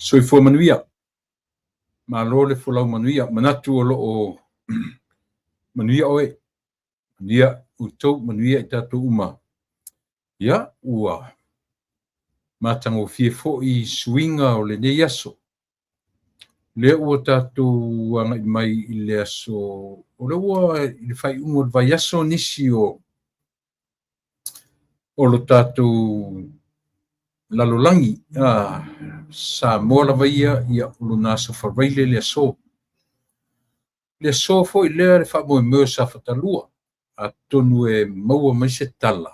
Soifua manuia. Malo le folau manuia. Manatu o lo o manuia oe. Manuia outou, manuia i tatou uma. Ia, ua matagofie foi suiga o lenei aso. Lea ua tatou agai mai i le aso, o lea ua i le faaiuga o le vaiaso nisi o lo tatou lalolagi, Samoa lava ia, ia o lona aso Faraile le aso. Le aso foi lea le faamoemoe o Safata 2, atonu e maua mai se tala,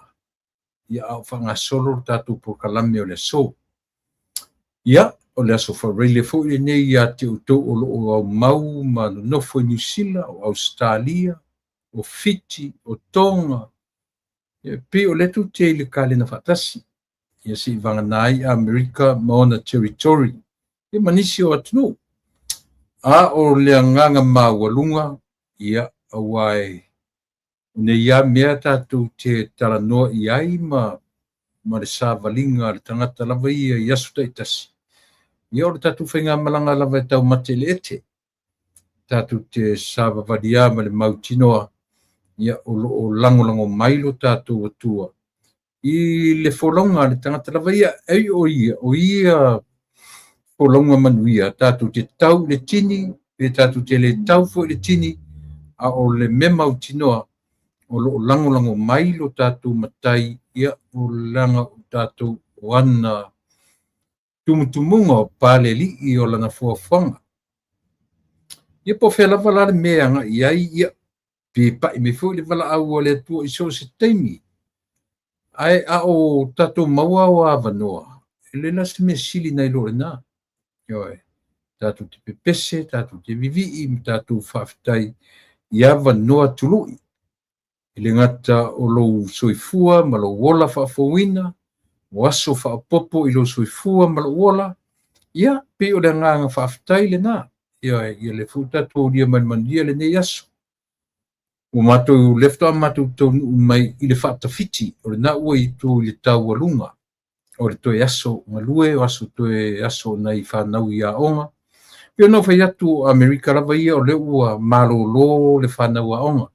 ia a o faagasolo le tatou polokalame o le aso. Ia, o le aso Faraile foi lenei ia te outou o lo o aumau ma nonofo i Niu Sila, o Ausetalia, o Fiti, o Tonga, e pei o lea tou te i le kalena faatasi, ia se i vagana ai Amerika ma ona territory, ia ma nisi o atunuu. A o le agaga maualuga, ia, aua e o nei lava mea tatou te talanoa i ai ma le savaliga a le tagata lava ia i aso taitasi, ia o le tatou faigamalaga lava e taumate i le ete. Tatou te savavali lava ma le mautinoa, ia o lo o lagolago mai lo tatou Atua i le folauga a le tagata lava ia. Ai o ia, o ia folauga manuia, tatou te tau i le tini, pe tatou te le tau foi i le tini, a o le mea mautinoa, o lo o lagolago mai lo tatou matai, ia o leaga o tatou o ana tumutumuga o palelii o lana fuafuaga. Ia po o fea lava la le mea e agai i ai, ia pe pai mai foi le valaau a le Atua i so o se taimi. Ae a o tatou maua o avanoa, e le la se mea sili nai lo lena. Ioe, tatou te pepese, tatou te vivii, ma tatou faafetai i avanoa tului. E le gata o lou soifua ma lou ola faafouina, o aso faaopoopo i lou soifua ma lou ola, ia pei o le agaga faafetai lena. Ioe, ia le foi tatou aulia mai le manuia lenei aso. Ua matou lea faatoa matou taunuu mai i le faatafiti, o lena ua i tou i le taualuga o le toe aso galue, o aso toe aso o nai fanau i aoga. Pei ona ou fai atu, o Amerika lava ia o lea ua malolo le fanau aoga.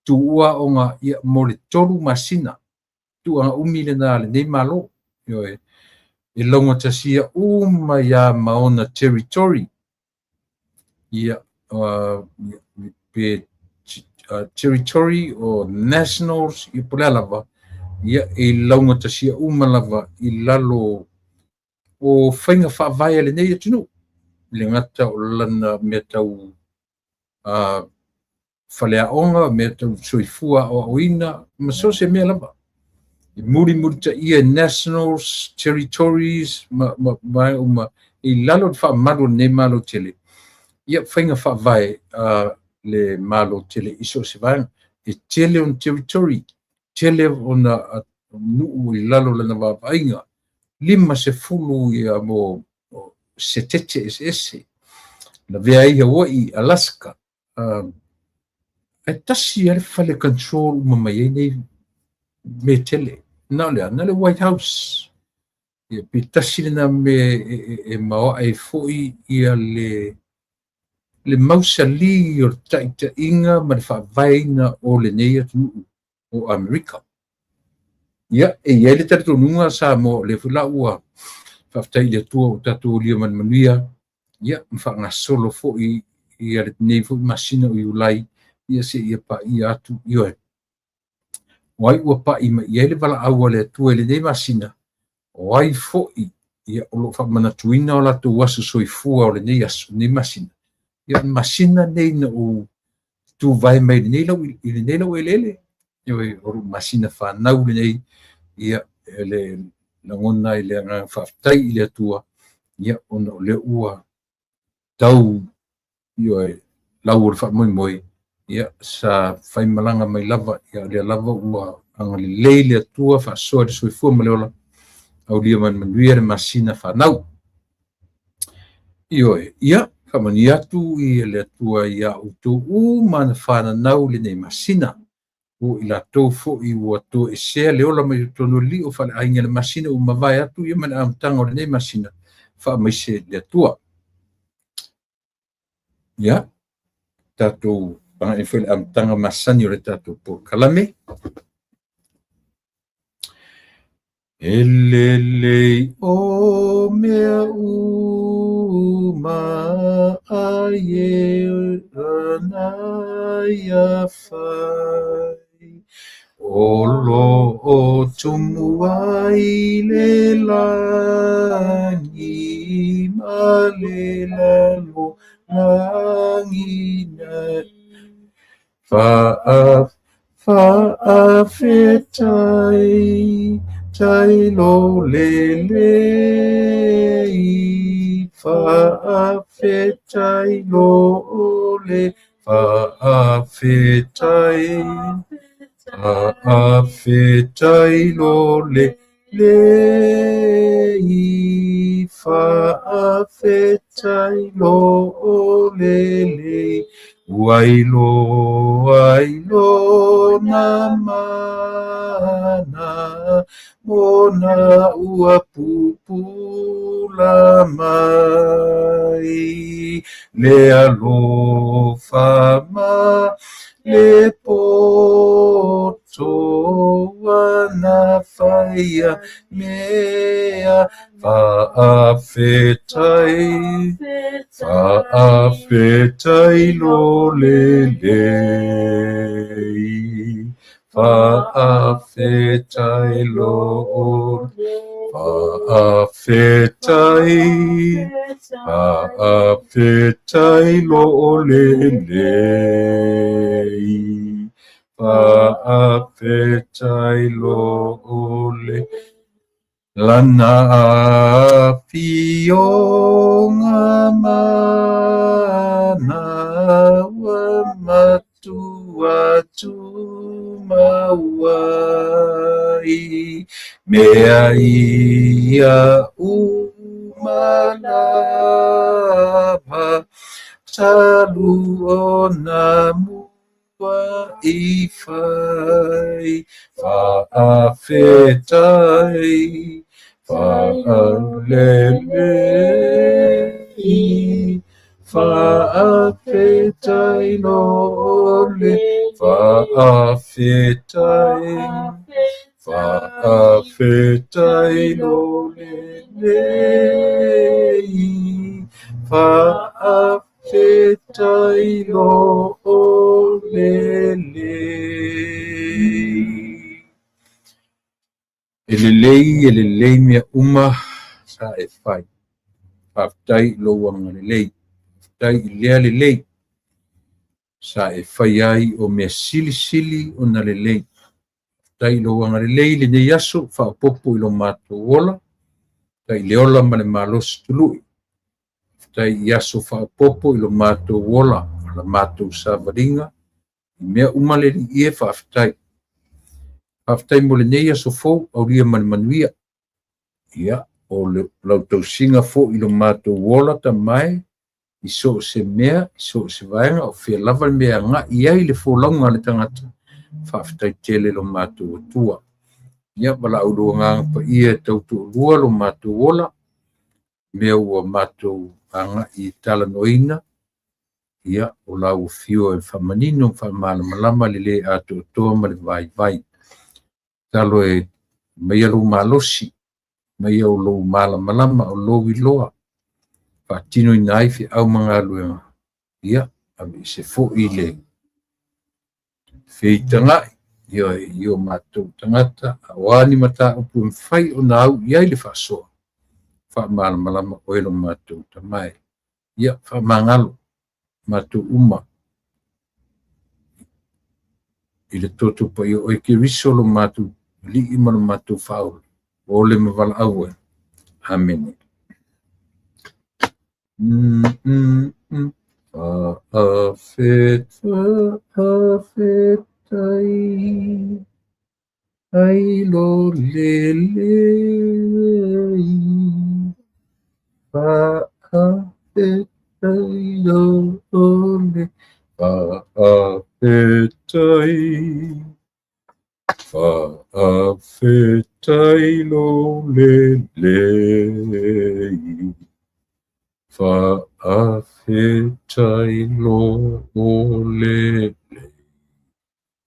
Tuua aoga ia mo le 3 masina. Tuaga umi lena a lenei Malo. Ioe, e laugatasia uma ia ma ona territory. Ia, pe territory o nationals, ia po o le a lava, ia e laugatasia uma lava i lalo o faiga faavae a lenei atunuu. Le gata o lana mea tau faleaoga, mea tau soifua aoaoina, ma so o se mea lava. E mulimulitaia nationals, territories, ma uma i lalo o le faamalu o lenei Malo tele. Ia faiga faavae a le Malo tele i so o se vaega. E tele ona territory, tele ona nuu i lalo o lana vaavaaiga, 50 ia mo setete eseese. Lavea ai Hawaii, Alaska, ae tasi lava le fale control uma mai ai nei mea tele. Na o le a? Na o le White House. Ia, pe tasi lena mea e maoae foi ia le mausali o le taitaiga ma le faavaeina o lenei atunuu o Amerika. Ia, e i ai le talitonuga Samoa, o lea foi la ua faafetai i le Atua ua tatou aulia mai le manuia, ia, ma faagasolo foi ia lenei foi masina o Iulai, ia seia paia atu. Ioe, o ai ua pai mai i ai le valaau a le Atua i lenei masina, o ai foi ia o lo o faamanatuina o latou aso soifua o lenei aso, lenei masina. Ia, o le masina nei na ou tuvae mai lenei lau, i lenei lau eleele. Ioe, o lou masina fanau lenei, ia, e le lagona ai le agaga faafetai i le Atua, ia, ona o lea ua tau, ioe, lau o le faamoemoe, ia, sa faimalaga mai lava, ia, o lea lava ua agalelei le Atua faasoa i le soifua ma le ola, aulia mai le manuia le masina fanau. Ioe, ia, faamanuia atu i le Atua ia outou uma na fananau lenei masina. O i latou foi ua toesea le ola mai totonu o le lio faaleaiga le masina ua mavae atu ia ma le amataga o lenei masina. faamaise le Atua. Ia, tatou agai foi i le amataga masani o le tatou polokalame. E lelei o mea uma a Ieova ia fai, o lo o tumu ai le lagi ma le lalolagi nei. Faafetai tai lo le lei, faafetai lo le, faafetai, faafetai lo le lei, faafetai lo le lei. Ua iloa ai lona mana, mona ua pupula mai. Le alofa ma le poto ua na faia mea. Faafetai, faafetai lo le lei, faafetai lo, faafetai, faafetai lo le lei, faafetai lo le. Lana afioga mana ua matua tumau ai, mea ia uma lava, talu ona mua i fai. Faafetai, faalelei, faafetai lo le, faafetai, faafetai lo le lei, faafetai lo le lei. E lelei mea uma sa e fai. Faafetai i lou agalelei. Faafetai i lea lelei. Sa e fai ai o mea silisili ona lelei. Faafetai i lou agalelei lenei aso, faaopoopo i lo matou ola. Faafetai i le ola ma le malosi tului. Faafetai i aso faaopoopo i lo matou ola, la matou savaliga. I mea uma le alii e faafetai. Faafetai mo lenei aso fou, aulia ma le manuia. Ia, o lau tausiga foi i lo matou ola tamae, i so o se mea, i so o se vaega, o fea lava le mea agai i ai le folauga a le tagata. Faafetai tele lo matou Atua. Ia, valaau lou agaga paia e tautoalua lo matou ola, mea ua matou agai i talanoaina. Ia, o lau afio e faamanino, faamalamalama le le atoatoa ma le vaivai. Talo e maia lou malosi, maia o lou malamalama, o lou iloa, faatinoina ai feau ma galuega. Ia, aveese foi le feitagai ia i o matou tagata, a o a ni mataupu e mafai ona au i ai le faasoa, faamalamalama oe lo matou tamae. Ia, faamagalo matou uma i le toto paia o oe Keriso lo matou alii ma lo matou faaola, ole ma valaau ai. Amene. Faafetai, ai lo le lei, faafetai lo le, faafetai, faafetai lo le lei. Faafetai lo lelei,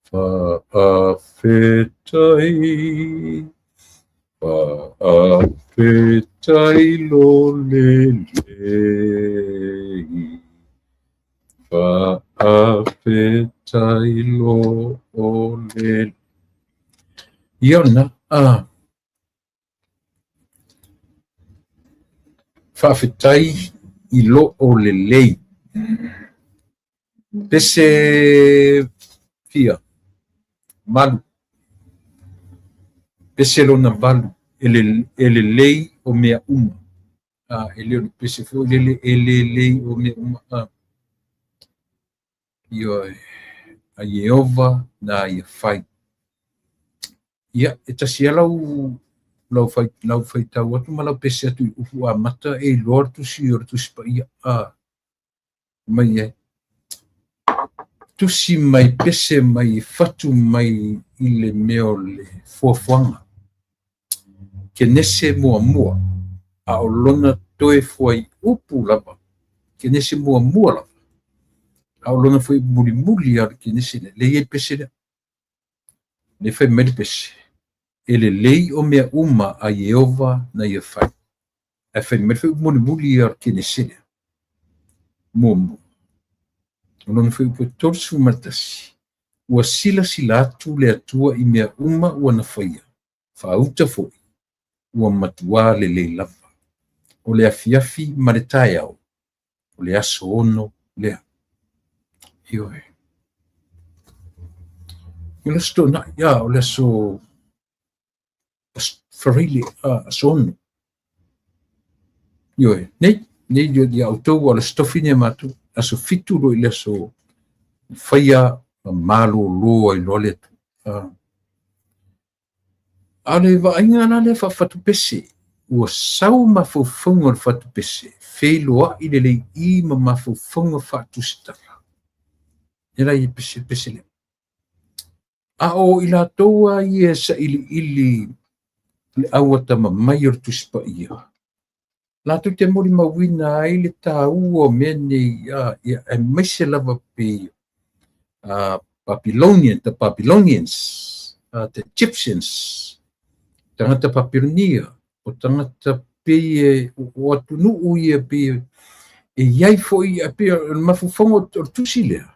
faafetai, faafetai lo lelei, faafetai lo lelei. Ia na, faafetai i lo o lelei. Pese fia, malu. Pese lona valu, e lelei o mea uma. E le o le pese foi lele e lelei o mea uma. Ioe, a Ieova na ia fai. Ia, e tasi lava lau faitau atu ma lau pese atu i upu amata e iloa le tusi o le Tusi Paia. Mai ai. Tusi mai, pese mai, fatu mai i le mea o le fuafuaga. Kenese muamua, a o lona toe fuaiupu lava. Kenese muamua lava. A o lona fuaiupu mulimuli lava o le Kenese lea. Lea e i ai le pese lea. Lea e fai mai le pese. E lelei o mea uma a Ieova na ia fai. Ae fai mai le fuaiupu mulimuli ia o le Kenese lea. Muamua. O lona fuaiupu e 31. Ua silasila atu le Atua i mea uma ua na faia. Faauta foi. Ua matuā lelei lava. O le afiafi ma le taeao. O le aso 6 lea. Ioe. O le aso Toonai, o le aso Faraile, aso 6. Ioe, nei ia outou o le aso Tofi nei a matou, aso 7 loa i le aso faia ma malōlō ai loa le Atua. A o le vaaiga la lea faafatupese, ua sau mafaufauga o le fatupese, feiloai lelei i ma mafaufauga faatusitala. E la i pese pese lea. A o i latou a ia sailiili le auatamamai o le Tusi Paia, latou te molimauina ai le tāua o mea nei, aemaise lava pe Babylonian, the Babylonians, the Egyptians, tagata Papilonia, o tagata pei o atunuu ia pei e iai foi pei o le mafaufauga o le tusi lea.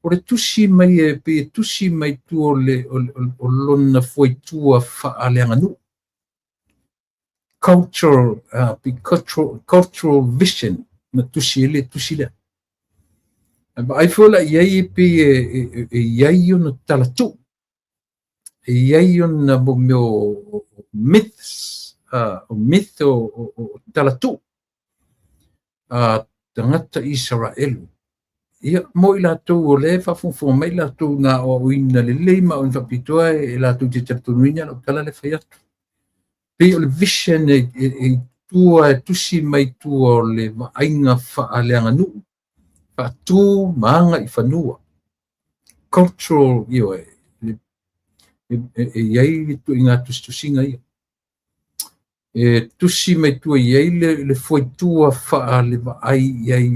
O le tusi mai e pei e tusi mai tua o lona fuaitua faaleaganuu. Cultural, cultural vision na tusi e le tusi lea. Vaai foi la iai e pei e iai ona talatuu. E iai ona mo mea o myths, o myth o talatuu. Tagata Isaraelu. Ia, mo i latou o le faafogafoga mai latou na aoaoina lelei ma aoaoina faapitoa e latou te talitonuina lau tala le fai atu. Pei o le vision e tua e tusi mai tua o le vaaiga faaleaganuu. Faatu ma aga i fanua. Cultural, ioe, e iai le tuiga tusitusiga ia. E tusi mai tua i ai le fuaitua faalevaai i ai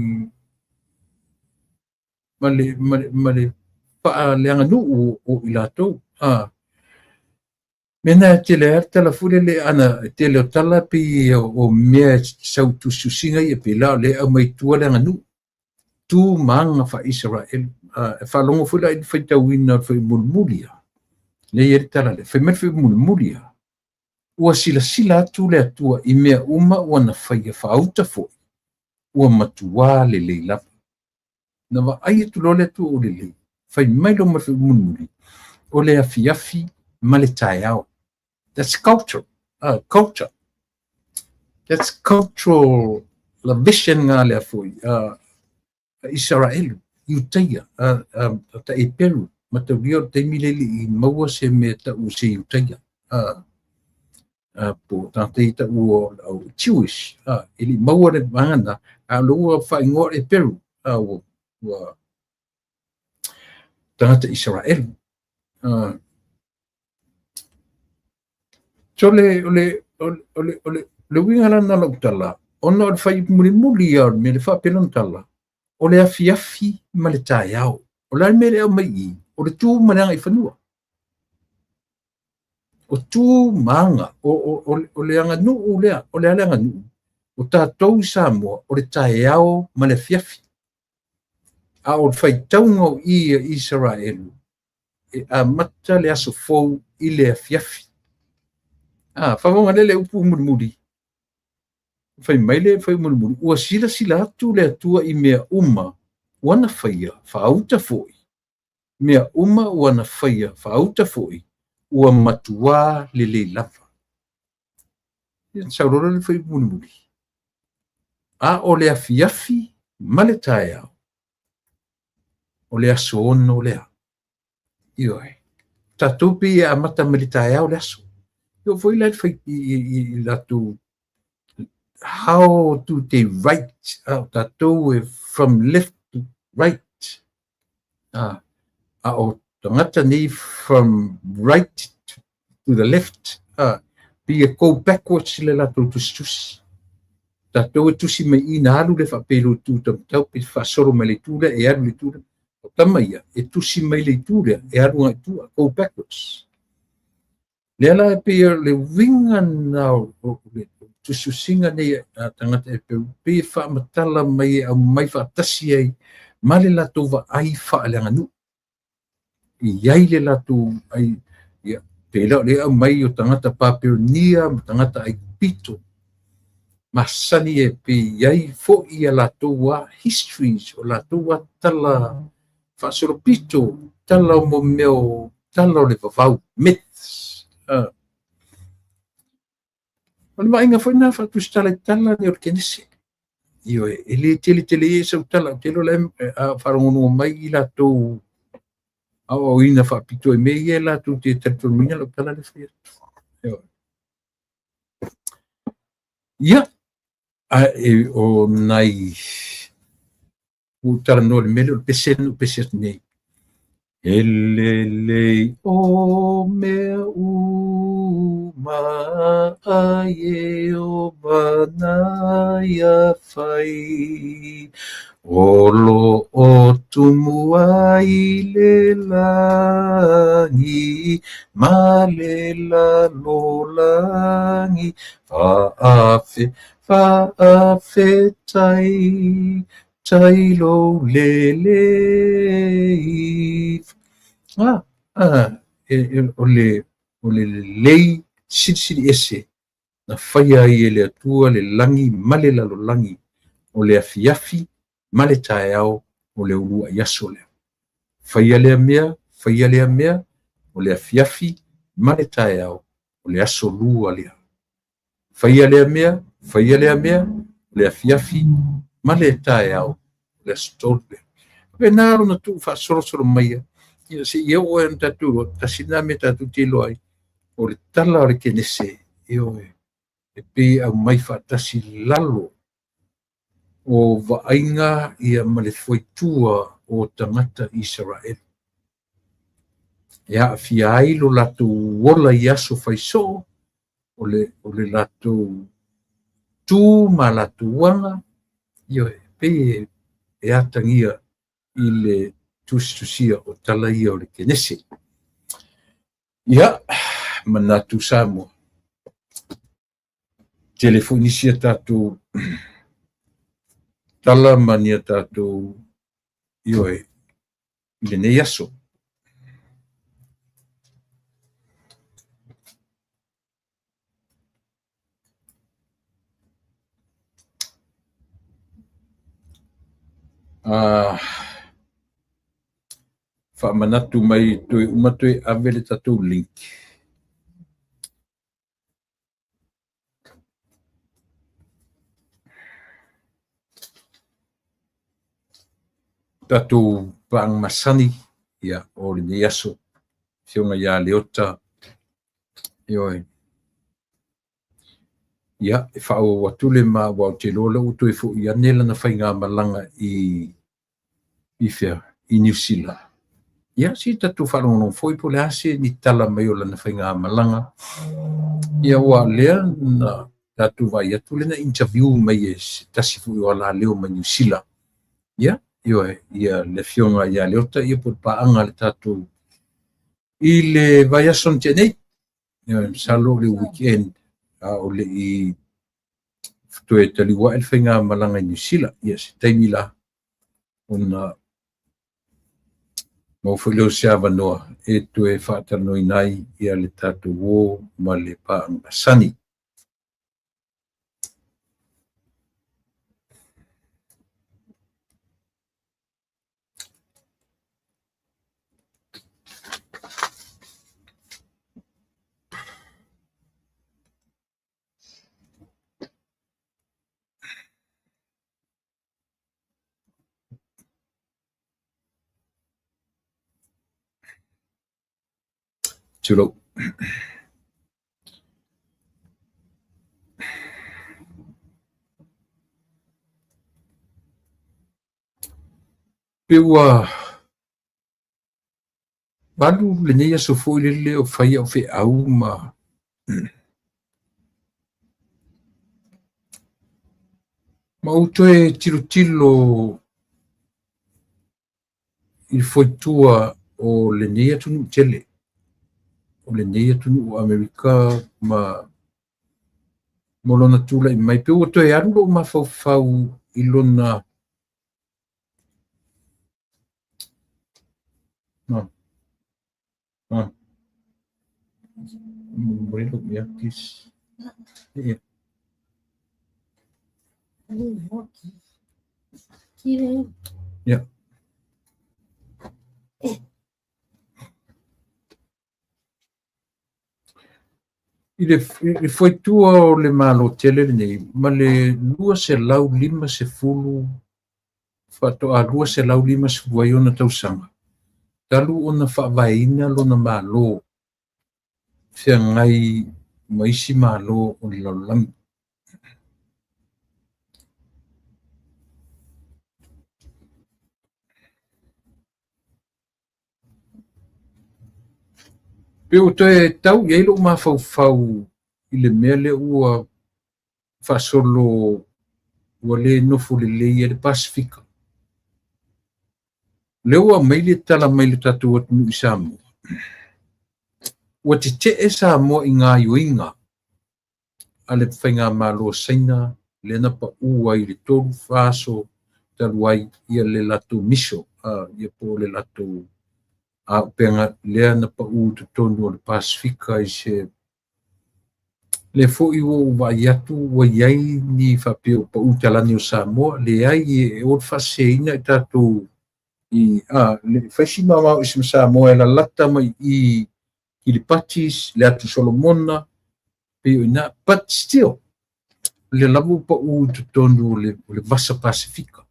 ma le faaleaganuu o i latou. Mea e tele ai le tala foi lele ana tele o tala pei o mea e sau tusitusiga ia pe la o le au mai tua le aganuu. Tu ma aga faa-Isaraelu. E faalogo foi la i le faitauina o le fuaimulimuli ia. Le i ai le tala lea. Fai mai le fuaimulimuli ia. Ua silasila atu le Atua i mea uma ua na faia faauta foi. Ua matuā lelei lava. Na vaai atu loa le Atua o lelei. Fai mai loa ma le fuaimulimuli. O le afiafi ma le taeao. That's culture. Culture. That's cultural la vision ngā lea foi. Isaraelu, Iutaia, ta Eperu, mataulia o le taimi le i maua se mea tau se Iutaia. Po tagata i tau o Jewish, e le i maua le vaega a lo ua faaigoa Eperu, ua tagata Isaraelu. So le uiga la na lau tala, Ona o le fuaiupu mulimuli ia o le mea lea e faapea lona tala, o le afiafi ma le taeao. O le a le mea lea e aumai i i? O le tu ma le agaifanua. O tu ma aga, o le aganuu lea. O le a le aganuu? O tatou i Samoa, o le taeao ma le afiafi. A o le faitauga o i a Isaraelu, e amata le aso fou i le afiafi. A, faafofoga lea i le upu mulimuli. Fai mai le fuaiupu mulimuli, ua silasila atu le Atua i mea uma ua na faia, faauta foi. Mea uma ua na faia, faauta foi, ua matuā lelei lava. Ia, sau loa le fuaiupu mulimuli. A o le afiafi ma le taeao, o le aso 6 lea. Ioe. Tatou pei e amata mai le taeao le aso. E oo foi la i latou how do they write? A o tatou e from left to right. A o tagata nei from right to the left. A, pei e go backwards le latou tusitusi. Tatou e tusi mai i na alu le faapea i lou itu taumatau pe faasolo mai le itu lea e alu i le itu lea. O tama ia e tusi mai le itu lea e alu agai i tua, go backwards. Lea la e pei o le uiga lena o le tusitusiga nei a tagata Eperu, pei e faamatala mai e aumai faatasi ai ma le latou vaai faaleaganuu. E i ai le latou ai, ia, pei la o lea e aumai o tagata Papelonia ma tagata Aikupito, masani e pei i ai foi ia latou a histories, o latou a tala faasolopito, tala o mo mea o tala o le vavau, myths. O le vaaiga foi lena faatusitala i tala nei o le Kenese. Ioe, e le tele tele ia sau tala, ou te iloa la e faalogologo mai i latou aoaoina faapitoa i mea ia e latou te talitonuina lau tala lea fai atu. Ioe. Ia, ae o nai ua ou talanoa i le mea lea o le pese lea na ou pese atu nei. E lelei o mea uma a Ieova na ia fai, o lo o tumu ai le lagi ma le lalolagi, fa'afe, fa'afetai, tai lou lelei. O le lelei silisili ese na faia ai e le Atua le lagi ma le lalolagi, o le afiafi ma le taeao o le uluai aso lea. Faia lea mea, faia lea mea, o le afiafi ma le taeao o le aso lua lea. Faia lea mea, faia lea mea, o le afiafi ma le taeao o le aso tolu lea. Faapena lona tuu faasolosolo maia, ia seia oo ai ona tatou iloa, tasi lena mea tatou te iloa ai, o le tala o le Kenese, ioe, e pei e aumai faatasi lalo o vaaiga ia ma le fuaitua o tagata Isaraelu. E aafia ai lo latou ola i aso faisoo, o le latou tu ma latou aga, ioe, pei e atagia i le tusitusia o tala ia o le Kenese. Ia, manatu Samoa. Tele foi nisi a tatou tala ma ni a tatou, ioe, i lenei aso. Faamanatu mai toe uma toe ave le tatou link. Tatou paaga masani ia o lenei aso. Afioga ia Leota, ioe. Ia, e faaauau atu le ma aua ou te iloa lea ua toe foi ane lana faigamalaga i fea, i Niu Sila. Ia, se i tatou faalogologo foi po o le a se ni tala mai o lana faigamalaga. Ia, aua o lea na tatou vaai atu lea na interview mai e se tasi foi o alaleo mai Niu Sila, ia, ioe, ia le afioga ia Leota, ia po o le paaga a le tatou i le vaiaso na tea nei. Ioe, masalo o le weekend a o le i toe taliu ae le faigamalaga i Niu Sila. Ia, se taimi la ona maua foi lea o se avanoa e toe faatalanoaina ai ia le tatou uo ma le paaga masani. Tulou. Pe ua 8 lenei aso foi lele o fai au feau ma ou toe tilotilo i le foitua o lenei atunuu tele, o lenei atunuu o Amerika ma lona tulai mai. Pe ua toe alu lou mafaufau i lona I le foitua o le Malo tele lenei ma le 250 faatoa 250 ai ona tausaga talu ona faavaeina lona Malo feagai ma isi Malo o le lalolagi. Pe ua toe tau i ai lou mafaufau i le mea lea ua faasolo ua le nofo lelei ai le Pasefika. Lea ua aumai le tala mai le tatou atunuu i Samoa. Ua tetee Samoa i gaoioiga a le faigamalo a Saina lea na pau ai i le 3 aso talu ai ia le latou miso, ia po o le latou auupega lea na pau i totonu o le Pasefika i se lea foi ua ou vaai atu ua i ai ni faapea ua pau i talane o Samoa, leai e o le faaseseina i tatou i le fai si mamao ese ma Samoa e lalata mai i Kiripati, le atu Solomona, pei o i ina, but still, lea lava ua pau i totonu o le Vasa Pasefika.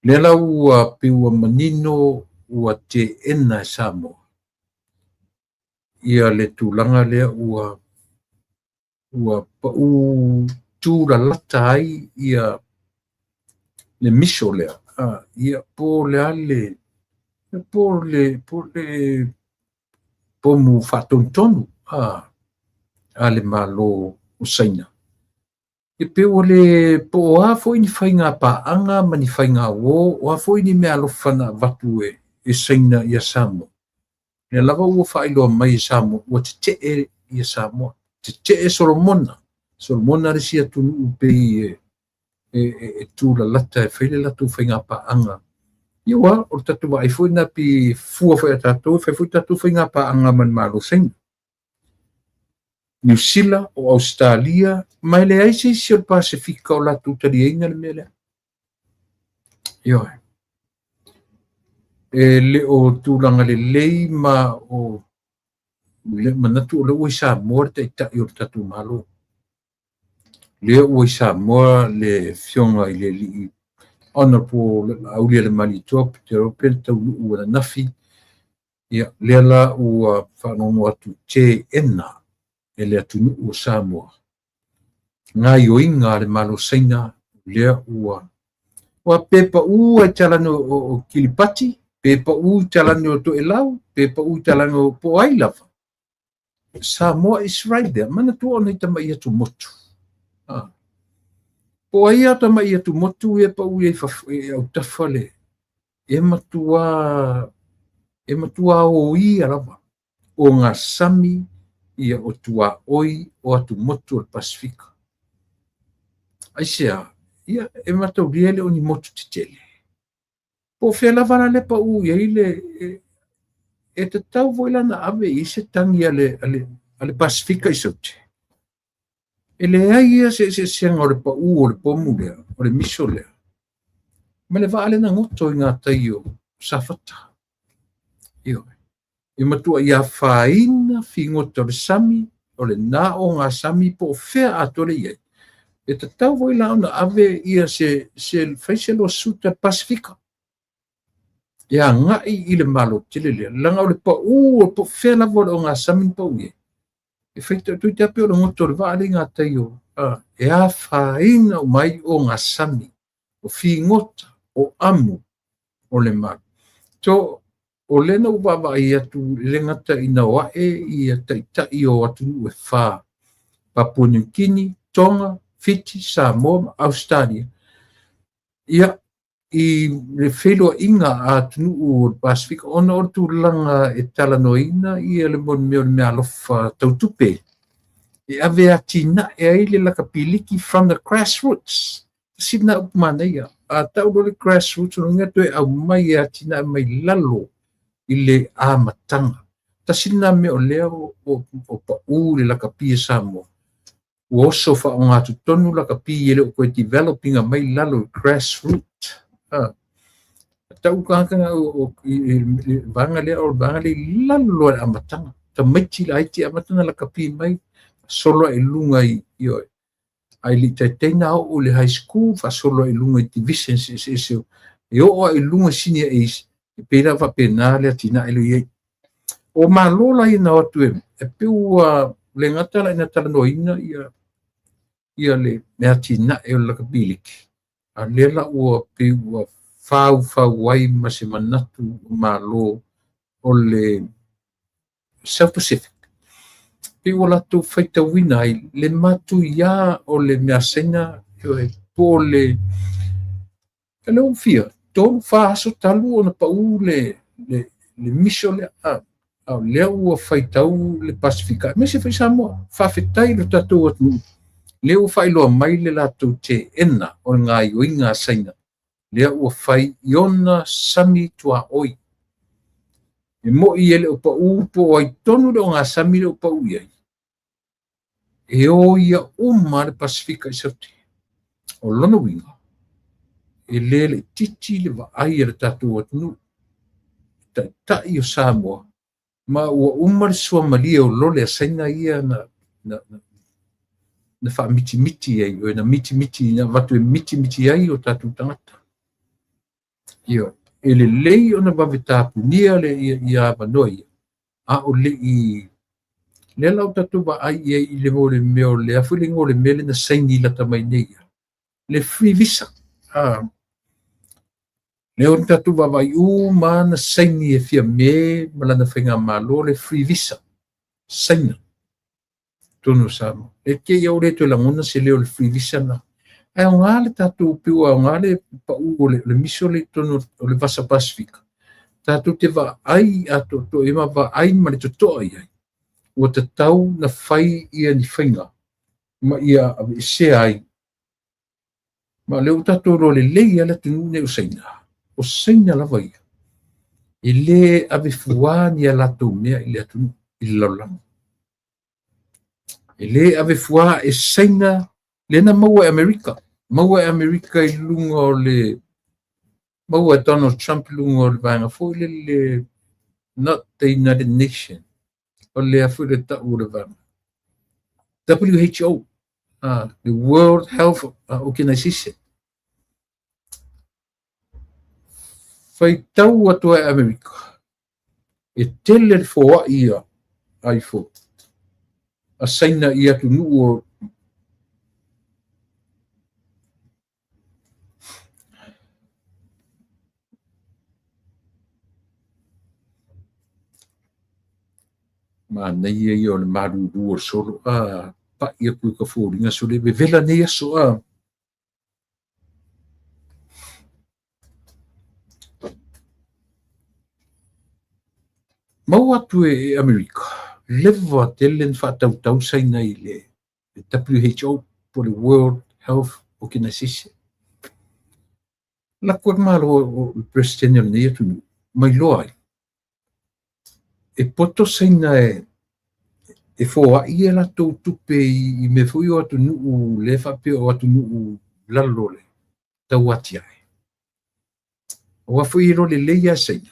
Lea la ua pei ua manino ua teena e Samoa ia le tulaga lea ua pau tū lalata ai ia le miso lea. Ia po o le a le po o le pomu faatonutonu a le Malo o Saina. Ia pe ua le po o a foi ni faiga paaga ma ni faiga uō, o a foi ni meaalofa na avatu e Saina ia Samoa. Lea lava ua faailoa mai e Samoa, ua tetee ia Samoa. Tetee Solomona. Solomona le isi atunuu pei e tūlalata e fai le latou faiga paaga. Ia ua, o le tatou vaai foi na pei fua foi a tatou, e fai foi tatou faiga paaga ma le Malo Saina. Niu Sila, o Ausetalia, ma e leai se isi o le Pasefika o latou taliaina le mea lea. Ioe. E le o tulaga lelei ma o le manatu o lea ua i Samoa le taitai o le tatou Malo. Lea ua i Samoa le afioga i le alii Honorable Laaulialemalietoa Petero pe na taunuu ananafi. Ia, lea la ua faalogo atu teena e le atunuu o Samoa gaoioiga a le Malo Saina lea ua pe pau ai talane o Kiripati, pe pau i talane o Toelau, pe pau i talane o po o ai lava. Samoa is right there. Manatua o nai tama'i atumotu. Po o ai a tama'i atumotu ia e pau i ai i autafa le, e matua, e matua oia lava ogasami ia o tuaoi o atumotu o le Pasefika. Aisea? Ia, e mataulia e le o ni motu tetele. Po o fea lava la le pau i ai le, e tatau foi la ona ave i ai se tagi a le, a le, a le Pasefika i Saute. E leai ia se eseesega o le pau o le pomu lea, o le miso lea, ma le vaa lea na goto i gatai o Safata. Ioe. E matuai afaina figota o le sami, o le na ogasami po o fea atoa le i ai. E tatau foi la ona ave ia se, se fai se losuta Pasefika e agai i le Malo tele lea. Leaga o le pau, po o fea lava o le ogasami na pau i ai, e fai toeitiiti lava pei o le goto o le vaa lea i gatai o, e afaina uma ai ogasami, o figota, o amu o le Malo. So, o lea na ou vaavaai atu e le gata ina o ae ia taitai o atunuu e fa, Papua New Guinea, Tonga, Fiti, Samoa ma Ausetalia, ia, i le feiloaiga a atunuu o le Pasefika ona o le tulaga e talanoaina ia le mea o le meaalofa tau tupe e ave atinae ai le lakapiliki from the grassroots. Tasi lena upu manaia. A tau loa le grassroots, o lona uiga toe aumai e atinae mai lalo i le amataga. Tasi lena mea o lea o pau le lakapi a Samoa. Ua oso faaogatotonu lakapi e le o toe develop ina mai lalo i grassroot. Tau tagata i le vaega lea, o le vaega lea i lalo i le amataga. Tamaiti laiti amata ona lakapi mai, faasolo ae i luga i, ioe. Ae le i taitai ona oo i le high school, faasolo ae i luga i divisions eseese, e oo ae i luga i senior A's, e pei la faapena le atinae lea e i ai. O Malo la ia na o atu e pei ua le gata la ina talanoaina ia, ia le atinae o le lakapiliki, a lea la ua pei ua faufau ai ma se manatu o Malo o le South Pacific. Pei ua latou faitauina ai le matuia o le measaina, ioe, po o le e le ua fia, 3, 4 aso talu ona pau le, le, le miso lea. A o lea ua faitau le Pasefika, aemaise foi Samoa. Faafetai i lo tatou atunuu, lea ua faailoa mai le latou teena o le gaoioiga a Saina, lea ua fai i ona sami tuaoi. E moi e le o pau po o ai tonu le ogasami le o pau i ai, e o ia uma le Pasefika i Saute. O lona uiga, e le laitiiti le vaai a le tatou atunuu, taitai o Samoa, ma ua uma le suamalie o lole a Saina ia na, na, na, na faamitimiti ai, na mitimiti, na avatu e mitimiti ai o tatou tagata. Ioe, e lelei ona vave tapunia le ia, ia avanoa ia, a o le i lea la ua tatou vaai i ai i le mo le mea o le a foi le igoa o le mea lea na saini lata mai nei ia, le free visa. Lea ua tatou vaavaai uma na saini e Fiame ma lana faigamalo le free visa Saina totonu o Samoa. E te ia ua le toe lagona se leo o le free visa na. Ae aoga le tatou pei ua aoga le pau o le, le miso lea i totonu o le Vasa Pasefika. Tatou te vaai atoatoa i ai ma vaai ma le totoa i ai. Ua tatau na fai ia ni faiga ma ia aveesea ai. Ma o lea ua tatou iloa lelei lava le atunuu lenei o Saina. O Saina lava ia. E le ave fuā ni a latou mea i le atunuu, i le lalolagi. E le ave fuā e Saina lea na maua e Amerika. Maua e Amerika i luga o le, maua e Donald Trump i luga o le vaega foi lele, not the United Nation, o le a foi le tau o le vaega, WHO, the World Health Organization. Faitau atu ai Amerika, e tele le foai ia ai fo a Saina i atunuu o Manaia ia o le malulu o le solo, a pai atu i ka foliga sole, vevela nei aso, a. Maua atu e Amerika, leva tele na faatautau Saina i le WHO, po o le World Health Organization. Lako e le Malo o le Peresetene o lenei atunuu, ma iloa ai, e poto Saina e foai a latou tupe i mea foi o atunuu lea faapea o atunuu lalo le tau atiae. Aua foi e iloa lelei lava e Saina,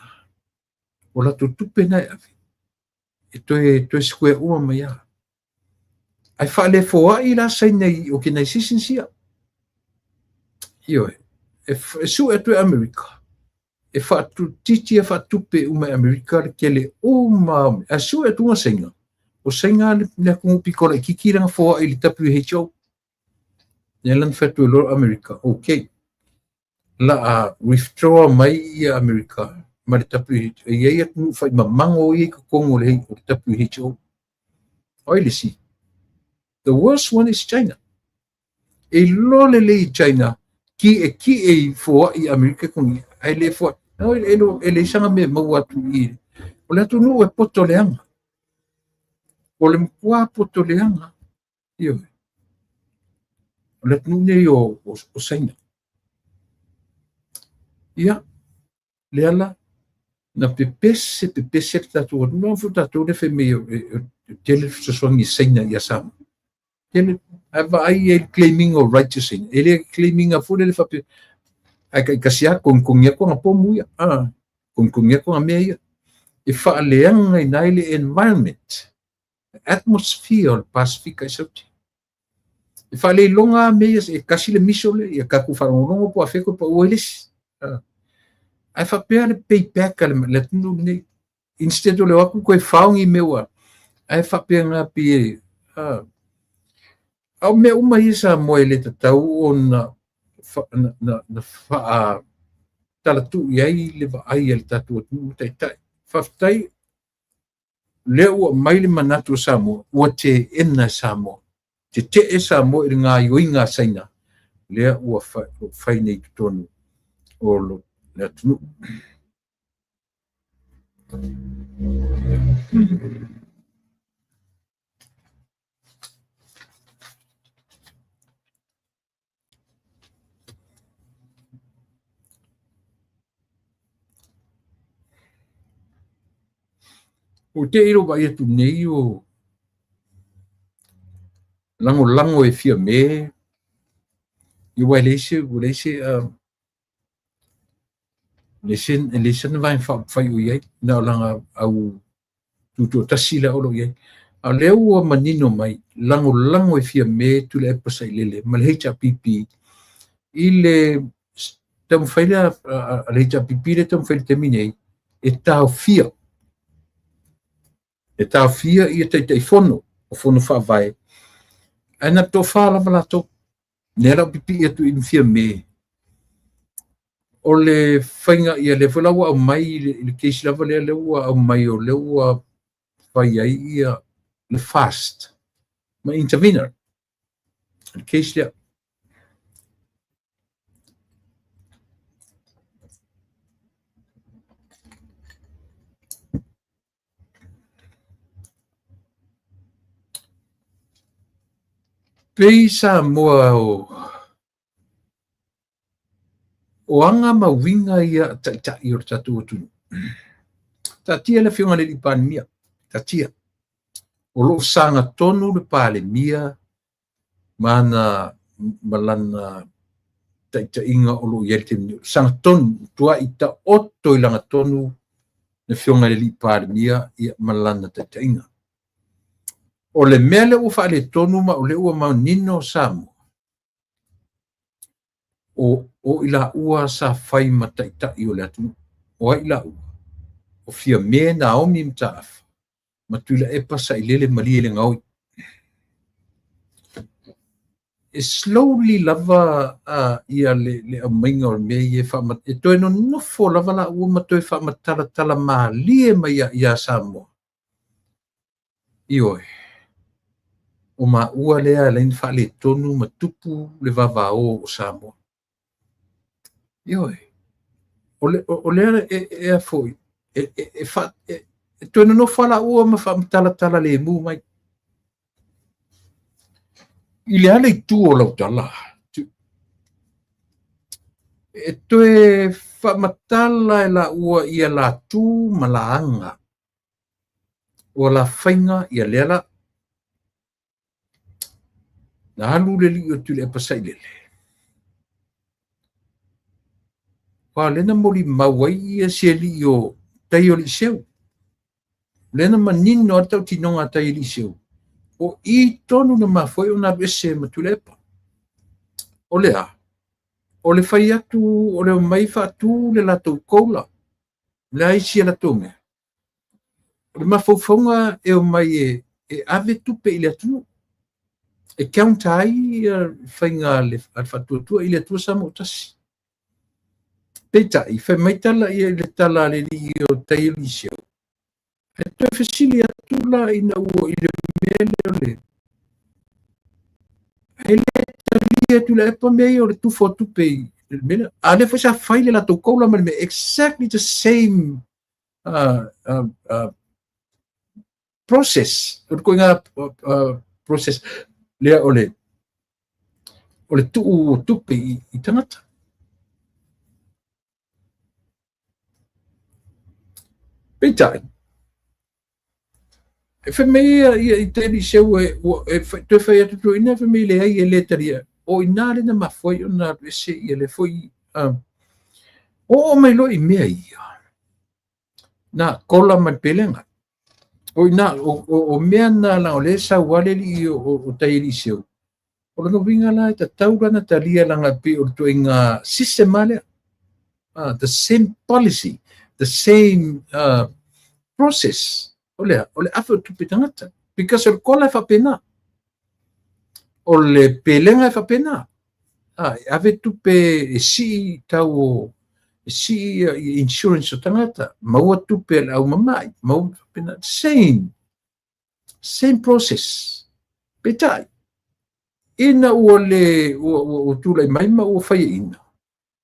o latou tupe na e ave, e toe square uma mai lava. Ae faalefoai la Saina i organizations ia. Ioe, e sue atu e Amerika, e faatutiti e faatupe uma e Amerika le tele uma, ae sue atu nga Saina, o Saina le atunuu pito laitiiti lana foai i le WHO. Lea la na fai atu e loa Amerika, okay, la a withdraw mai ia Amerika ma le WHO. E i ai atunuu faimamago ia i totonu o le WHO. O ai le isi? The worst one is China. E iloa lelei i China, ki'eki'e i foai i Amerika koni, ae le foai. E leai sana mea e maua atu i. O le atunuu e poto leaga. O le matua poto leaga. Ioe. O le atunuu nei o Saina. Ia, lea la, na pepese, pepese le tatou atunuu. Foi tatou le fai mai e tele fesoasoani e Saina ia Samoa. Tele, ae vaai i le claiming of rights o Saina. E le claiming foi le faapea, ae taitasi lava togitogi atu ana pomu ia. Togitogi atu ana mea ia. E faaleagaina ai le environment, atmosphere o le Pasifika i Sauti. E faaleiloga lava mea ia, e tasi le miso le, ia tatou faalogologo po o afea toe pau ai le isi. Ae faapea le payback a le atunuu lenei. Instead o le o atu toe faogi mea ua, ae faapena pei e, a o mea uma ia Samoa e le tatau ona na faatalatuu i ai le vaai a le tatou atunuu ma taitai. Faafetai, lea ua aumai le manatu o Samoa, ua teena e Samoa. Tetee Samoa i le gaoioiga a Saina, lea ua fai nei i totonu o le atunuu. Ua te i lou vaai atu nei o lagolago e Fiame, ia ua leai se, ua leai se, e leai sana vaega faaupufai o i ai, na o lana au tutoatasi la o lo o i ai. A o lea ua manino mai, lagolago e Fiame Tuilaepa Sailele ma le HRPP i le taumafai lea a le HRPP lea e taumafai i le taimi nei, e taofia. E taofia ia Taitaifono o Fono Faavae, ae na toafa lava latou. Lea la ua pipii atu i Fiame, o le faiga ia lea foi la ua aumai i le case lava lea, lea ua aumai o lea ua fai ai ia le FAST ma intervener le case lea. Pei Samoa o aga ma uiga ia a taitai o le tatou atunuu. Taatia le Afioga i le Alii Palemia, taatia. O lo o sagatonu le Palemia ma lana taitaiga o lo o i ai le taimi nei. Sagatonu, tuai taoto i lagatonu le Afioga i le Alii Palemia ma lana taitaiga. O le mea lea ua faaletonu ma o lea ua manino Samoa, o i laua sa fai ma taitai o le atunuu. O ai i laua? O Fiame Naomi Mataafa ma Tuilaepa Sailele Malielegaoi. E slowly lava ia le aumaiga o le mea ia e toe nonofo lava laua ma toe faamatalatala malie mai ia Samoa. Ioe, o maua lea e ala ai ona faaletonu ma tupu le vavao o Samoa. Ioe, o lea e a foi, e toe nonofo lava laua ma faamatalatala lemu mai. I le a le itu o lau tala? E toe faamatala e laua ia la tu ma la aga. Ua la faiga ia lea la. Na alu le alii o Tuilaepa Sailele. Aua o lea na molimau ai ia si alii o tai o Aliiseu. O lea na manino lava le tautinoga a tai Aliiseu, o i tonu na mafua ai ona alu ese ma Tuilaepa. O le a? O le fai atu, o le omai faatu le latou COLA, le a isi a latou mea. O le mafaufauga e omai e ave tupe i le atunuu, e counter ai faiga a le Faatuatua i le Atua Samoa Tasi. Peitai, fai mai tala ia i le tala a le alii o tai Eliseu, e toe fesili atu la ina ua i le mea lea o le e le talia Tuilaepa mea ia o le tufa o tupe i le mea lea. A lea foi sa fai le latou COLA ma le mea, exactly the same process. O le ituaiga process lea o le tuu o tupe i tagata. Peitai, e fai mai ia i te Eliseu e toe fai atu toeaina, fai mai leai e le talia. O ina le na mafua ai ona alu ese ia le foi. Oo mai loa i mea ia, na COLA ma le pelega. O ina, o mea na leaga o lea e sau lava le alii o tai Eliseu. O lona uiga la e tatau la na talia leaga pei o le ituaiga system lava lea. The same policy, the same process. O lea, o le ave o tupe tagata. Because o le COLA e faapena. O le pelega e faapena. E ave tupe e sii tau o, e sii insurance o tagata, maua tupe a le aumamai, maua faapena. Same process. Peitai, ina ua le ua tulai mai ma ua faiaina,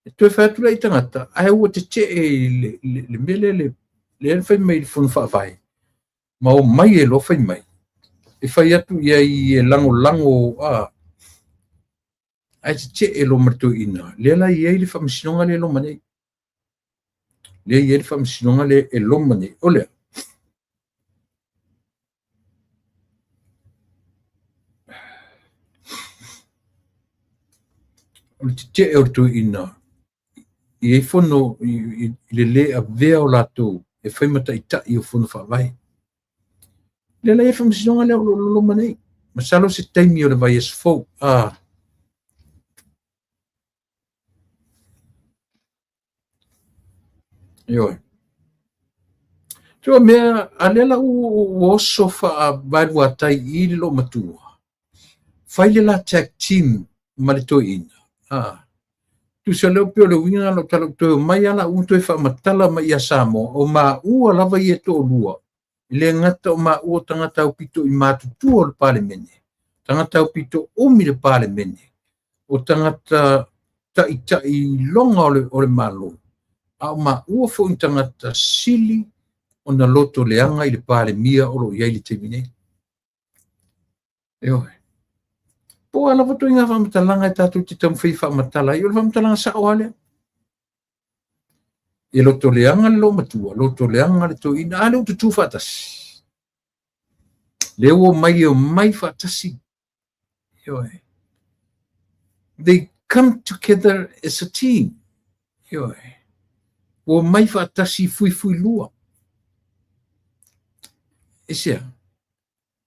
e toe fai atu la i tagata, ae ua tetee i le mea lea lea fai mai i le fono faavae, ma o mai e loa fai mai, e fai atu i ai e lagolago, ae tetee loa ma le toeaina. Lea la i ai le faamasinoga lea e loma nei. Lea i ai le faamasinoga lea e loma nei. O lea, o le tetee o le toeaina i ai fono i le le avea o latou e fai ma taitai o fono faavae. Lea la i ai le faamasinoga lea o lo o loma nei. Masalo se taimi o le vaiaso fou. Ioe. Tua mea, a lea la ua oso faavaeluatai i le loomatua, fai le la tag team ma le toeaina. Tusa leo pei o le uiga lau tala toe o mai ala ua toe faamatala mai ia Samoa, o maua lava ia toalua, e le gata o maua tagata aupito i matutua o le Palemene, tagata aupito umi le Palemene, o tagata taitai loga o le Malo, a o maua foi tagata sili ona loto leaga i le Palemia o lo o i ai le taimi nei. Ioe. Po o a lava ituaiga faamatalaga e tatou te taumafai e faamatala ai, o le faamatalaga sao lava lea. E loto leaga le loomatua, loto leaga le toeaina, a lea ua tutu faatasi. Lea ua omai e omai faatasi. Ioe. They come together as a team. Ioe. Ua omai faatasi fuifui lua. E sea,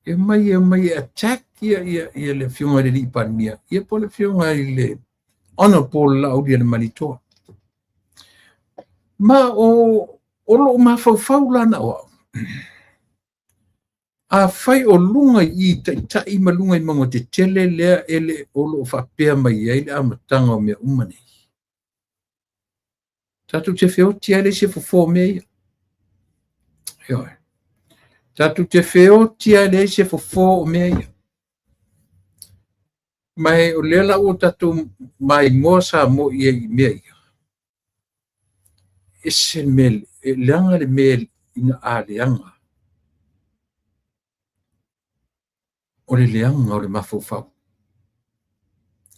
e omai e attack ia le afioga i le alii Palemia, ia po o le afioga i le Honorable Laaulialemalietoa. Ma o loo mafaufau la na o au. A fai o luga i taitai ma luga i mauga tetele lea e le o loo faapea mai ai le amataga o mea uma nei. Tatou te feoti ai le isi e fofo mea ia. Ioe. Tatou te feoti lava e leai se fofo o mea ia. Ma o lea la ua tatou maimoa Samoa i ai i mea ia. E ese le mea, e leaga le mea ina a leaga. O le leaga o le mafaufau.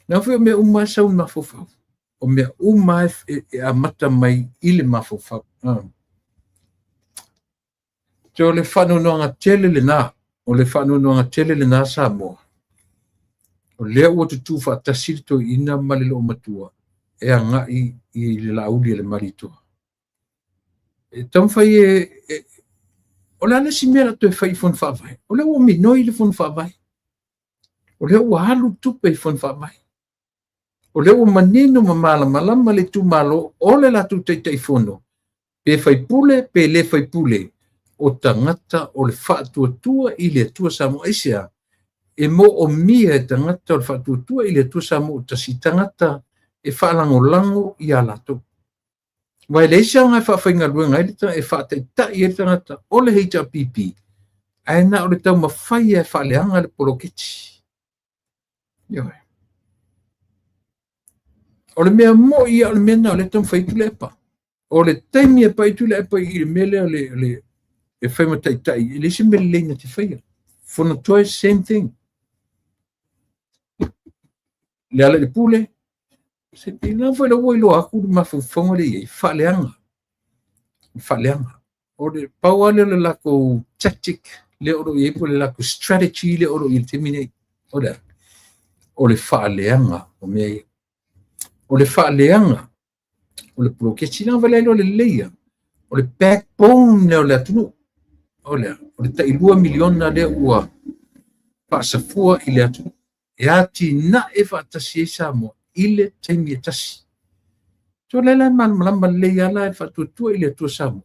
Leaga foi o mea uma lava e sau i le mafaufau. O mea uma lava e amata mai i le mafaufau. So o le faanoanoaga tele lena, o le faanoanoaga tele lena Samoa. O lea ua tutū faatasi le toeaina ma le loomatua e agai i le Laauli a le Malietoa. E taumafai e, o le a le isi mea o le a toe fai i Fono Faavae? O lea ua minoi le Fono Faavae. O lea ua alu tupe i Fono Faavae. O lea ua manino ma malamalama le itumalo o le latou Taitaifono, pe faipule pe le faipule, o tagata o le Faatuatua i le Atua Samoa. Aisea? E moomia e tagata o le Faatuatua i le Atua Samoa ua tasi tagata e faalagolago ia latou. Aua e leai se aoga e faafaigaluega ai le e faataitai ai le tagata o le HRPP, ae na o le taumafai lava e faaleaga le poloketi. Ioe. O le mea moi ia o le mea lena o lea e taumafai ai Tuilaepa. O le taimi e pai Tuilaepa i le mea lea le e fai ma taitai, e leai se mea lelei na te faia. Fonotoe, same thing. Lealailepule, same thing. Leaga foi la ua iloa atu le mafaufauga lea e i ai, faaleaga. Faaleaga. O le pau lava lea o le latou tactic lea o lo o i ai po o le latou strategy lea o lo o i ai i le taimi nei. O le a? O le faaleaga o mea ia. O le faaleaga o le poloketi. Leaga foi la iloa lelei lava, o le backbone lea o le atunuu. O le a? O le tai 2 miliona lea ua faasafua i le atunuu e atinae faatasi ai Samoa i le taimi e tasi. So lea la e malamalama lelei lava la e Faatuatua i le Atua Samoa.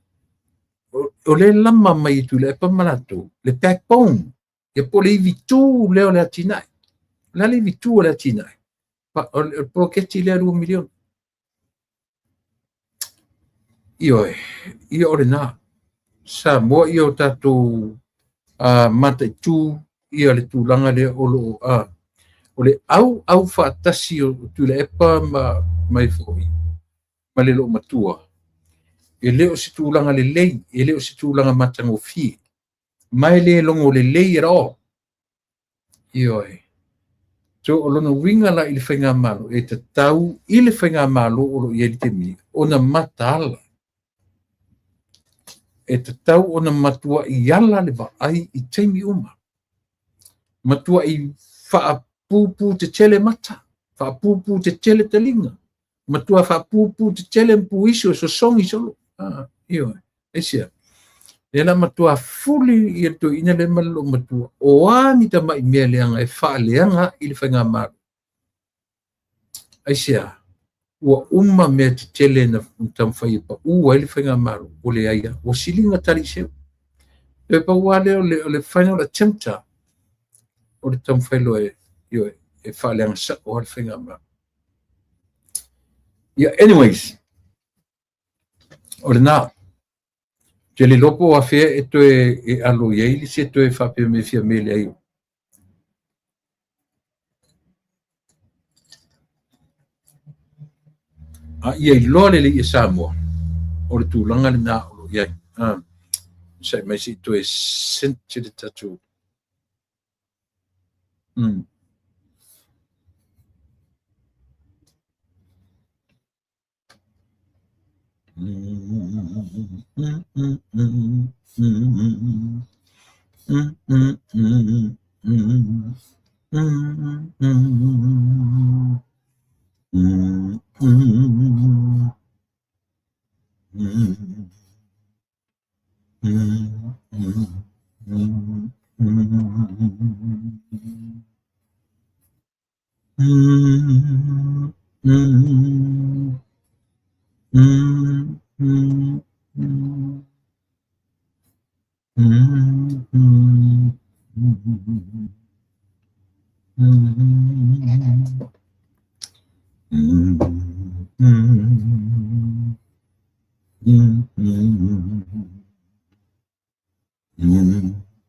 O lea e lama mai e Tuilaepa ma latou le backbone, ia po o le ivitu lea o le atinae. O le a le ivitu o le atinae? O le poloketi lea 2 miliona. Ioe, ia o lena. Samoa ia o tatou mataitu ia le tulaga lea o lo o o le auau faatasi o Tuilaepa ma e foi ma le loomatua, e le o se tulaga lelei, e le o se tulaga matagofie, ma e le logo lelei at all. Ioe. So o lona uiga la i le faigamalo, e tatau i le faigamalo o lo o i ai i le taimi nei ona mataala. E tatau ona matuai ala le vaai i taimi uma. Matuai faapupu tetele mata, faapupu tetele taliga, matua faapupu tetele puiso e sosogi solo. Ioe. Aisea? Lea la matua fuli ia le toeaina lea ma le loomatua, o a ni tamai mea leaga e faaleaga i le faigamalo. Aisea? Ua uma mea tetele na taumafai e pau ai le faigamalo, ua leai lava, ua siliga taliiseu. Toe pau lava lea o le final attempt o le taumafai loa e, ioe, e faaleaga sao lava le faigamalo. Yeah, anyways, o lena. Ou te le iloa po o afea e toe e alo i ai le isi e toe faapea mai e fia mele ai. A ia iloa lelei e Samoa, o le tulaga lena o lo o i ai. Sai mai se i toe sent le tatou.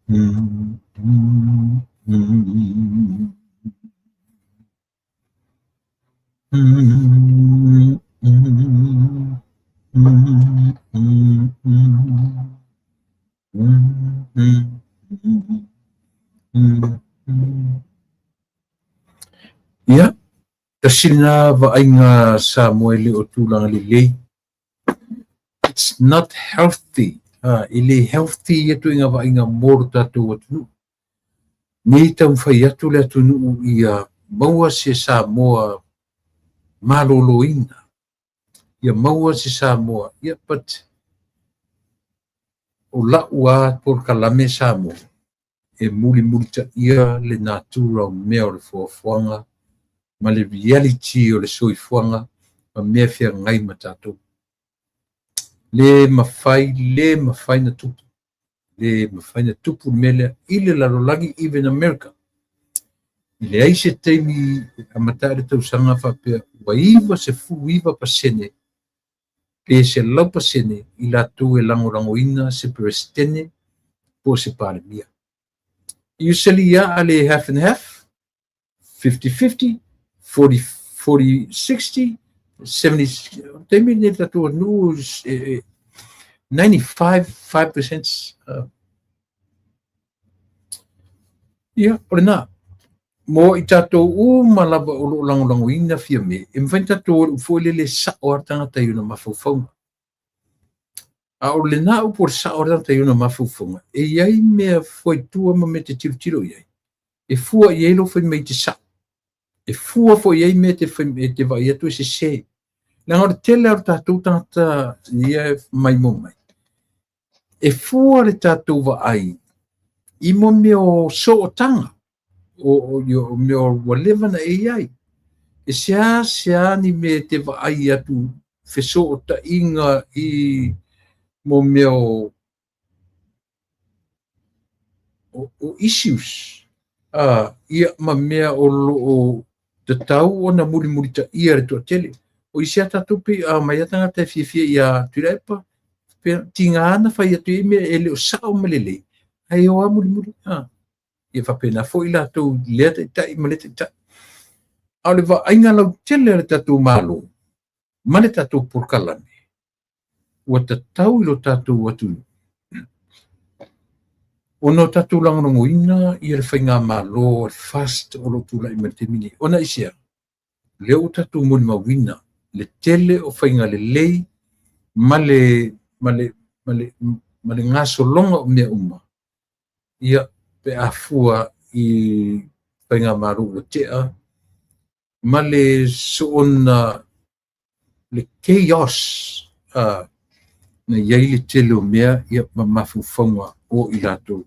Ia, tasi lena vaaiga Samoa e le o tulaga lelei. It's not healthy. E le healthy ia ituaiga vaaiga mo lo tatou atunuu. Nei taumafai atu le atunuu ia maua se Samoa maloloina, ia maua se Samoa, ia, but o lau a polokalame Samoa, e mulimulitaia le natura o mea o le foafoaga ma le reality o le soifuaga ma mea feagai ma tatou. Le mafai, le mafai na tupu. Le mafai na tupu le mea lea i le lalolagi, even America. E leai se taimi e amata ai le tausaga faapea ua 99% pe 100% i latou e lagolagoina se Peresetene po o se Palemia. Usually ia a le half and half, 50-50, 40-60, 70, taimi lenei le tatou atunuu 95, 5%. Ia, o lena. Mo i tatou uma lava o lo o lagolagoina Fiame, e mafai ona tatou o foi lele sao a le tagata i ona mafaufauga. A o lena upu o le sao a le tagata i ona mafaufauga, e i ai mea fua i tua ma mea e te tilotilo i ai, e fua i ai lou fai mai i te sao. E fua foi i ai mea e te vaai atu e sese. Leaga o le tele lava o tatou tagata ia e maimoa mai, e fua le tatou vaai i mo mea o sootaga, o mea ua leva na e i ai. E seasea ni mea e te vaai atu fesootaiga i mo mea o issues, ia ma mea o lo o tatau ona mulimulitaia e le toatele. O isi a tatou pei a omai a tagata e fiafia ia Tuilaepa, tiga na fai atu i mea e le o sao ma lelei, ae o a mulimuli. Ia faapena foi latou lea taitai ma lea taitai. A o le vaaiga lautele a le tatou Malo ma le tatou polokalame, ua tatau i lo tatou atunuu ona o tatou lagolagoina ia le faigamalo a le FAST o lo o tulai mai le taimi nei. Ona aisea? Lea ua tatou molimauina le tele o faiga lelei ma le gasologa o mea uma, ia pe a fua i faigamalo ua tea ma le soona le chaos na i ai le tele o mea ia ma mafaufauga o i latou.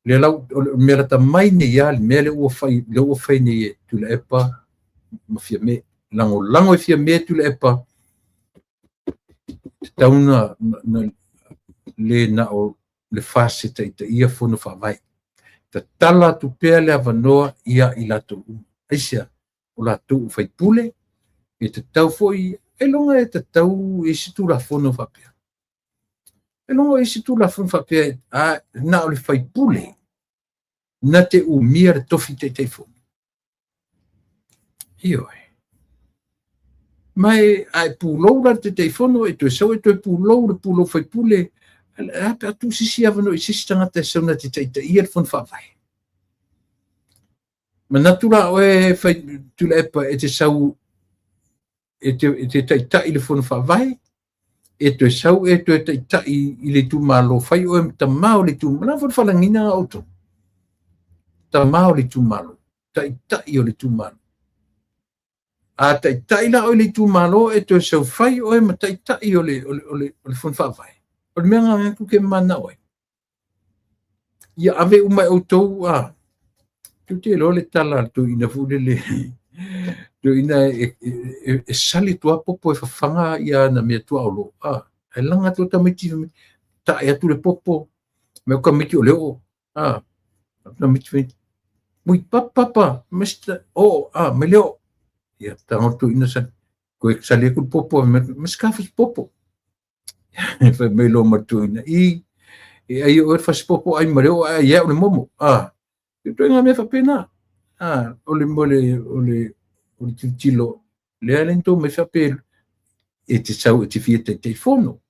Le lau o le mea lata mai nei lava le mea lea ua fai, lea ua fai nei e Tuilaepa ma Fiame. Lagolago e Fiame Tuilaepa, tatau na le na o le FAST e taitaia fono faavae. Tatala atu pea le avanoa ia i latou uma. Aisea? O latou o faipule, e tatau foi, ailoga e tatau i se tulafono faapea. Ailoga i se tulafono faapea, na o le faipule na te umia le tofi taitaifono. Ioe. Mai a e pulou la le taitaifono, e toe sau e toe pulou le pulou faipule, a pe a tuu se isi avanoa i se isi tagata e sau na te taitaia le fono faavae. Manatu la oe fai Tuilaepa e te sau e te taitai le fono faavae, e toe sau e toe taitai i le itumalo, fai oe ma tamā o le itumalo. La foi le faalagiga na outou. Tamā o le itumalo, taitai o le itumalo. A taitai la oe i le itumalo, e toe sau fai oe ma taitai o le fono faavae. O le mea na atu ke manao ai. Ia ave uma e outou a tou te iloa le tala a le toeaina foi lele. Toeaina e sali atu lava popo e fafaga ia ana mea tuaolo. Ae laga atu tamaiti, tae atu le popo, me o tamaiti o le oo. Tamaiti fai, mui papa papa, mesta o mai le oo. Ia tago le toeaina sali, koe sali atu le popo, ma se kafa popo. Fai mai loa ma le toeaina, i E ai e oe le fasipopo ai ma le oo ai au le momo. Ah, e ituaiga mea faapena. Ah, o le o le o le o le tilotilo lea le tou mai faapea e te sau e te fia Taitaifono,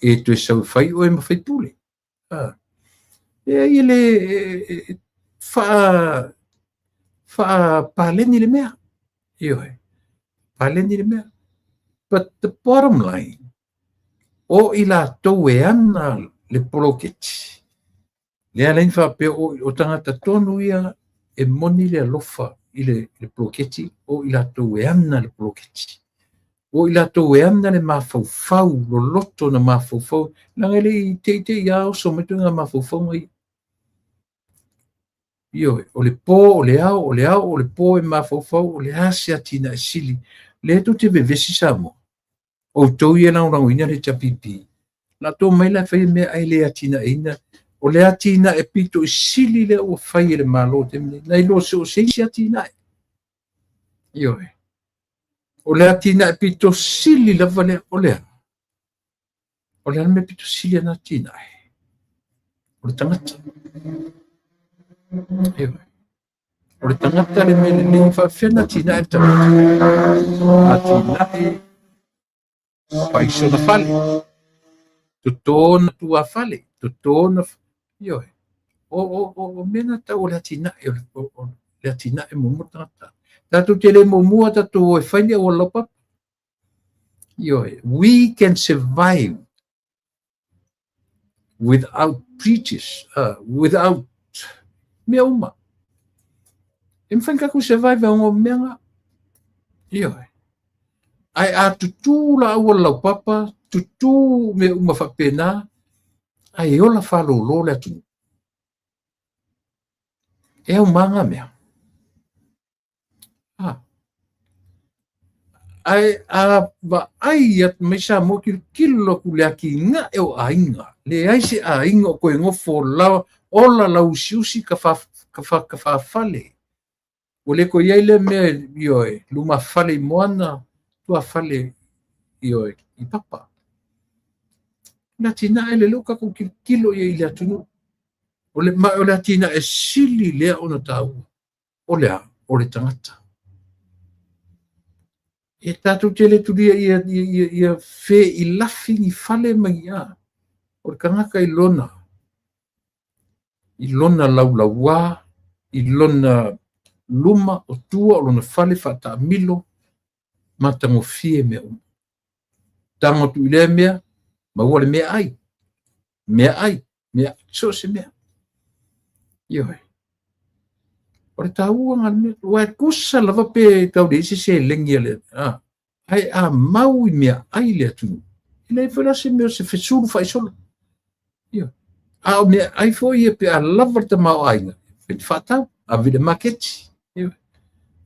e toe sau e fai oe ma faipule. Ah, e ai le faapaleni le mea. Ioe, paleni le mea. But the bottom line, o i latou e ana le poloketi, lea la faapea o tagata tonu ia e moni le alofa i le poloketi, o i latou e ana le poloketi. O i latou e ana le mafaufau, loloto na mafaufau, leaga e le i teitei ia oso mai ituaiga mafaufauga ia. Ioe, o le po, o le ao, o le ao, o le po e mafaufau, o le a se atinae sili. Lea tou te vevesi Samoa. Outou ia e lagolagoina le HRPP. Latou mai la e fai mea ai le atinaeina. O le atinae pito i sili lea ua fai e le Malo taimi nei, nai lo so o se isi atinae. Ioe. O le atinae pito sili lava lea, o le a? O le a le mea pito sili ana atinae? O le tagata. Ioe. O le tagata le mea lelei, faapefea ona atinae le tagata? Atinae fai sona fale, toto ona tuafale, toto ona, ioe. O mea na tau o le atinae, o le atinae muamua le tagata. Tatou te le muamua tatou o e fai ni auala laupapa. Ioe, we can survive without bridges, without mea uma. E mafai ona tatou survive ai o mea na. Ioe. Ae a tutū la auala laupapa, tutū mea uma faapena, ae ola fālōlō le atunuu. E aumā ngā mea. Ah. Ae a vaai atu mai Samoa tilotilo atu le atinae o aiga, leai se aiga o toe nofo la, ola lauusiusi ka fafale. Ua le toe i ai lea mea, ioe, lumafale i moana, tuafale, ioe, i papa. O le atinae lea ua tatou tilotilo i ai i le atunuu. O le, ma o le atinae sili lea ona taua. O le a? O le tagata. E tatou te le tulia ia feilafi ni fale ma ni a. O le tagata i lona laulauā, i lona luma o tua, o lona fale faataamilo, matagofie mea uma. Tago atu i lea mea, maua le mea ai. Mea ai, mea, so o se mea. Ioe. O le taua ngā le mea, ua e kusa lava pe tau leai se seleni a le, ae a mau i mea ai le atunuu. E leai foi la se mea o se fesulu faaisolo. Ioe. A o mea ai foi ia pe a lava le tamaoaiga, fai te faatau, ave i le maketi. Ioe.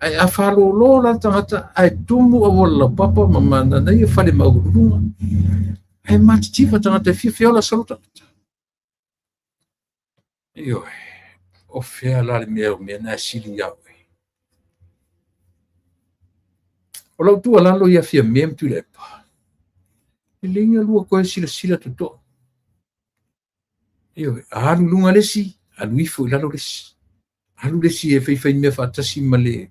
Ae a fālōlō la le tagata, ae tumu auala laupapa ma mananaia fale maualuluga, ae matitiva tagata e fia ola solo tagata. Ioe, o fea la le mea o mea na e sili iā oe. O lau tuualalo ia Fiame ma Tuilaepa, lelei ona lua toe silasila totoa. Ioe, a alu i luga le isi, alu ifo i lalo le isi. Alu le isi e faifai mea faatasi ma le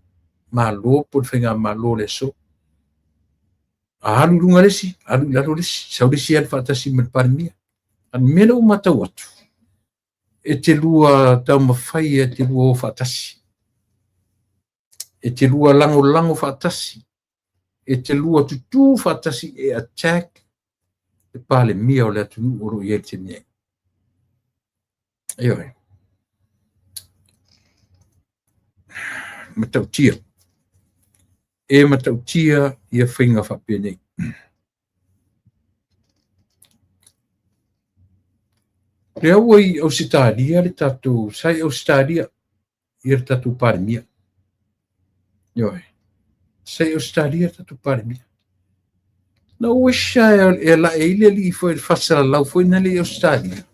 Malo po o le faigamalo o le aso. A alu i luga le isi, alu i lalo le isi. Sau le isi alu faatasi ma le Palemia. A o le mea lea ua matau atu, e te lua taumafai e te lua o faatasi. E te lua lagolago faatasi. E te lua tutū faatasi e attack le Palemia o le atunuu o lo o i ai i le taimi nei. Ioe. Matautia. E matautia ia faiga faapenei. Lea ua i Ausetalia le tatou, sa i Ausetalia ia le tatou Palemia. Ioe. Sa i Ausetalia le tatou Palemia. Na ou wish e lae ai le alii foi le faasalalau foi na le i Ausetalia.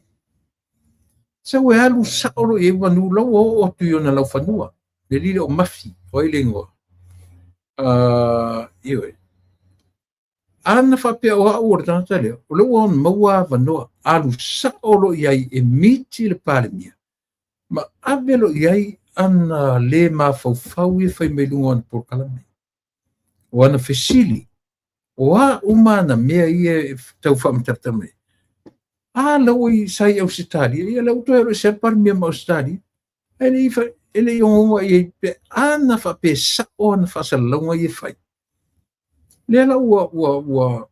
Sau e alu sao loa i ai manu la ua oo atu i ona laufanua. Le alii lea o Mafi, o ai le igoa. Ioe. Ana faapea o au o le tagata lea, o lea ua maua avanoa, alu sao loa i ai e miti le Palemia, ma ave loa i ai ana le mafaufau ia fai mai luga o ana polokalame. O ana fesili, o a uma ana mea ia e tau faamatalatala mai. A la ua sa i Ausetalia, ia la ua toe alu ese lava le Palemia ma Ausetalia. Ae le i e le i ogaoga i ai pe ana faapea e sao ana faasalalauga ia e fai. Lea la ua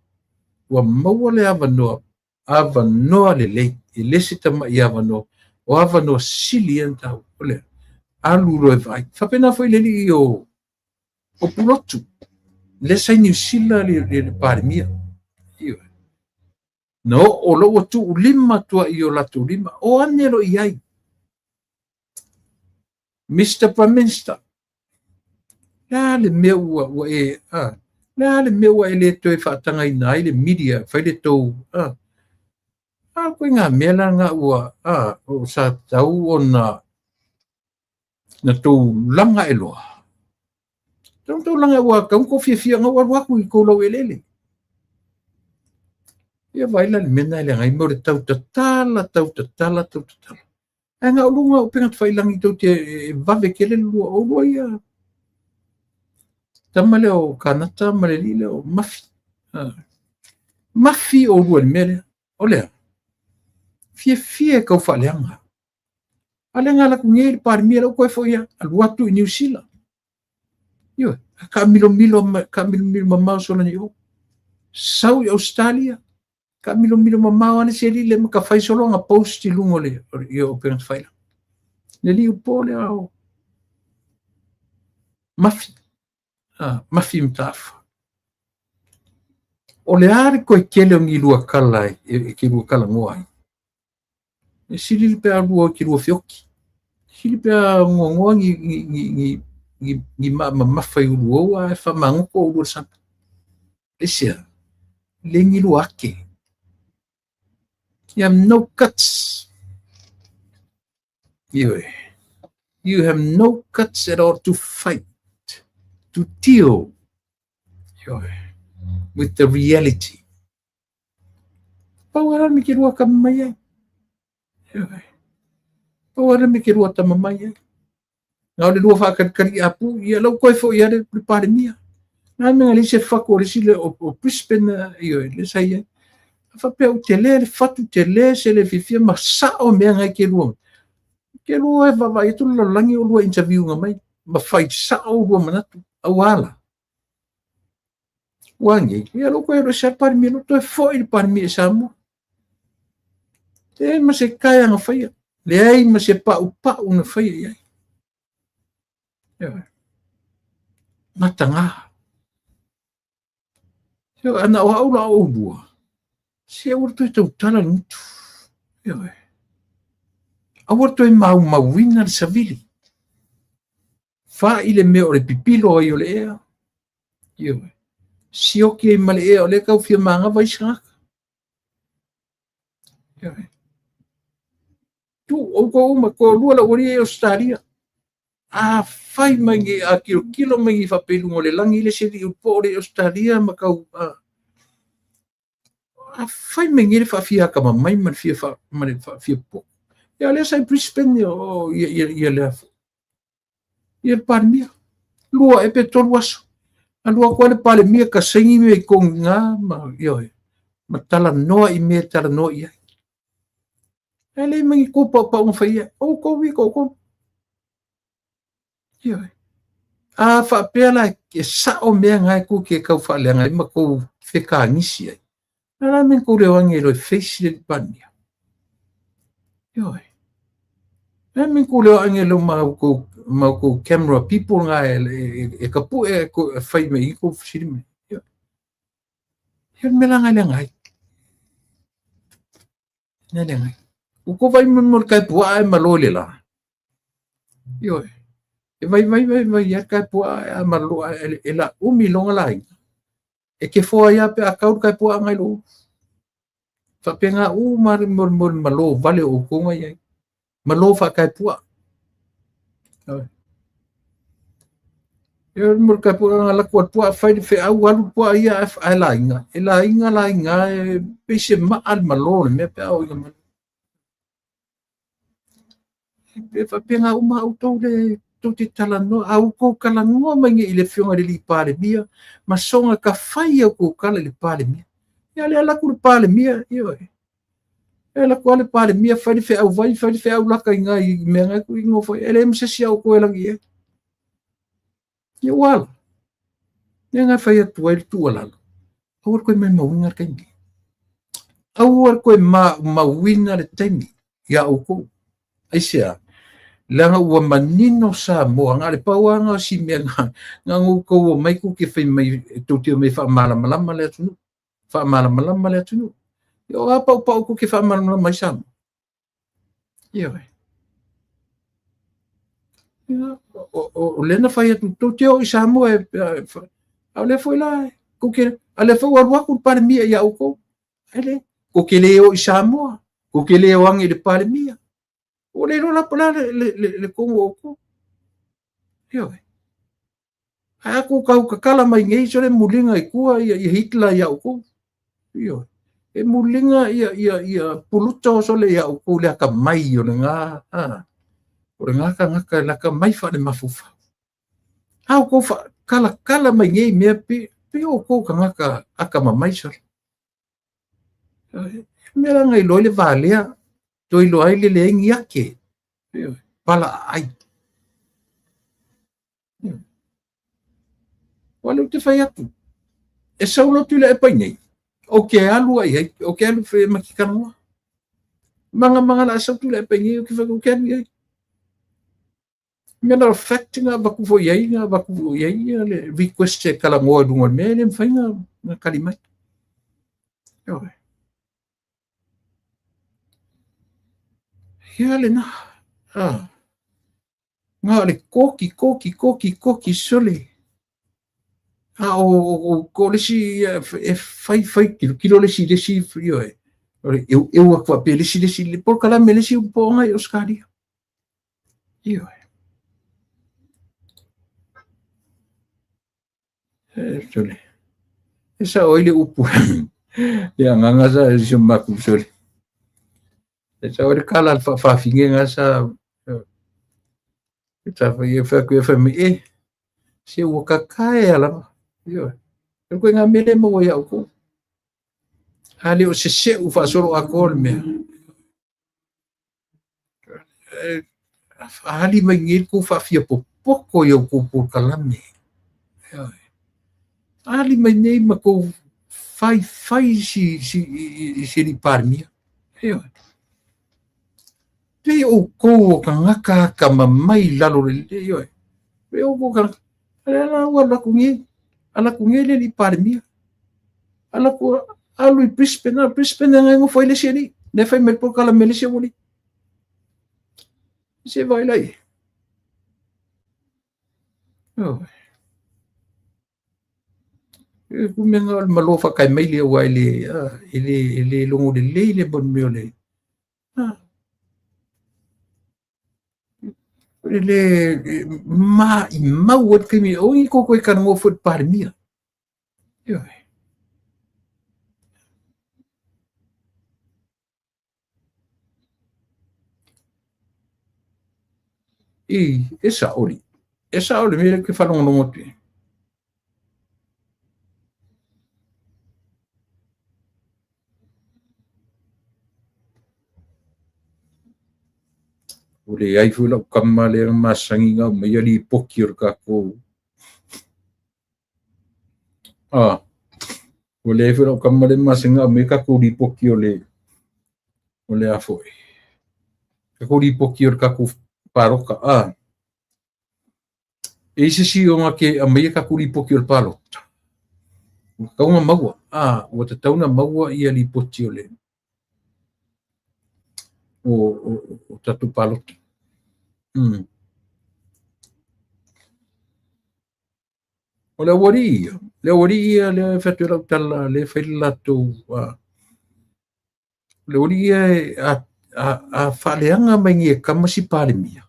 maua le avanoa, avanoa lelei, e le se tamai avanoa, o avanoa sili ia na taua. O le alu loa e vaai. Faapena foi le alii o Pulotu, lea sa i Niu Sila le Palemia. Ioe. Na oo loa ua tuulima atu ai i o latou lima, o ane loa i ai. Mr. Prime Minister, le a le mea ua e, le a le mea ua e le toe faatagaina ai le media, fai le tou, a koe ngā mea la ngā ua, o sa tau ona na tou laga e loa. Tau tou laga ua kau kou fiafia ngau alu aku i kou lau elele. Ia vai la le mea na e leaga ai mo le tau tatala, tau tatala, tau tatala. Ae ngā ulunga o penga tawhailangi tau te e vave ke le lua o lua ia. Tama lea o Kanata ma le alii lea o Mafi. Mafi o lua le mea lea. O lea. Fiafia e kau faaleaga. A le ngā laku nei le Palemia lau koe foi ia, alu atu i Niu Sila. Ioe, ka milomilo mamao sola ni o. Sau i Australia, ka milomilo mamao ale se lile ma ka fai solo nga post i lunga le i o penga tawhaila. Le li upo le ao Mafi. Mafi mtafa. O le a le koe kele o ni lua kala e ke lua kala ngoa ai. E sili le pea lua ke lua fioki. Sili pea ngoa ngoa ni ma mamafa i ulu oua e wha mangoko o lua sapa. Le sea, le ni lua ake. You have no guts. You have no guts at all to fight, to deal with the reality. Pau ara me ke rua kama mai ai. Pau ara me ke rua tama mai ai. Ngā o le rua whakarikari apu, ia lau koe fo ia le Palemia. Ngā mea le se whaku o le sile o Brisbane, ioe, le sa ia. Whapea u te le, le fatu te le, se le fiafia, ma sao mea ngai ke rua. Ke rua e vava i tu la langi o rua interview nga mai, ma whai sao rua manatu, au ala. Ua ngi, ia lau koe ro se Palemia, lo toe foi le Palemia e Samoa. Te ma se kai anga whaia. Le ai ma se pau pau na whaia iai. Matanga. Ana o au la o lua. Se aua toe tautala le gutu. Ioe. Aua toe maumauina le savili. Wha i le mea o le pipilo ai o le ea. Ioe. Sioki ai ma le ea o le kau fia manga vai sangaka. Ioe. Tu o ko uma ko lua la uri e Australia. A fai mai ngi a kilo kilo mai ngi whapelungo le langi le seli upo o le Australia ma kau a fai mai ngi le whaafia ka mamai ma le fia ma le whaafia po. Ia le sai Brisbane o ia le afo. Ia le Palemia. Lua e pe tolu aso. A lua koa le Palemia ka sengi me i kongi ngā ma ioe. Ma tala noa i me tala noa i ai. E le mangi ko pa pa unga whaia. O ko wi ko ko. Ioe. A whaapea la e sao mea ngai ku ke kau whaaleanga i ma kou wheka ngisi ai. Nā la men kou leo ange loi face le Palemia. Ioe. Nā men kou leo ange lo mau kou camera people ngā e kapu e whai me i kou siri me. Ioe. Ioe me la ngai le ngai. Nā le ngai. U ko vai mo le kai pua e malo le la. Ioe. E vai vai vai vai ia kai pua e malo e la umi longa lai. E ke foa ia pe a kau kai pua ngai lo. Whapenga u mari mor mor malo vale o konga ia. Malo wha kai pua. E o mo ka pua nga laku al pua fai le feau alu pua ia ae laiga. E laiga laiga e pei se maa le malo le mea pe a oo ina malo. E faapena uma outou le tou te talanoa, a outou talanoa mai nei i le Afioga i le alii Palemia ma soona tafai a outou tala i le Palemia. Ia lea alu atu le Palemia, ioe. E alu atu lava le Palemia fai le feau vai, fai le feau lata i ina i mea na e nofo ai, e leai ma se isi a outou e lagi i ai. Ia ua ala. Lea na fai atu ai le tuualalo, aua le toe maumauina le taimi. Aua le toe maumauina le taimi iā outou. Aisea? Leaga ua manino Samoa, na o le pau lava lena o si mea na na outou omai tou te fai mai, tou te omai e faamalamalama le atunuu, faamalamalama le atunuu. Ia o a paupau tou te faamalamalama ai Samoa? Ioe. O lea na fai atu, tou te o i Samoa, a o lea foi la, tou te, a lea foi ua alu atu le Palemia ia outou. Ae le, tou te le o i Samoa, tou te le o ane i le Palemia. Ua le iloa la po o le a le tonu o outou. Ioe. Ae a tou tau tatala mai nei, sole muliga i tua ia Hitler ia outou. Ioe. E muliga ia Puluto sole ia outou le atamai o lena, o lena tagata le atamai faale-mafaufau. A outou faatalatala mai nei mea, pe outou tagata atamamai sole. Mea la na iloa ai le valea, toe iloa ai le leai ni ake, pala aai. Ua lea ou te fai atu, e sau loa Tuilaepa i nei, ou te alu ai ai, ou te alu e ma te talanoa. Maga maga la sau Tuilaepa i nei, ou te fai atu, ou te alu i ai. Matter of fact, na avatu foi i ai, na avatu i ai le request e talanoa i luga o le mea, e le mafai na tali mai. Ioe. Ia lena. Ah. Na o le koki, koki, koki, koki, sole. A o o le isi e fai, fai, kilo, kilo le isi, le isi, ioe. O le eueu atu faapea le isi, le isi, le polokalame le isi po o ngai Australia. Ioe. E, sole. E sao ai le upu. Le agaga sa e si o maku sole. E sao ai le kala le faafafine nga sa e sa fai e fai atu e fai mai e se ua kakae a lava. Ioe. E koe ngā mele maua ia outou. A le o se seu faasolo atoa le mea. Faaali mai nei le tou faafiapopoto i outou polokalame. Faaali mai nei ma tou faifai i si alii Palemia. Ioe. Pei outou o tagata atamamai i lalo o le, ioe. Pei outou o tagata, lea la ua alu atu nei, alu atu nei le alii Palemia. Alu atu, alu i Brisbane, a Brisbane e nofo ai le isi alii. Lea fai mai le polokalame le isi aualii. Se vaai la i ai. Oh. E ku mea o le malo whakae mai le aua e le, e le, e le logo lelei le mo mea o le, e le maimau ai le taimi, aua ne i tou toe talanoa fua i le Palemia. Ioe. I, e sao li. E sao le mea lea ou te faalogologo atu i ai. Ua leai foi lau tama lea na masani na aumaia lipoti o le tatou ua leai foi lau tama lea na masani na aumaia tatou lipoti o le o le a foi tatou lipoti o le tatou palota. E i ai se isi o na te aumaia tatou lipoti o le palota, ua tatau ona maua, ua tatau ona maua ia lipoti o le o tatou palota. O le aualii ia, le aualii ia lea e fai atu ai lau tala, lea e fai le latou, o le aualii ia a faaleaga mai nei e tama si Palemia,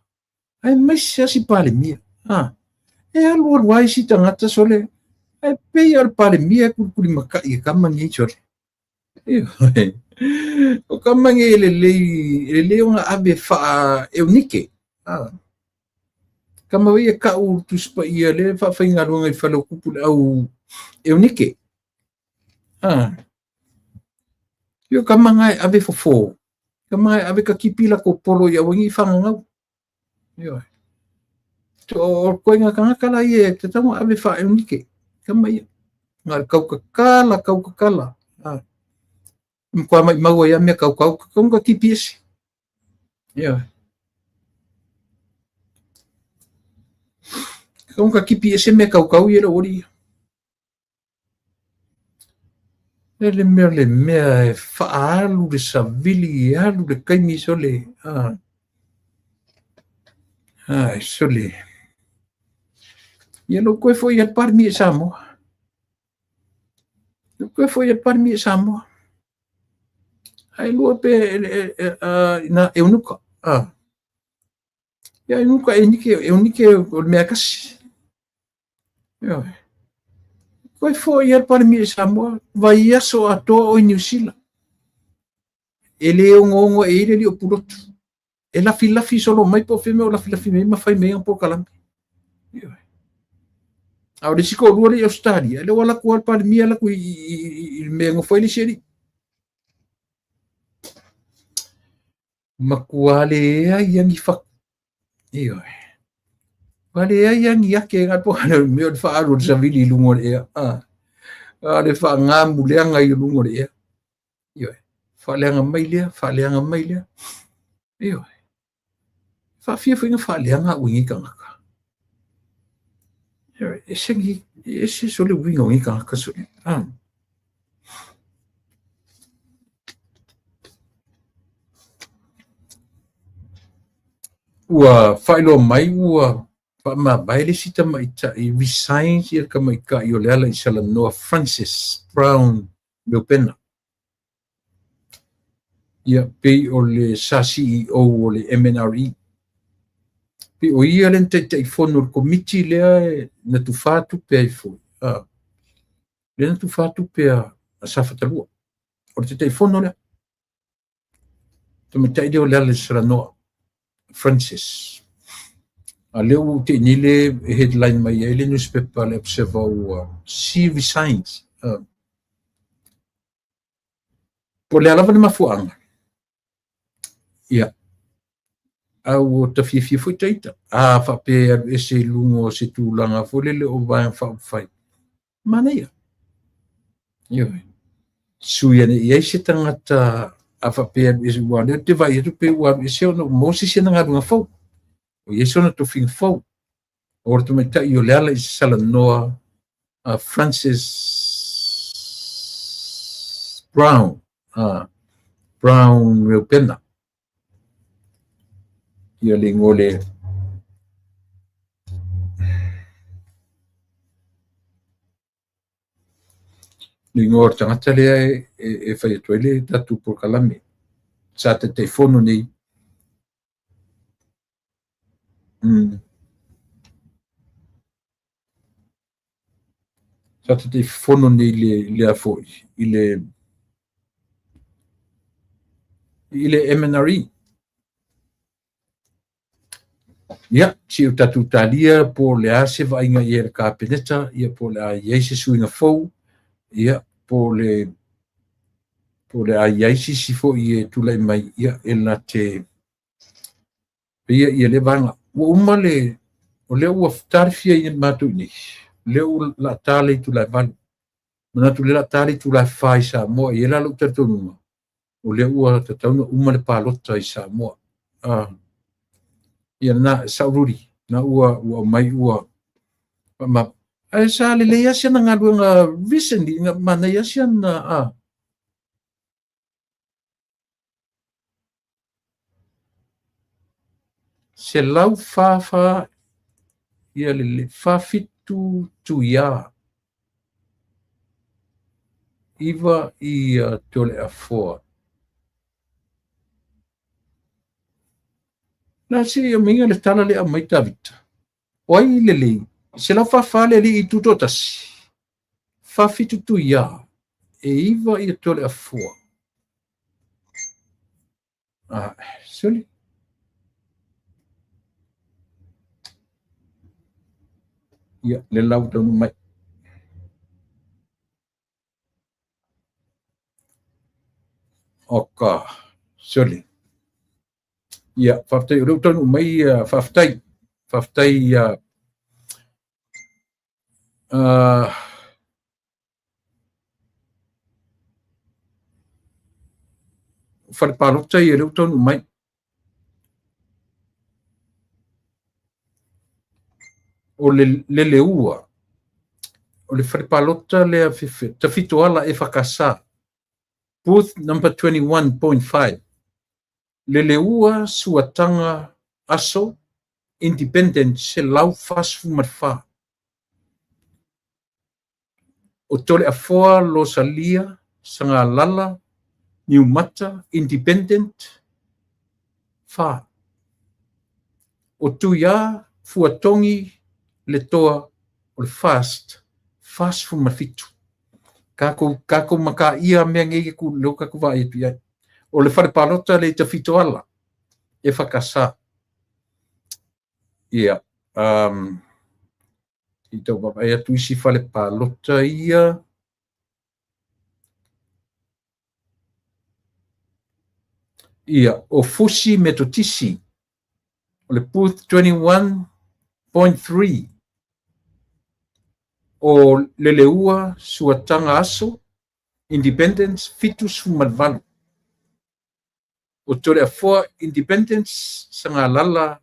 aemaise lava si Palemia. E alualu ai isi tagata sole, ae pei lava o le Palemia e kulikulimatai e tama nei sole. Ioe. O tama nei e lelei, e lelei ona ave faa-eunike. Ah. Tama foi e tau Tusi Paia lea e faafaigaluega i le fale o tupu le au eunike. Ah. Io tama na e ave fofo. Tama na e ave katipi latou polo ia aua nei fagagau. Ioe. O koinga tagata la ia e tatau ona ave faa-eunike. Tama ia. Na o le tautatala, tautatala. Ah. E matua maumau ai lava mea kaukau, tatau ona katipi ese. Ioe. Tatau ona katipi ese mea kaukau ia le aualii ia. E le mea le mea e faaalu le savili, e alu le taimi sole. Ah. Ai, sole. Ia lou toe foi i le Palemia i Samoa. Lou toe foi i le Palemia i Samoa. Ae lua pe na eunuka. Ah. Ia eunuka e nike, eunike o le mea kasi. Ioe. Toe foi i le Palemia i Samoa, vaiaso atoa o i Niu Sila. E le onoono e i le alii o Pulotu. E lafilafi solo mai po o fea mea o lafilafi mai ma fai mai ana polokalame. Ioe. A o le isi toalua lea i Ausetalia, lea ua alu atu lava le Palemia alu atu i le mea e nofo ai le isi alii. Matua leai lava ni fatu. Ioe. Matua leai lava ni ake na po o le mea o le faaalu o le savili i luga o le ea. A o le faagamuleaga i luga o le ea. Ioe. Faaleaga mai lea, faaleaga mai lea. Ioe. Faafia foi na faaleaga au i nei tagata. Ioe. Ese ni, ese sole uiga o nei tagata sole. Ah. Ua faailoa mai ua faamavae le isi tamaitai resigns ia le tamaitai o Lealaisalanoa Francis Brown Leupena. Ia, pei o le sa CEO o le MNRE. Pei o ia lea na taitaifono i le komiti lea na tufā tupe ai foi. Ah, lea na tufā tupe a Safata 2. O le taitaifono lea. Tamaitai lea o Lealaisalanoa Francis. A lea ua ou tei nei le headline mai ai le newspaper le Observer ua she resigns. Po o le a lava le mafuaaga. Ia. A ua ta fiafia foi taita. A faapea e alu ese i luga o se tulaga foi lele o Vaega Faaupufai. Manaia. Ioe. Sui ane i ai se tagata a faapea alu ese, aua o lea ou te vaai atu pei ua alu ese ona ua maua se isi ana galuega fou. Ua i ai sona tofiga fou. O le tamaitai o Lealaisalanoa Francis Brown, Brown Reupena. Ia le igoa le le igoa o le tagata lea e fai atu ai le tatou polokalame. Sa taitaifono nei. Sa taitaifono nei i le a foi, i le i le MNRE. Ia, se i o tatou talia po o le a se vaaiga i ai a le Kapeneta, ia po o le a i ai se suiga fou, ia po o le po o le a i ai se isi foi e tulai mai, ia e na te Ia, ia lea vaega. Ua uma le, o lea ua talifia i matou i nei, o lea ua la ta le itula e 8. Manatu o lea la ta le itula e 4 i Samoa, e i ai la lou talitonuga, o lea ua tatau ona uma le palota i Samoa. Ah, ia na, Saululi, na ua, ua aumai ua, ma, ae sa lelei lava si ana galuega recently, na manaia si ana, ah, 144 ia le 47 tuiā 9 ia Toleafoa. Na se i aumaiga le tala lea aumai Tavita. O ai lelei? 144 le alii tutoatasi, 47 Tuia, e 9 ia Toleafoa. Ah, soli. Ia, le lau taunuu mai. Oka, soli. Ia, faafetai, o lea ua taunuu mai, faafetai, faafetai, fale palota ia lea ua taunuu mai. O le Leleua, o le fale palota lea Tafitoala EFKS, booth number 21.5. Leleua Suataga Aso Independent 144. O Toleafoa Losalia Sagalala Niumata Independent 4. O Tuia Fuatogi Letoa o le Fast 47. Kākou makaia mea nei e ku leo kākou vaai atu i ai. O le fale palota le i Tafitoala EFKS. Ia, i tau vaavaai atu isi fale palota ia. Ia, o Fusi Metotisi, o le booth 21.3. O Leleua Suataga Aso, Independence 78. O Toleafoa Independence Sagalala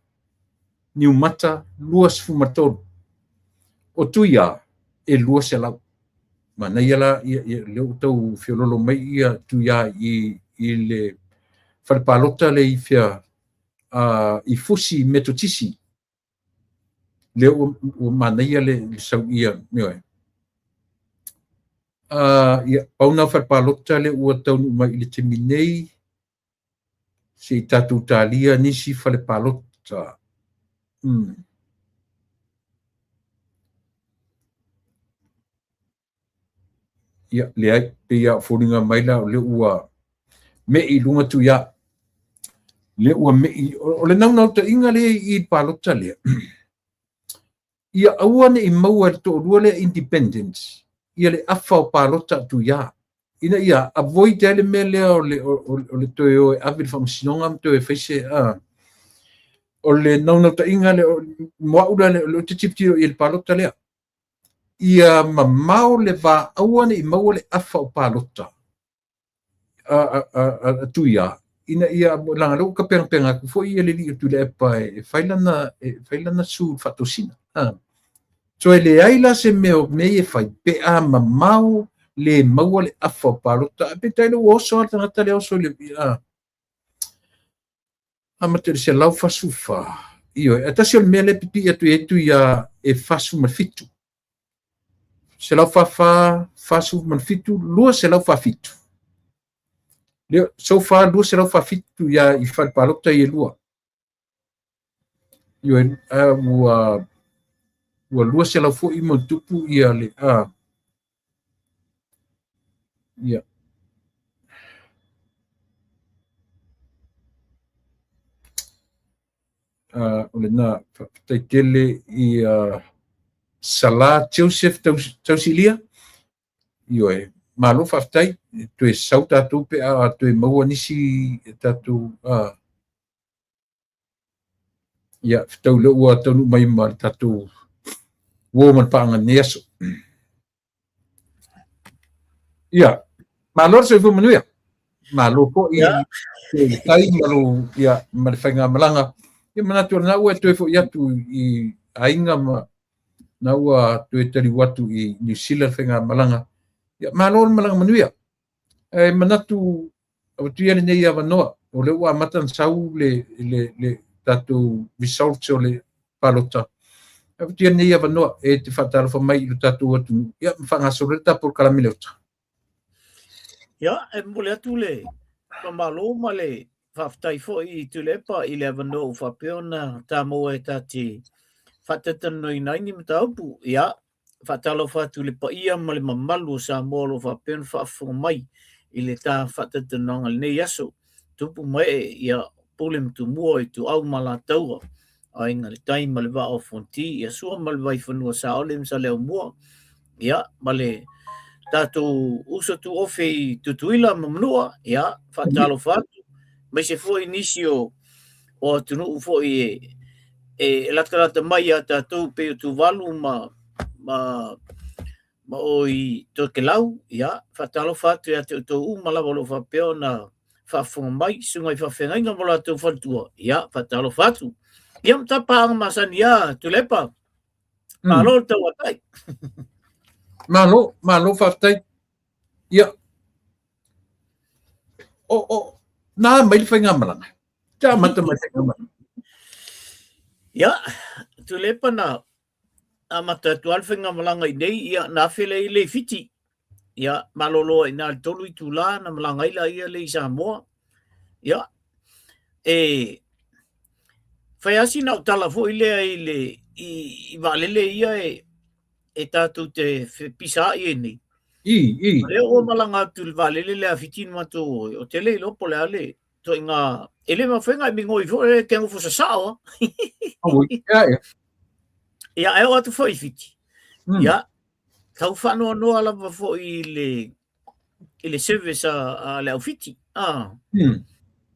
Niumata 23. O Tuia e 200. Manaia la ia lea ua tau feololo mai ia Tuia i le fale palota le i fea i Fusi Metotisi. Lea ua manaia le sau ia ioe. Ia, pau na fale palota le ua taunuu mai i le taimi nei, se i tatou talia nisi fale palota. Ia, leai, pei a o foliga mai la o lea ua mei i luga Tuia. Lea ua mei, o le naunautaiga lea i le palota lea. Ia aua ne i maua e le toalua lea Independence, ia le afa o palota a Tuia. Ina ia avoid ai le mea lea o le toe o e ave le faamasinoga ma toe fai se o le naunautaiga lea, mo au la lea, o te tilotilo i le palota lea. Ia mamao le va aua ne i maua le afa o palota a Tuia, ina ia leaga lea ua tapegapegaina atu foi ia le alii o Tuilaepa e fai lana su faatosina. So e leai la se mea o mea ia e fai pe a mamao le maua le afa o palota. A peitai le ua oso lava le tagata lea oso i le amata i le 144. Ioe, ae tasi o le mea lea e pipii atu i ai Tuia e 47. 144, 47, 247. Lea, so far 247 Tuia i fale palota i e lua. Ioe, ua 200 foi ma tupu ia le ia. O lena faafetai tele i Sala Joseph Tausilia. Ioe, malo faafetai, toe sau tatou pe a toe maua nisi tatou ia, fetau lea ua taunuu mai ma le tatou uo ma le paaga nei aso. Ia, malo le soifua manuia. Malo foi le tai ma lo, ia, ma le faigamalaga. Ia manatu o lena ua e toe foi atu i aiga ma na ua toe taliu atu i New Zealand faigamalaga. Ia, malo le malaga manuia. E manatu avatu ia lenei avanoa, o lea ua amata ona sau le tatou results o le palota. Avatu ia lenei avanoa e te faatalofa mai i lo tatou atunuu. Ia, ma faagasolo le tatou polokalame Leota. Ia, e momoli atu le faamalo ma le faafetai foi i Tuilaepa i le avanoa ua faapea ona ta maua e ta te faatatalanoaina ai ni mataupu. Ia, faatalofa atu i le paia ma le mamalu o Samoa o lo o faapea ona faafofoga mai i le ta faatatalanoaga i lenei aso. Tupu ma ee, ia, Pule ma Tumua, Ituau ma Alataua, Aiga i le Tai ma le Vaa o Fonoti, ia Sua ma le Vaifanua, Saole ma Saleaaumua, ia, ma le tatou uso tuofe i Tutuila ma Manua, ia, faatalofa atu, aemaise foi nisi o o atunuu foi e, e latalata mai iā tatou pei o Tuvalu ma, ma, ma o i Tokelau, ia, faatalofa atu ia te outou uma lava o lo o faapea ona faafofoga mai, susuga i faafeagaiga ma latou faletua, ia, faatalofa atu. Ia, ma tapaaga masani ia, Tuilaepa, malo le tauatai. Malo, malo faafetai. Ia, o, o, na mai le faigamalaga. Te amata mai faigamalaga. Ia, Tuilaepa na amata atu lava le faigamalaga i nei, ia, na afe lea i le i Fiti. Ia, malolo ai i ina i le 3 itula na malaga ai laia lea i Samoa. Ia, e fai lava sina au tala foi lea i le i, i vaalele ia e e tatou te fepisaai ai nei. I, i. O lea ua malaga atu i le vaalele lea a Fiti na matou o ai, ou te le iloa po o le a le ituaiga, e le mafai ona e migoi foi, e te nofo sasao lava. Auoi, ia, ia. Ia, ae oo atu foi i Fiti, ia, tau faanoanoa lava foi i le i le service a, a le au Fiti. Ah.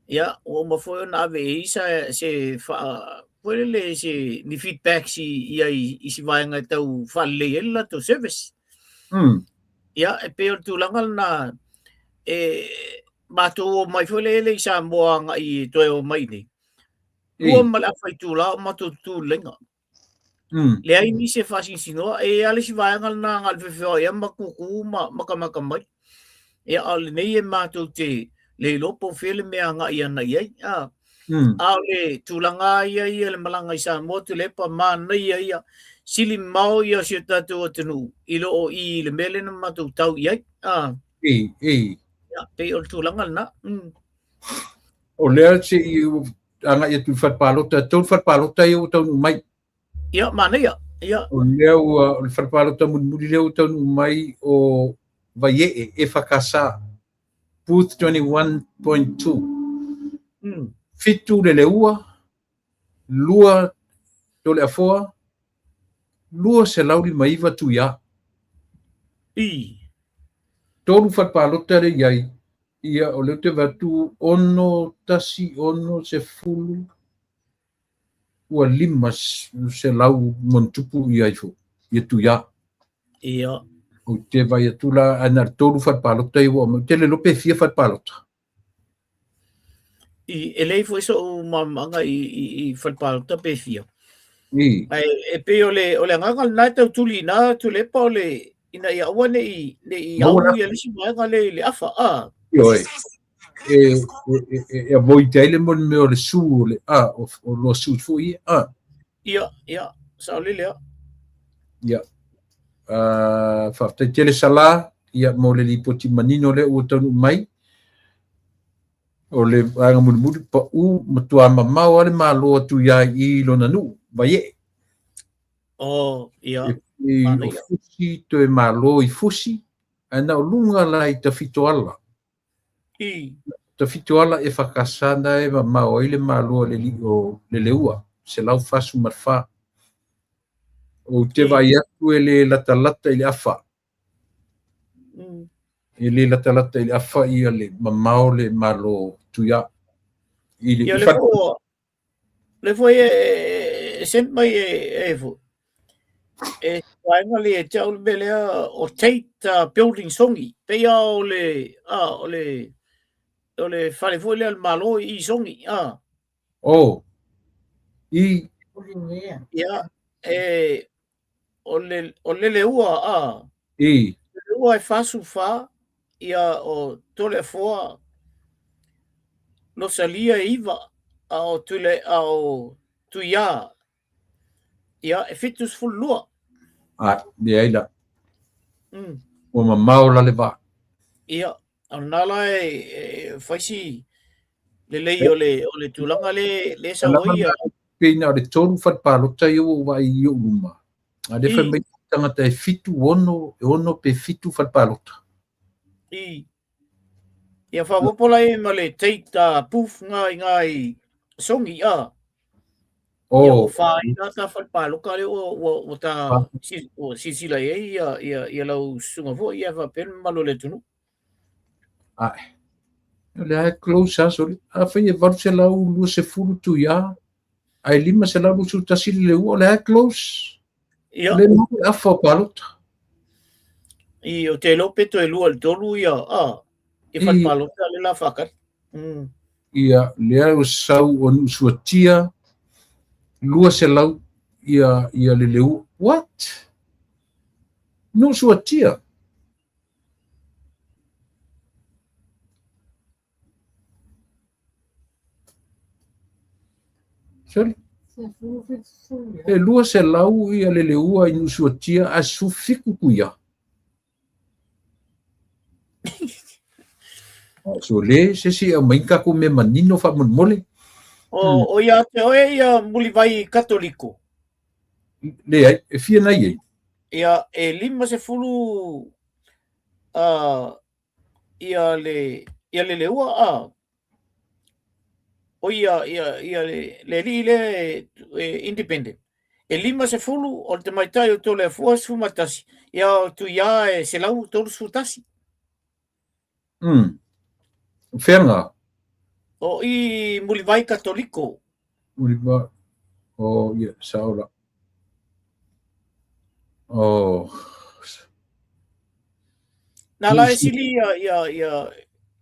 Ia, ua uma foi ona ave i ai sa, se faa, foi lele se, ni feedbacks i, i ai i si vaega e tau faalelei ai le latou service. Ia, e pei o le tulaga lena, e matou omai foi lele i Samoa agai e toe omai i nei. 2 ma le afa itula o matou tutū i le laina. Leai nisi e faasinosinoa, e i ai lava le isi vaega lena na o le feofeoai lava ma tutu ma matamata mai. Ia, a o lenei e matou te le iloa po o fea le mea agai ana i ai. A, a o le tulaga lava ia ia le malaga i Samoa Tuilaepa, manaia ia, sili mamao ia o si o tatou atunuu i lo o i le mea lea na matou tau i ai. A, I, i. Ia, pei o le tulaga lena. O lea se i agai atu i le fale palota, e 3 fale palota ia ua taunuu mai. Ia, manaia. Ia. O lea ua, o le fale palota mulimuli lea ua taunuu mai o Vaiee, EFKS, booth 21.2. 7 Leleua, 2 Toleafoa, 259 Tuiā. I. 3 fale palota lea i ai, ia o lea ou te vaai atu 6, 1, 10, ua 500 ma ona tupu i ai foi, ia Tuiā. Ia. Ou te vaai atu la, ae na o le 3 fale palota ia ua aumai. Ou te le iloa pe fia fale palota. I, e leai foi so'u malamalamaaga i, i, i fale palota pe fia. I. Ae e pei o le, o le agaga lena e tau tuli i ina Tuilaepa o le, ina ia aua ne i, ne i au ia le isi vaega lea i le afa, a. Ioe. E, e, e, e avoid ai le mo le mea o le su o le, a, o, o loa su foi ia, a. Ia, ia, saolele lava. Ia. Faafetai tele Sala, ia mo le lipoti manino lea ua taunuu mai. O le vaega mulimuli, pau matua mamao lava le Malo atu ia i lona nuu, Vaiee. Oh, ia. E, o Fusi, toe Malo i Fusi, ae na o luga la i Tafitoala. I. Tafitoala EFKS na e mamao ai le Malo a le alii o Leleua, 144. Ou te vaai atu e le latalata i le afa. E le latalata i le afa ia le mamao le Malo Tuiā. I le, Ia, le foi, le foi e, e send mai e, e foi. E vaega le e te au le mea lea o Tate Building Songi. Pei lava o le, a, o le, o le fale foi lea o le Malo i Songi. A. Oh. I. Ia, e, o le, o Leleua, a. I. Leleua e 44, ia o Toleafoa, Losalia e 9, a o Tule, a o Tuiā, ia e 72. A, leai la. Ua mamao la le va. Ia, o lena la e, e fai si lelei o le, o le tulaga le, le sau ai. pei na o le 3 fale palota ia ua ou vaai i ou luma. A o lea fai mai tagata e 7, 6, 6 pe 7 fale palota. I. Ia faaopoopo la i ai ma le Tate booth nga i nga i Songi a. Ia ua fa ai la ta fale palota lea ua ua ua ta ua silasila i ai ia ia ia lau susuga foi ia faapea le mamalu o le atunuu. Ae. O lea e close lava sole. Afai e 820 Tuia, ae 521 Leleua, o lea e close. Ia. Le maua le afa o palota. I, o te iloa pe toe lua i le tolu ia, a, i fale palota le la faatali. Ia, lea ua sau o Nuusuatia, 200 ia, ia Leleua. What? Nuusuatia? Sorry. E 200 ia Leleua i Nuusuatia ae 17 Tuia. So le se isi e aumai ni tatou mea manino faamolemole. O, o ia te oe ia Mulivai Katoliko. Leai, e fia na i ai? Ia, e 50 ia le ia Leleua a o ia ia ia le le alii lea e, e independent. E 50 o le tamaitai o Toleafoa 11, ia o Tuia e 131. Fea nga? O i Mulivai Katoliko. Mulivai. O, ia, sao la. O. Nā la e sili ia, ia, ia,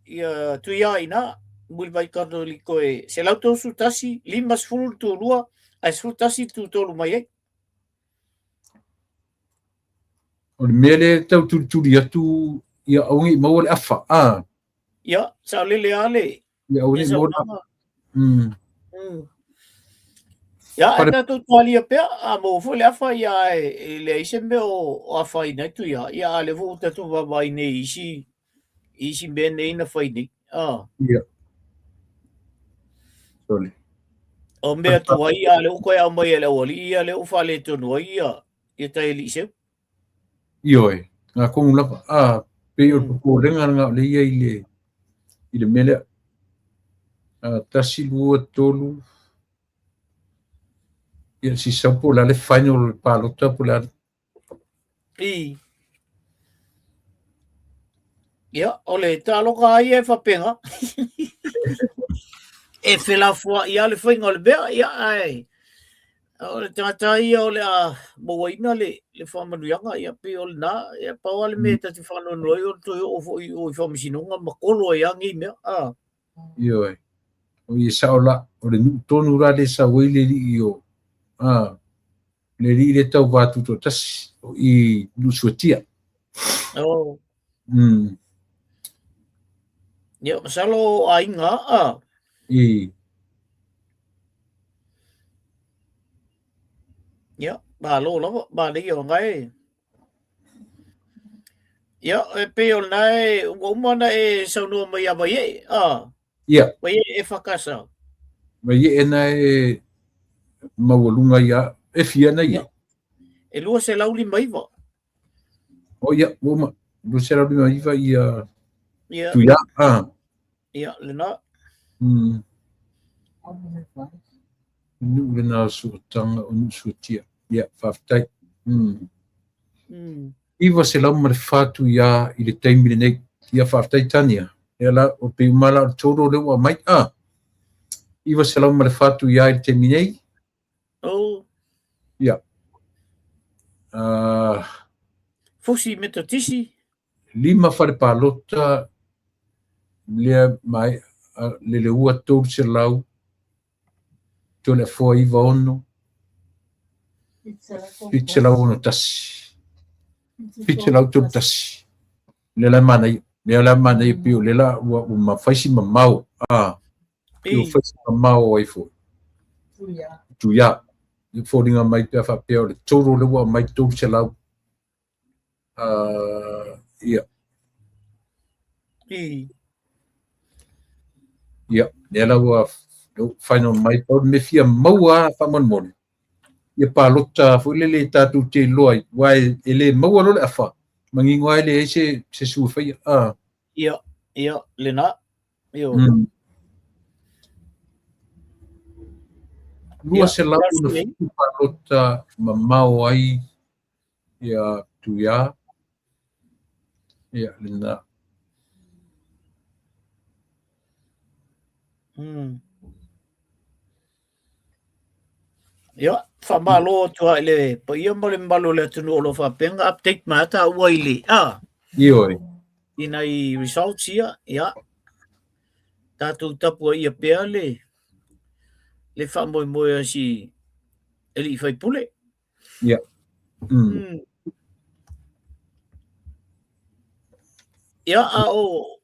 ia Tuia ina, Mulivai Katoliko e 131, 50 le tulua, ae 11 le tutolu mai ai. O le mea lea e tau tulituli atu ia aua ne i maua le afa, a. Ia, saolele lava le Ia aua ne i maua le afa. Ia, ae tatou talia pea, a maua foi le afa, ia ae e leai se mea o afaina ai Tuia, ia a o lea foi ua tatou vaavaai nei i isi, i isi mea nei na fai nei. A. Ia. Sorry. O mea tuai, a o lea ua toe aumai e le aualii ia, lea ua faaletonu ai ia, ia tai alii seu. Ioe, ngā kongu lava. A, pei o le popolega lena o lea ia i le, i le mea lea. A, tasi, lua, tolu, ia si sau po o le a le final o le palota po o le a le. I. Ia, o le taaloga lava ia e faapena. E felafoai lava le faiga o le mea, ia, ae o le tagata ia o le a mauaina le, le faamanuiaga, ia, pei o lena, ia, pau lava le mea e ta te faanoanoa ai o le toe oo foi i o i faamasinoga ma kolo ai lava nei mea. A. Ioe. O ia sao la, o le nuu tonu la lea e sau ai le alii o, a, le alii lea tauva tutoatasi, o i Nuusuatia. Oh. Ia, masalo o aiga, a. I. Ia, malo lava, manaia o lena e. Ia, e pei o lena e, ua uma ona e saunoa mai ia Vaiee, a. Ia. Vaiee e whakasa. Vaiee na e maualuga ia, e fia na ia. E 259. O ia, ua uma, 259 ia. Ia. Tuia, a. Ia, lena. Nuu lena o suataga o Nuusuatia. Ia, faafetai. 904 Tuia i le taimi lenei. Ia, faafetai Tania. Ia la, o pei uma la o le total lea ua aumai. A. 904 Tuia i le taimi nei. Oh. Ia. Fusi Metotisi. Lima fale palota lea mai Leleua 300 Toleafoa 96 761 731. Lea la e manaia. Lea la e manaia pei o lea la ua mafai si mamao. A. Pei ua fai si mamao ai foi. Tuia. E foliga mai pe a faapea o le total lea ua aumai 300. Ia. Ia, lea la ua Lea ua final mai, pau le mea fia maua lava faamolemole, ia palota foi lele tatou te iloa ai, aua e le maua loa le afa, manino lava e leai se sue e faia. Ah. Ia, ia, lena. Ioe. 267 palota mamao ai ia Tuia, ia lena. Ia, faamalo atu lava i le paia ma le mamalu o le atunuu o lo o faapea ona update mai lava taua i le a. Ioe. I nai results ia, ia, tatou tapuaia pea le faamoemoe o si alii faipule. Ia. Ia, a o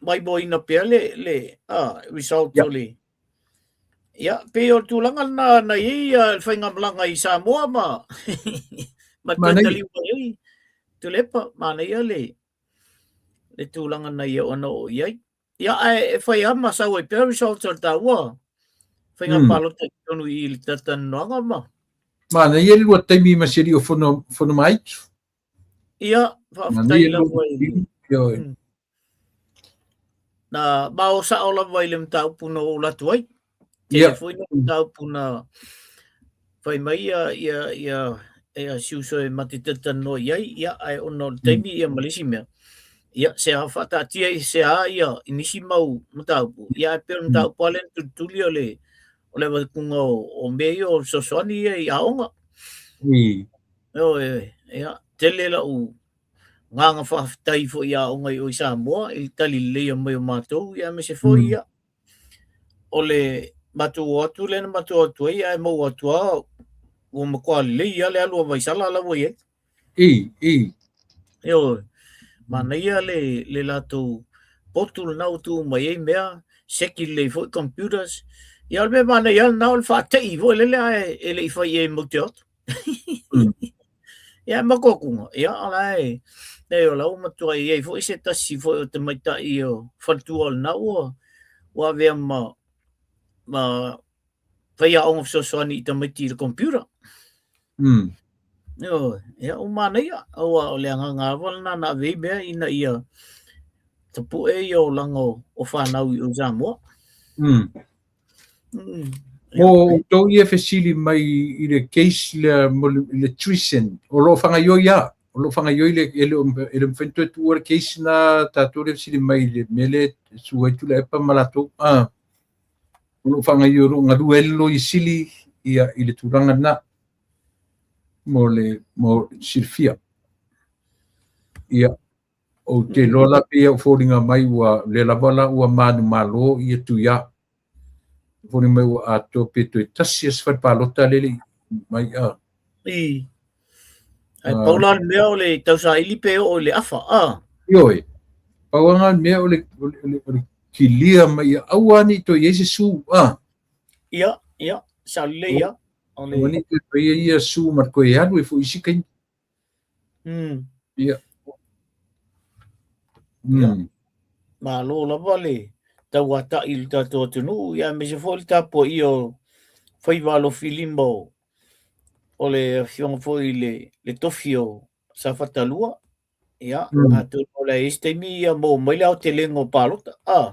maimoaina pea le result o le. Ia, pei o le tulaga lena na i ai le faigamalaga i Samoa ma ma toe taliu mai ai Tuilaepa, manaia le tulaga na ia ona oo i ai. Ia, ae e fai lava ma sau ai pea results o le taua faiga palota i totonu i i le talatalanoaga ma. Manaia le lua taimi ma si alii o Fonomaitu. Ia, faafetai lava i. Na mao sao lava i le mataupu na ou alu atu ai. Tele foi nai mataupu na fai mai ia ia ia ia si uso e ma te talatalanoa i ai, ia ae ona o le taimi ia ma le isi mea, ia se a faataatia i se a ia i nisi mau mataupu, ia ae pei o le mataupu lava lea na tulituli o le o le avatuga o mea ia o fesoasoani ia i aoga. Ioe, ia tele lau agaga faafetai foi i aoga i o i Samoa i le tali lelei mai o matou, ia aemaise foi ia o le matou o atu lea na matou o atu ai ae maua atu lava ua matua lelei lava le alu a Vaisala la ua i ai. Ioe, manaia le latou potu lena ua tuu mai ai mea, seki lelei foi computers. Ia o le mea manaia lava lena o le faatei foi lele ae e le i fai i ai matou te o atu. Ia makuakuga, ia o la e, e o la ua matua i ai foi se tasi foi o tamaitai o faletua o lena ua ua avea ma faiaoga fesoasoani i tamaiti i le computer. Ioe, ia ua manaia, aua o le agaga lava lena na ave ai mea ina ia tapue ia olaga o fanau i o i Samoa. Mo outou ia fesili mai i le case lea mo le treason, o lo o faagaoioi lava, o lo o faagaoioi le, e le o mafai ona toe tuua le case na tatou lea fesili mai i le mea lea e sue ai Tuilaepa ma latou. O lo o faagaoioi, o lo o galue ai le Loia Sili ia, i le tulaga lena mo le mo silafia. Ia, ou te iloa la pei ua foliga mai ua lea lava la ua manumalo ia Tuia. Foliga mai ua atoa pe toe tasi lava se fale palota lea e le i mai a. I. Ae pau la le mea o le tausaili pe oo i le afa, a? Ioe. Pau lava le mea o le kilia mai ia aua ne i toe i ai se su, a? Ia, ia, sao lelei ia. Aua ne i toe faia ia su ma toe alu ai foi i isi taimi. Ia. Ia. Malo lava le tauata'i i le tatou atunuu, ia aemaise foi le tapuaia o faiva alofilima o le afioga foi i le tofi o Safata 2. Ia, atonu o le a i ai se taimi ia maua mai le aotelega o palota. Ah.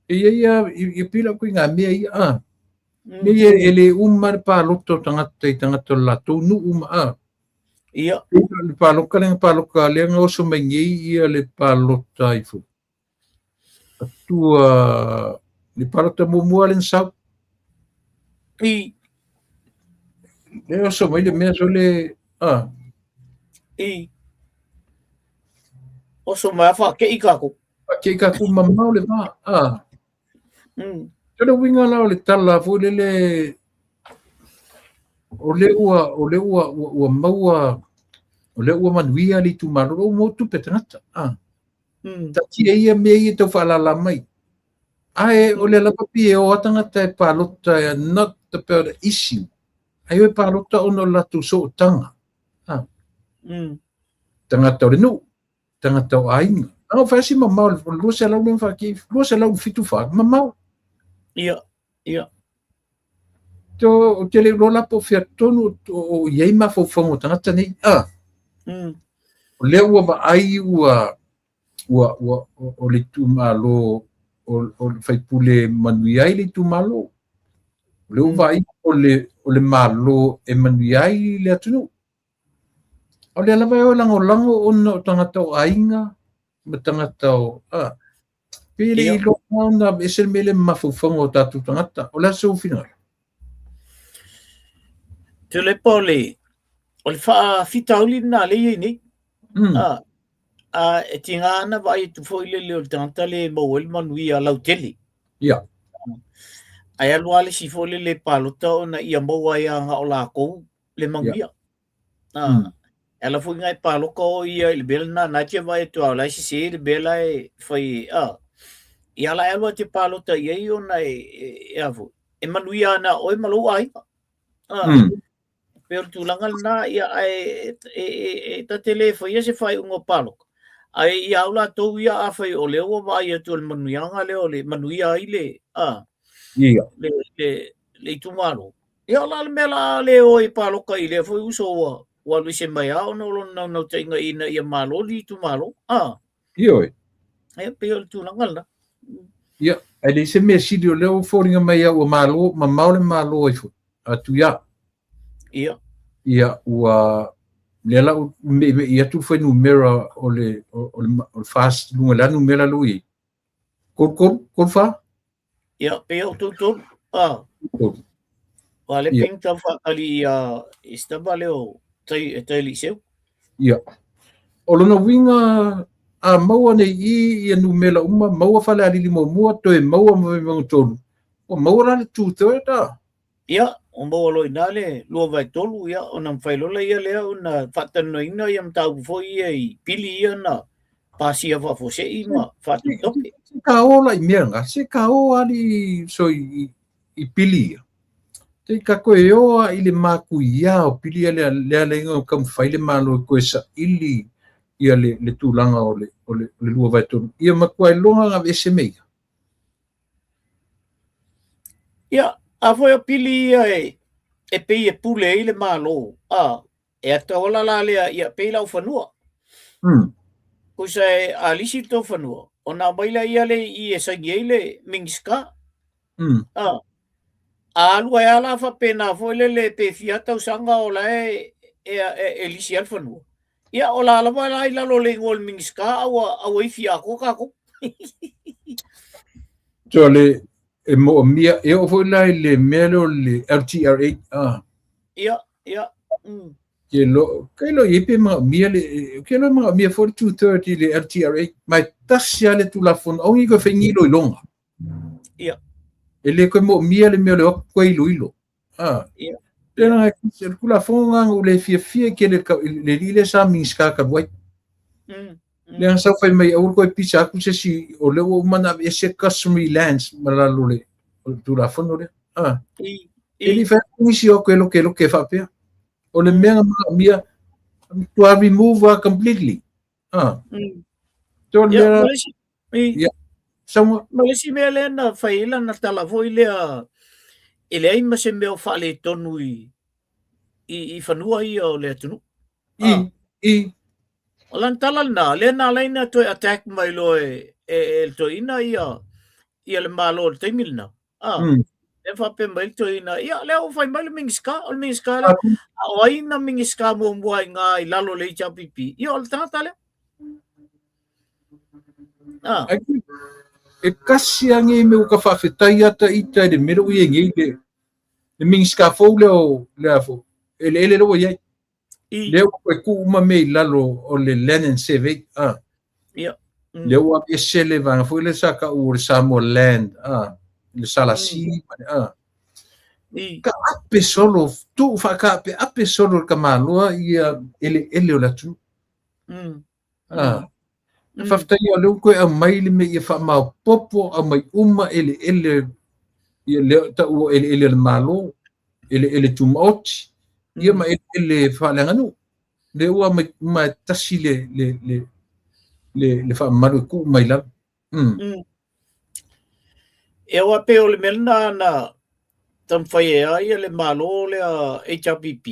Ia ia ia pila ko ngā mea ia a. Me ia e le uma le palota o tagata i tagata o le latou nuu ma a. Ia. Le paloka le paloka lea na oso mai nei ia le palota ifo. Atua le palota muamua le na sau. I. Le oso mai le mea so le a. I. Oso mai a whakei kākou. Whakei kākou mamao le vā. A. O le uiga la o le tala foi lele o le ua o le ua ua, ua maua o le ua manuia le itumalo o mo tupe tagata. A. Taatia ia mea ia tau faalala mai. Ae o le lava pi e o a tagata e palota e not about the issue. Ae o e palota ona o le latou sootaga. Ha. Tagata o le nuu, tagata o aiga. Ana o fai si mamao, o le 200 le whaki, 274, mamao. Ia. Ia. To, ou te le iloa la po o fea tonu o i ai mafaufauga o tagata nei. A. O lea ua vaai ua ua ua o le itumalo o le faipule manuia ai le itumalo. O lea ua vaai o le Malo e manuia ai le atunuu. O lea lava e o e lagolago ona o tagata o aiga ma tagata o a pei e le i iloa ona aveese le mea lea ma mafaufauga o tatou tagata. O le a sou finagalo? Tuilaepa o le o le faafitauli lena lea e i ai nei. A e tiga ana vaai atu foi lele o le tagata lea e maua ai le manuia lautele. Ia. Ae alu lava le isi foi lele e palota ona ia maua ai lava na o latou le manuia. E ala foi na e paloka o ia i le mea lena, na e te vaai atu lava o la e sese le mea la e fai a. Ia la e alu lava e te palota i ai ona e a foi, e manuia ana oe ma lou aiga. Pei o le tulaga lena, ia ae e ta te le faia se faaiuga o palota. Ae ia au latou ia afai o lea ua vaai atu o le manuiaga lea o le manuia ai le a le le le itumalo. Ia o le a le mea la le o e paloka i lea foi uso ua ua alu ese mai lava ona o lona naunautaiga ina ia malo le itumalo. A. Ioe. Ia pei o le tulaga lena. Ia, ae leai se mea sili o lea ua foliga mai au ua malo, mamao le malo ai foi atu ia. Ia. Ia, ua lea la ua meimei atu le fuainumera o le o le o le FAST i luga o le a numera lea ua i ai? Tolu tolu, tolu fa? Ia, pei o tolu tolu. Ah. Tolu. Ua le pei na tau faatali ia i se tama lea o tai, e tai Liseu. Ia. O lona uiga, a maua nei i i ia numera uma, maua Falealili muamua, toe maua ma Vaimauga 3, ua maua la le two third a? Ia, ua maua loa i ina le 2/3, ia, ona mafai loa lea lea ona faatalanoaina ia mataupu foi ia i pili ia na pasia faafuasei ma faatopetope. Se ka o la i mea na, se ka o alii so i pili ia. Te ka koe o a i le makuia o pili ia lea lea le ingo ka mawhai le malo e koe saili ia le tulaga o le 2/3. Ia matua iloga na aveese mea ia. Ia, a foi o pili ia e pei e pule ai le Malo, a, e atauala la lea, ia pei lau fanua. Tusa e a lisi le tou fanua, ona aumai lea le i e saini ai le Minisita. A, a alu ai lava la faapena foi lele pe fia tausaga o la e lisi ai le fanua. Ia, o la lava la i lalo o le igoa o le Minisita a ua, a ua ifi atoa tatou. So le e moomia e oo foi la i le mea lea o le LTRA. Ah. Ia, ia. Ke lo ke lo i pe manaomia le ke lo manaomia foi le 230 i le LTRA ma e tasi lava le Tulafono aua ne i toe fai ni iloiloga. Ia. E le toe moomia le mea o le o atu toe iloilo. Ah. Ia. Tēnā, e le Tulafono lena na ou le fiafia i tele le alii lea sa Minisita talu ai. Lea na sau fai mai aua le toe pisa atu se isi o lea ua uma ona aveese customary lands ma lalo o le Tulafono lea. Ah. E le i fai atu nisi o atu e lokeloke faapea. O le mea na manaomia, matua remove lava completely. Ah. Tō le mea... Ia, saua. Ma le isi mea lea na fai ai lana tala foi lea, e leai ma se mea o faaletonu i fanua ia o le atunuu. I, i. O lana tala lena, lea na ala ai ona toe attack mai loa e le toeaina ia le Malo i le taimi lena. Lea faapea mai le toeaina, ia lea ua fai mai le Minisita, o le Minisita lea, a o ai na Minisita muamua i ina i lalo o le HRPP? Ia o le tagata lea. E kasi lava nei mea ua ka faafetai lava ita i le mea lea ua i ai nei le Minisita fou lea o le a foi, eleele lea ua i ai. Lea ua toe tuu uma mea i lalo o le Land and Survey. Ia. Lea ua aveese le vaega foi lea sa tau o le Samoa Land, le SLC, I. Ka ape solo, tuu faakaapeape solo e le tamaloa ia eleele o le atunuu. Faafetai o lea ua toe aumai le mea ia faamaopoopo, aumai uma eleele, ia lea tau o eleele a le Malo, eleele tumaoti, ia ma eleele faaleaganuu. Lea ua aumai uma e tasi le faamamalu e tuu mai lalo. E aua pei o le mea lena na taumafai ai lava ia le Malo lea HRPP,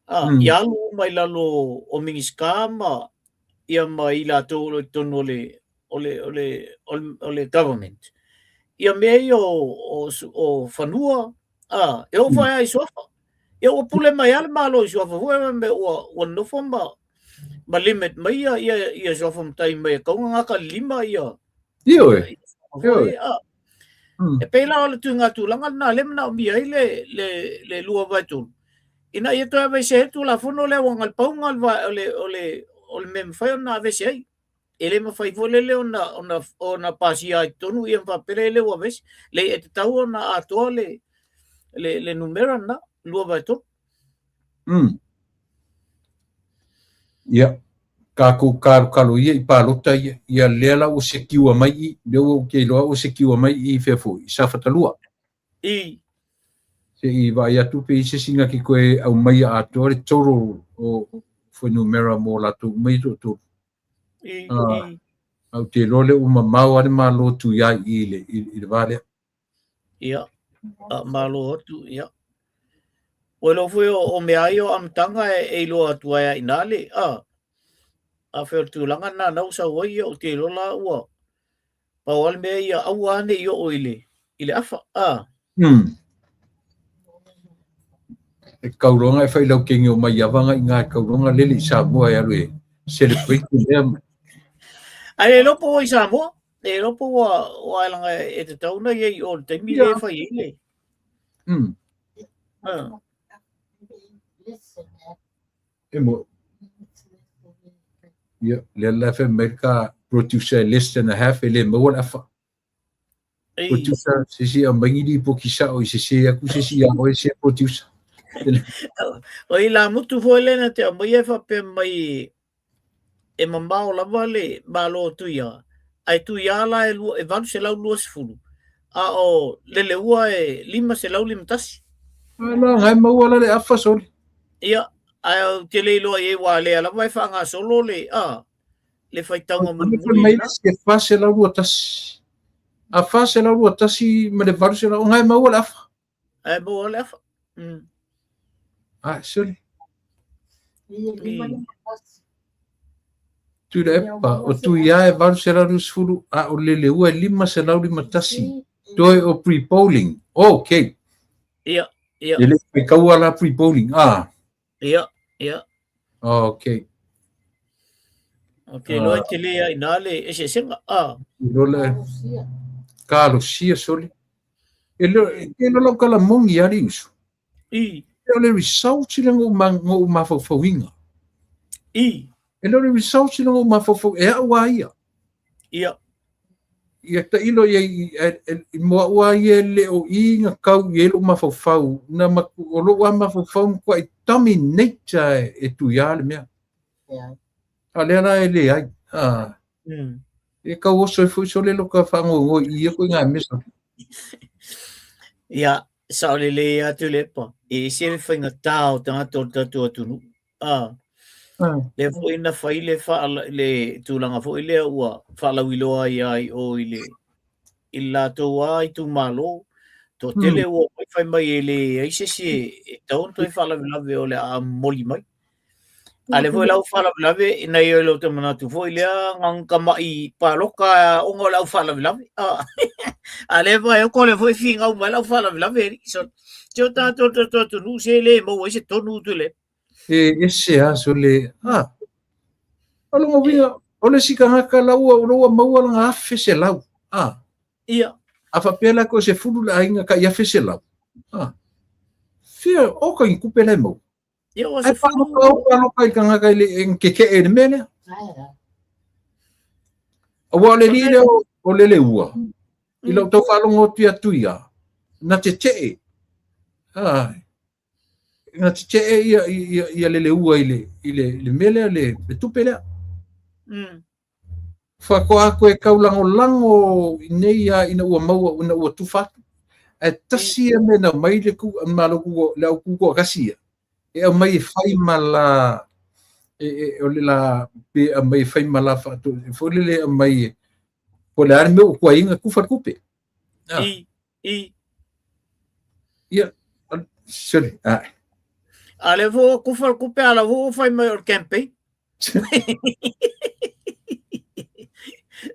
a, ia alu uma i lalo o Minisita ma ia ma i latou o lo o i totonu o le o le o le o le government. Ia mea ia o fanua, a, e oo foi lava i suafa. Ia ua pule mai lava le Malo i suafa foi mea ua nofo ma limit mai ia suafa matai mai e tatau ona gata i le 5 ia. Ioe. Ioe. E pei la o le tuiga tulaga lena lea e manaomia ai le 2/3 ina ia toe aveese ai le Tulafono lea aua na o le pau lena o le mea e mafai ona aveese ai. E le mafai foi lele ona pasia ai i totonu ia ma faapea lea ua aveese. Leai, e tatau ona atoa le numera lena, 2/3. Ia, tatou kalokalo ia i palota ia, ia lea la ua sekiua mai i, lea ua ou te iloa ua sekiua mai i fea foi, i Safata 2. I. Se i vaai atu pe i se isi na te toe aumaia atoa le total o fuainumera mo latou uma ia toatolu. I, i. Ae ou te iloa lea ua mamao lava le Malo Tuiai i le va lea. Ia, a malo atu, ia. Ua iloa foi o mea ia o amataga e iloa atu ai i ina le, a fai o le tulaga lena na ua sau ai, ia ou te iloa la ua pau lava le mea ia aua ne i oo i le afa, a. E kauloga e fai laukenge o Maiava nga i ngā kauloga lele i Samoa e alu e celebrate lea. Ai le iloa po ua i Samoa, le iloa po ua leaga e tatau ona i ai i o i le taimi lea e fai ai le. E mo. Ia, lea la fai mai ka producer less than a half e le maua le afa. Producer, se si aumai ni lipoti sao i sese atu se isi ia oe se producer. O i la mutu foi lea na te aumaia e faapea mai e mamao lava le Malo o Tuia, ae Tuia la e 820, a o Leleua e 551. Ai la, ngai maua la le afa soli. Ia, ae ou te le iloa i ai aua lea lava e faagasolo le, a, le faitauga mulimuli mai lena. E 421. A 421 ma le 800, o ngai maua le afa. Ae maua le afa. A, soli. Tuilaepa, o Tuia e 820, a o Leleua e 551. Toe o pre-polling. Okay. Ia, ia. E le faitaua la pre-polling. Ah. Ia, ia. Okay. Ok, loa e tele ia ina le eseesega. Ah. Loa le kalosia soli. E e lo lau kalamogi a le uso. I. E o le results le ngou mafaufauina. I. E le o le results le ngou mafaufau e au a ia. Ia. Ia tailo ia i mo au a ia le o i nga kau i e lou mafaufau. Na o lou a mafaufau matua i dominate e tuia le mea. A lea la e le ai. E kau oso e foi sole lo ka whangoingoi i ia koe ngā mesa. Ia, sao le le atu le pa. E ese le whaingatā o tangata o le tatou atunuu. Lea foi na fai le, le tulaga foi lea ua faalauiloa ai ai o i le i le latou a itumalo. Toatele ua omai fai mai e leai se isi e tatau ona toe faalavelave o le a momoli mai. A lea foi la ua faalavelave ina ia le te manatu foi lea gagakama'i paloka ona o le au faalavelave. A lea foi o lea foi finau mai le au faalavelave alii. So, se o tatou tatou atunuu se le maua ai se tonu tu le. E ese a so le a. O longa uiga o le isi tagata la ua ua maua lana 1,100. A. Ia. A faapea la ko se fulu le aiga ka i 1,100. A. Fia o ka ni kupe le mau. Ia ua se fulu. Ai paloka i tagata i le keke'e i le mea lea. Aua o le alii lea o Leleua, i lau tau faalogo atu ia Tuia, na tete'e. Na tete'e ia Leleua i le mea lea, le tupe lea. Faatoa toe taulagolago i nei a ina ua maua, ina ua tufa atu. Ae tasi ia mea na aumai le tu, malo tu, le au tutoatasi ia, e aumai e fai ma la, e, o le la, pe aumai e fai ma la faato, foi lele aumai e, po o le a le mea ua tuai ai ona tufa le tupe. I, i. Ia, sorry. Ah. A lea foi ua kufa le kupe, a la foi ua fai mai o le campaign.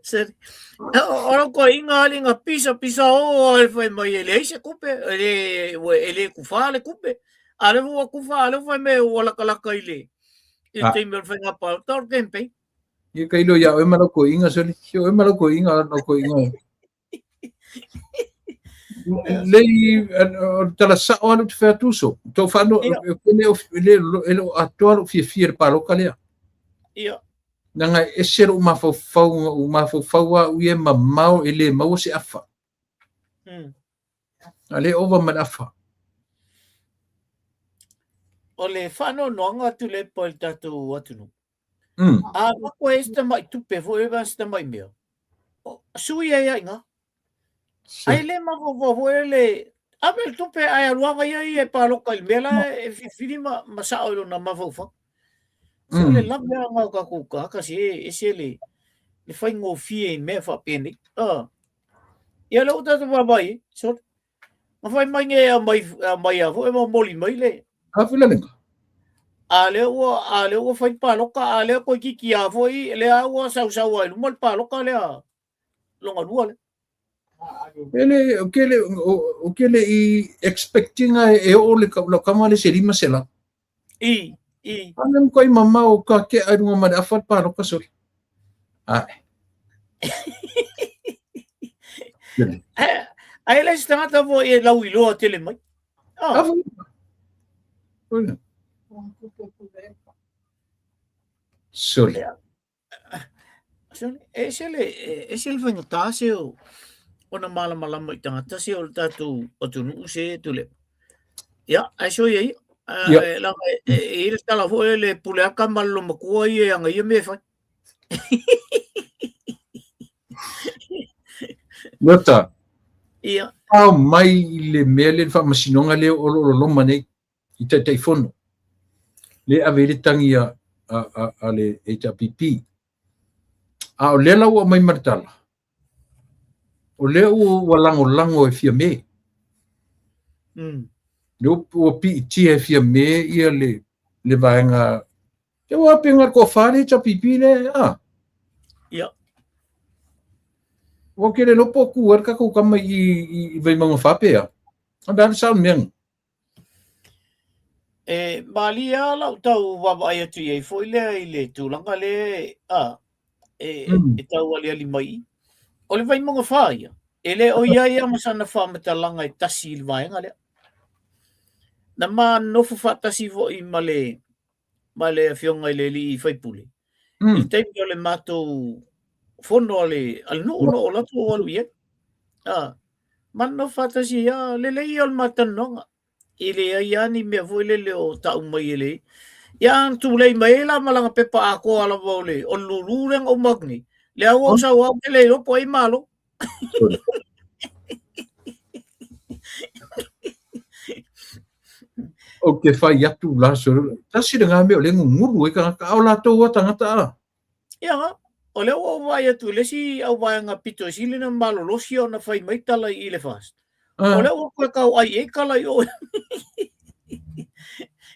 Sorry. O lo ko inga ali nga pisa pisa o e fai mai e leai se kupe, e le, e le kufa le kupe. A le ua kufa, a le fai mai ua laka laka i le, i le taimi o le faiga palota o le campaign. Ia ka ilo ia oe ma lau koiinga, sorry. Ia oe ma lau koiinga, lau koiinga. Lei, o le tala sao alu te whea tūso. Tō whano, e le, e le o atoa lou fiafia le paloka lea. Ia. Nanga e ese lou mafaufau, u mafaufau a ui e mamao e le maua se afa. A le ova ma le afa. O le whanoanoanga atu le pa i le tātou atunuu. A mako e se tamai tupe foi e se tamai mea. Sui ai ai ngā. Ai le mafaufau foi le ave le tupe ai aluaga ia ia e paloka i le mea la e filifili ma, ma sao i lona mafaufau. Se o le lave a ngā o kākou kāka se ese le, le faigofie i mea faapenei. Ia le o tātou vaavaai e, sorry. Ma fai mai nei a mai, a mai a foi ma moli mai le. A fila lenga. A le ua, a le ua fai paloka, a le koe kiki a foi, le a ua sau sau ai luma le paloka le a longa lua le. Ele, o ke le, o ke le i expecting a e o le ka, la kama le se lima se la. I, i. A le mko i mama o ka ke ai runga ma le afa le paloka sori. Ai. Ai le se tagata foi e lau iloa tele mai. Oh. Sorry. E se le, e se le faigata se o, ona malamalama i tagata se o le tātou atunuu se tule. Ia, ai so ia ia. Ia. Langa e i le tala foi le pule aka ma le lomatua ia e anga ia me fai. Lota. Ia. Ao mai i le mea le faamasinoga lea o lo o loma nei i Taitaifono. Le ave i le tangi a, a, a, a le HRPP. A o lea la ua aumai ma le tala, o lea ua, ua lagolago e Fiame. Lea ua piitia e Fiame ia le, le vaega Te ua pe ngā ko whare ta pipi le, a? Ia. Ua ke le lopo ku ar ka ko kama i, i, i vai manga whape a. A bea sa mea. E malie a lau tau vaavaai atu i ai foi lea i le tulaga lea a e, e tau aliali mai. O le Vaimauga 4 ia, e le o ia ia ma sana faamatalaga e tasi i le vaega lea. Na ma nofo faatasi foi ma le ma le afioga i le alii faipule. I le taimi o le matou fono a le, a le nuu no o latou alu i ai. A, ma nofo faatasi ia, lelei ia o le matalanoaga. E leai lava ni mea foi lele o tau mai e le. Ia ana tulei mai ai la ma lana pepa atoa lava o le, o le lulu lea na uma atu nei. Lea ua ou sau au ke le iloa po o ai malo. O ke whai atu la so tasi le ngā mea o le ngunguru e kangata ao latou a tangata a. Ia, o lea ua ou vaai atu i le isi auvaega pito i sili na malolosi ona fai mai tala i le FAST. O lea ua koe kau ai e kala i oe.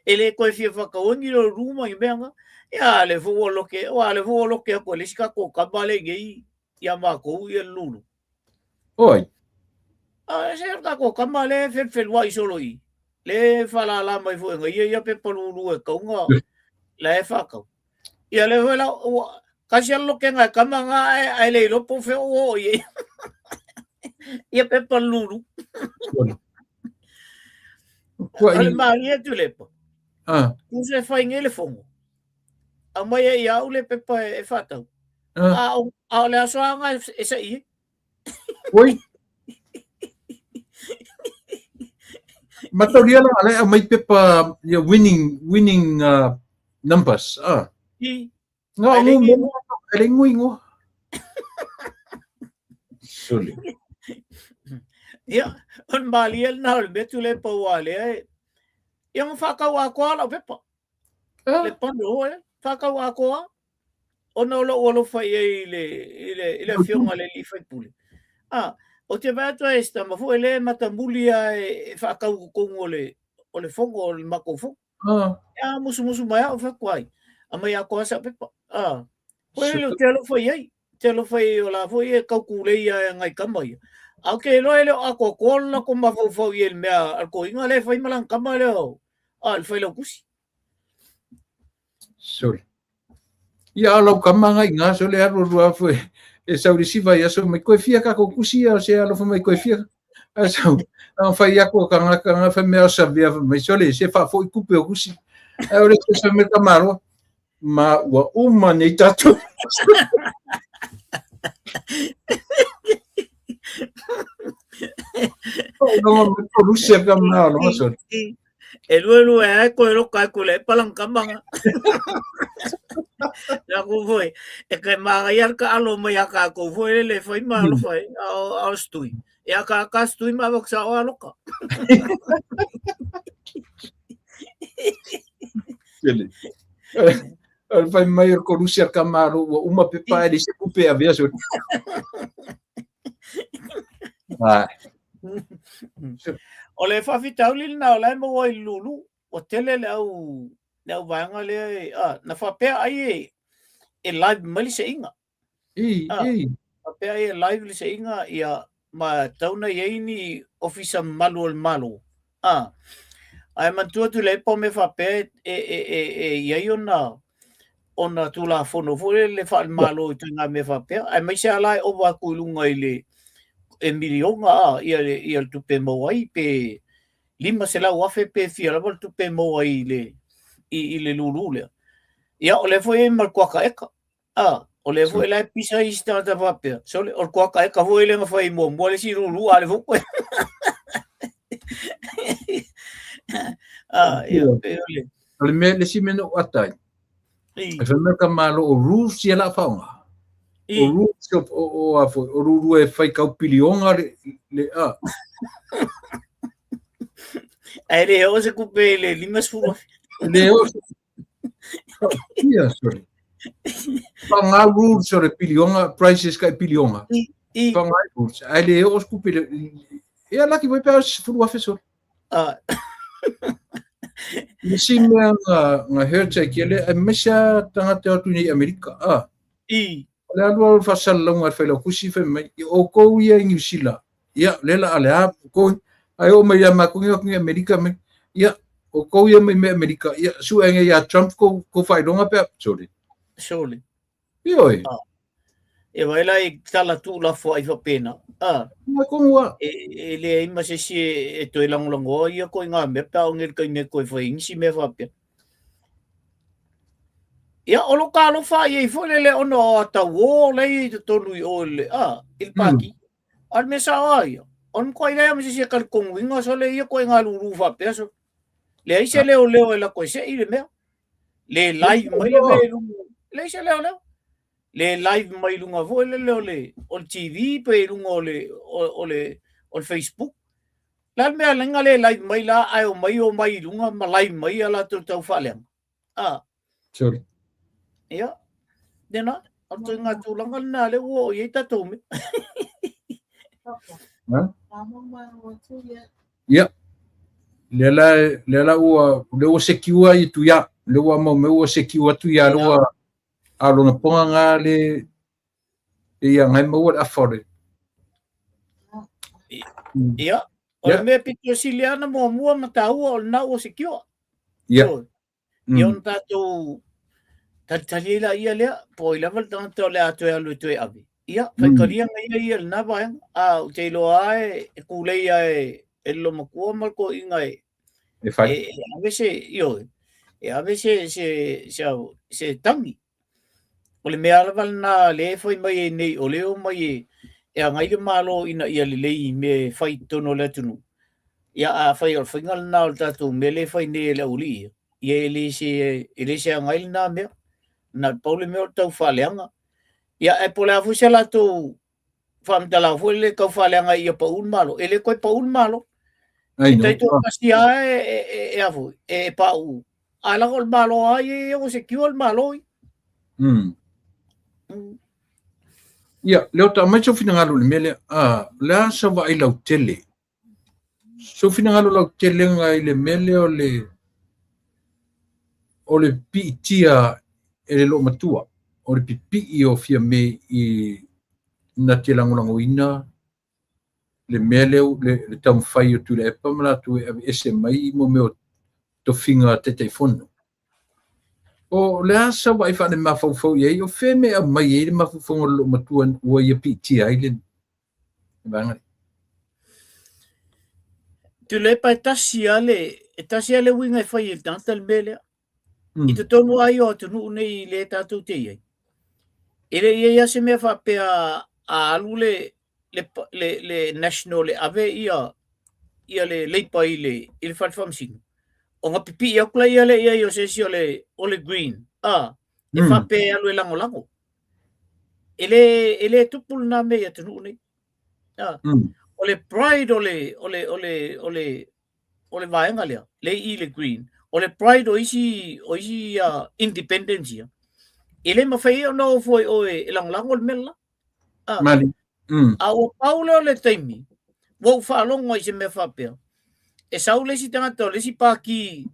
E le koe fia whakauangi lo ruma i mea nga. Ia, le fo ua loke, ua le fo ua loke aku le isi ka ko kama le ngei ia mākou ia lulu. Oi. A se ka ko kama le felfelua i solo i. Le whalala mai fo e ia ia pepa lulu e kaunga la e whakau. Ia le foi la ua kasi a lokenga e kama ngā e ai le ilo po fe o o ia. Ia pepa lulu. Kua O le i... malie atu lepa. Ah, Ku se whai nge le fongo. A mai e ia au le pepa e, e whātau. ah. A o, a o le aso anga e, e sa i. Oi. Mataulia la le au mai pepa ia winning winning numbers. Ah. I. Nga Ai le ngu ngi mo ai le ngui ngo. Sole. Ia, o le malie na o le mea tu le pau a lea e. Ia nga whakau a koa lau pepa. Ah. Le pano e, whakau a koa. Ona o lou alofa i ai i le, i le, i le afioga a le alii faipule. Ah, Ou te vaai atu ai i si tama foi lea e matamuli lava e faatau i totonu o le o le fono o le matou fono. Ia musumusu mai au, fai atu ai, aumai atoa sau pepa. Foi lele ou te alofa i ai, te alofa i ai o la foi e tau tulei lava e nai tama ia. Ae ou te iloa e le o atoatoa le latou mafaufau i ai i le mea a le toeaina lea e fai ma lana tama lea o le Failautusi. Sorry. Ia a lau kama ngai ngā so le alu alu afu e, e sau le siva ia so mai koe fia ka ko kusi ia se alofa mai koe fia. A sau a fai aku ka ngā ka ngā fai mea o sa via mai so le se fa fo i kupe o kusi. A o le se sa me ka maro ma ua uma nei tātou. Faailoga mai ko Rusia ka mea o loa sore. E lua lua e ai koe roka e kule e palang kamanga. Nā ko foi, e kai māngai ar ka alo mai a kā kou foi lele whai mā alofa e, a o stui. E a ka ka stui mā wak sa o aloka. Tele. Al fai mai o ko Rusia ka malo ua uma pepa e le se kupe a vea sore. Ai. O le faafitauli lena o la e maua ai i le lulu, ua tele le au le au vaega lea e, a, na faapea ai e, e live mai le seiga. I, i. Faapea ai e live le seiga, ia, ma tau na i ai ni ofisa mamalu o le Malo. A, ae manatua atu le epa o mea faapea e, e, e, e, e i ai ona, ona tulafono foi lele faale-Malo i ituaiga mea faapea, aemaise lava la e ova atu i luga i le e miliona a, ia le, ia le tupe e maua ai pe 500,000 pe fia lava le tupe e maua ai i le, i, i le lulu lea. Ia, o lea foi e i ai ma le kuaka eka. A, o lea foi la e pisa isi tagata faapea, sole, o le kuaka eka foi lea na fai muamua le isi lulu, a o lea foi koe. A, ia, pei o le... O le mea, le isi mea na ou ata ai, e fai mai ka Malo o rules ia la faaaoga. O rules o, o, o, a foi, o ruru e fai kau pilionga le, le a. Ae le oo se kupe i le 50,000. Le oo se Ia, sorry. Whanga rules o le pilionga, prices kai pilionga. Whanga rules. Ai le oo se kupe le... Ia laki voi pea se furu afe sorry. Le si mea nga, nga hertz ai kia le, ai maisa tangata atu nei Amerika. Ah. O le alu alu whasalalauga al whailau kusi whai mai, i o kou ia i New Zealand. Ia, le la ale a, kou, ai o mai ia maku ngi ngi Amerika mai. Ia, o kou ia mai me Amerika. Ia, su e ngi ia Trump kou, kou whailonga pea, sorry. Surely. Ioi. Ah. E vai la i tala tu la fo ai whapena. Ah. Nga kongua. E, e le ai ma se si e, e toe langolangoa ia ko i ngā mea pea o ngel kai me koe whai ngisi mea whapea. Ia, o lo ka alofa i ei foi lele ona o a tau o lei i te tonu i o le, a, i le pāki. A le mea sao a ia. O le mkoa i lea ma se si e kalikongu inga so le ia koe ngā lulu whapea so. Le ai se leo leo e la koe se i le mea. Le live mai le mea i lunga. Le ai se leo leo. Le live mai lunga foi le leo le, o le TV pe i lunga o le, o, o le, o le Facebook. La le mea lenga le live mai la ae o mai o mai i lunga ma live mai a latou tau faaleaga. A. Sorry. Ia. Tēnā, o te ngā tūlanga lena le ua o i ai tātou me. Ha? Ia. Le la, le la ua, le ua secure i tu ia. Le ua mau me ua secure atu ia le ua a lona ponga ngā le Ia, ngai maua le afa o le... Ia, o le mea pito sili ana muamua ma tāua o lena ua secure. Ia. Ia ona tātou talitali ai la ia lea, po o ai lava le tagata o le a toe alu e toe ave. Ia, faikaliaga ia ia lena vaega. A, ou te iloa lava e kūlei lava e le lomatua ma le toeaina e, E whai. E, e ave se, ioe, e ave se, se, se, se tangi. O le mea lava lena lea e fai mai ai nei, o lea e omai e, e agai le Malo ina ia lelei i mea e fai i totonu o le atunuu. Ia, afai o le faiga lena o le tatou mea lea e fai nei e le aualii ia, ia e le se, e le se agai lena mea. Na o le pau le mea o le tau faaleaga. Ia, ae po o le a foi se latou faamatalaga foi lele tau faaleaga ia pau le Malo. E le toe pau le Malo. E E taitoatasi lava e, e, e, e, a foi, e, e pauu. Ae leaga o le Malo lava ia ia ua secure le Malo ia. Ia, Leota, aumai sou finagalo i le mea lea. O le a sau vaai lautele? Sou finagalo lautelega i le mea lea o le o le piitia e le loomatua, o le pipii o Fiame i na te lagolagoina le mea lea, le taumafai o Tuilaepa ma latou e aveese mai mo mea o tofiga Taitaifono. O le a sau vaai faalemafaufau i ai, o fea mea e aumai ai le mafaufauga o le loomatua ua ia piitia ai le vaega lea? Tuilaepa e tasi lava le, e tasi lava le uiga e fai e le tagata le mea lea. I totonu lava ia o atunuu nei lea tatou te i ai, e le i i ai lava se mea faapea a alu le, le, le, le national e ave ia, ia le Labour i le, i le fale faamasino, ona pipii atu lea lea i ai o se isi o le, o le Green, a, e faapea e alu e lagolago. E le, e le tupu lena mea i atunuu nei. A, o le pride o le, o le, o le, o le, o le vaega lea, le i le Green, o le pride o isi, o isi uh, independents ia, e le mafai ai ona o foi oe e lagolago le mea la. Ah. Mali. A ua pau lea o le taimi, ua ou faalogo ai i se mea faapea, e sau le isi tagata o le isi pākī,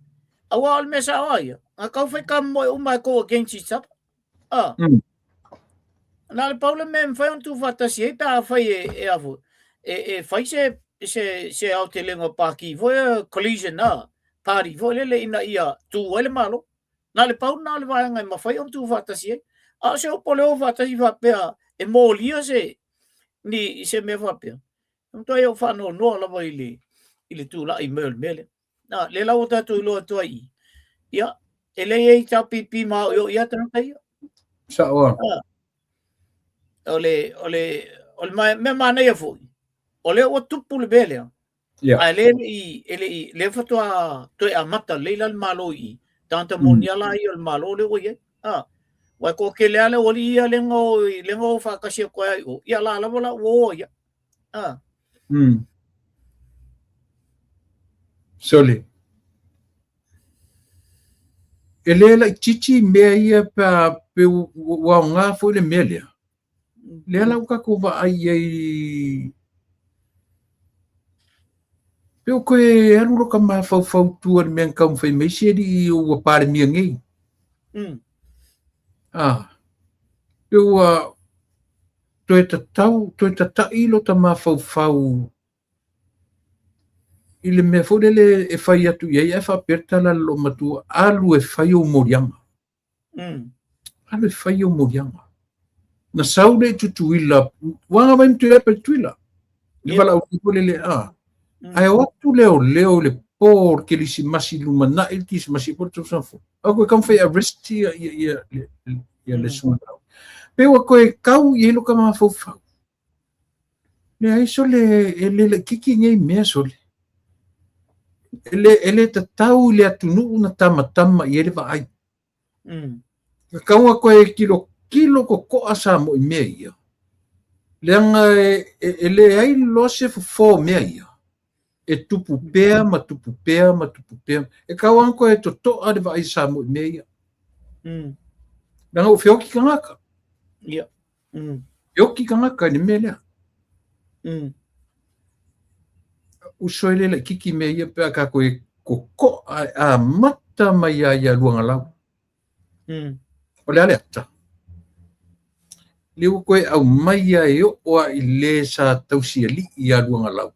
aua o le mea sao a ia, na tau fai kamomoe uma e go against each other. Ah. Na o le pau le mea e mafai ona tuufaatasi ai pe afai e, e a foi, e, e fai se, se, se aotelega o pākī foi, collision a, party foi lele ina ia tū ai le Malo. Na o le pau lena o le vaega e mafai ona tuufaatasi ai. A o se upu o le o faatasi faapea e molia se, ni, se mea faapea, e matuai ou faanoanoa lava i le, i le tulai mai o le mea lea. Nā, lea la ua tatou iloa atu ai i i, ia, e le i ai HRPP ma oioi lava tagata ia. Sao lava. O le, o le, o le mea manaia foi, o lea ua tupu le mea lea, Yeah. Ae le i, e le i, lea faatoa toe amata lelei la le Malo i i. Tagata moni lava la ia o le Malo lea ua i ai. Ah, aua e toatele lava le aualii ia lea na o, lea na o faatasi atu ai i o, ia la lava la ua o ai. Ah. Sole. E le laitiiti mea ia pe a, pe ua aoga foi le mea lea. Lea la ua tatou vaai i ai pe ua toe alu lota mafaufau i tua i le mea na taumafai mai si alii ua Palemia nei. Ah, pe ua toe tatau, toe tata'i lota mafaufau i le mea foi lele e fai atu i ai ae faapea le tala a le loomatua, alu e fai ou moliaga. Alu e fai ou moliaga. Na sau lea i Tutuila, ua agavai ma Tuilaepa i Tutuila. Le valaaulia foi lele, a. Ae o atu leoleo i le po o le Kerisimasi, lumanai le Kerisimasi po o le tausaga fou. A koe taumafai e arrest ia, ia, ia, ia, ia le susuga. Pe ua toe tau i ai lota mafaufau. Leai sole, e le laitiiti nei mea sole. E le, e le tatau i le atunuu na tamatama i ai le vaai. Tatau ona toe tilotilo totoa Samoa i mea ia. Leaga e, e, e leai loa se fofo o mea ia. E tupu pea ma tupu pea ma tupu pea. E tatau ona toe totoa le vaai a Samoa i mea ia. Leaga ua feoti tagata. Yeah. Feoti tagata i le mea lea. Uso e le laitiiti mea ia pe a tatou e totoa e amata mai lava ia Luagalau. O le a le ata? Lea ua toe aumai lava e oo lava i le sa tausialii ia Luagalau.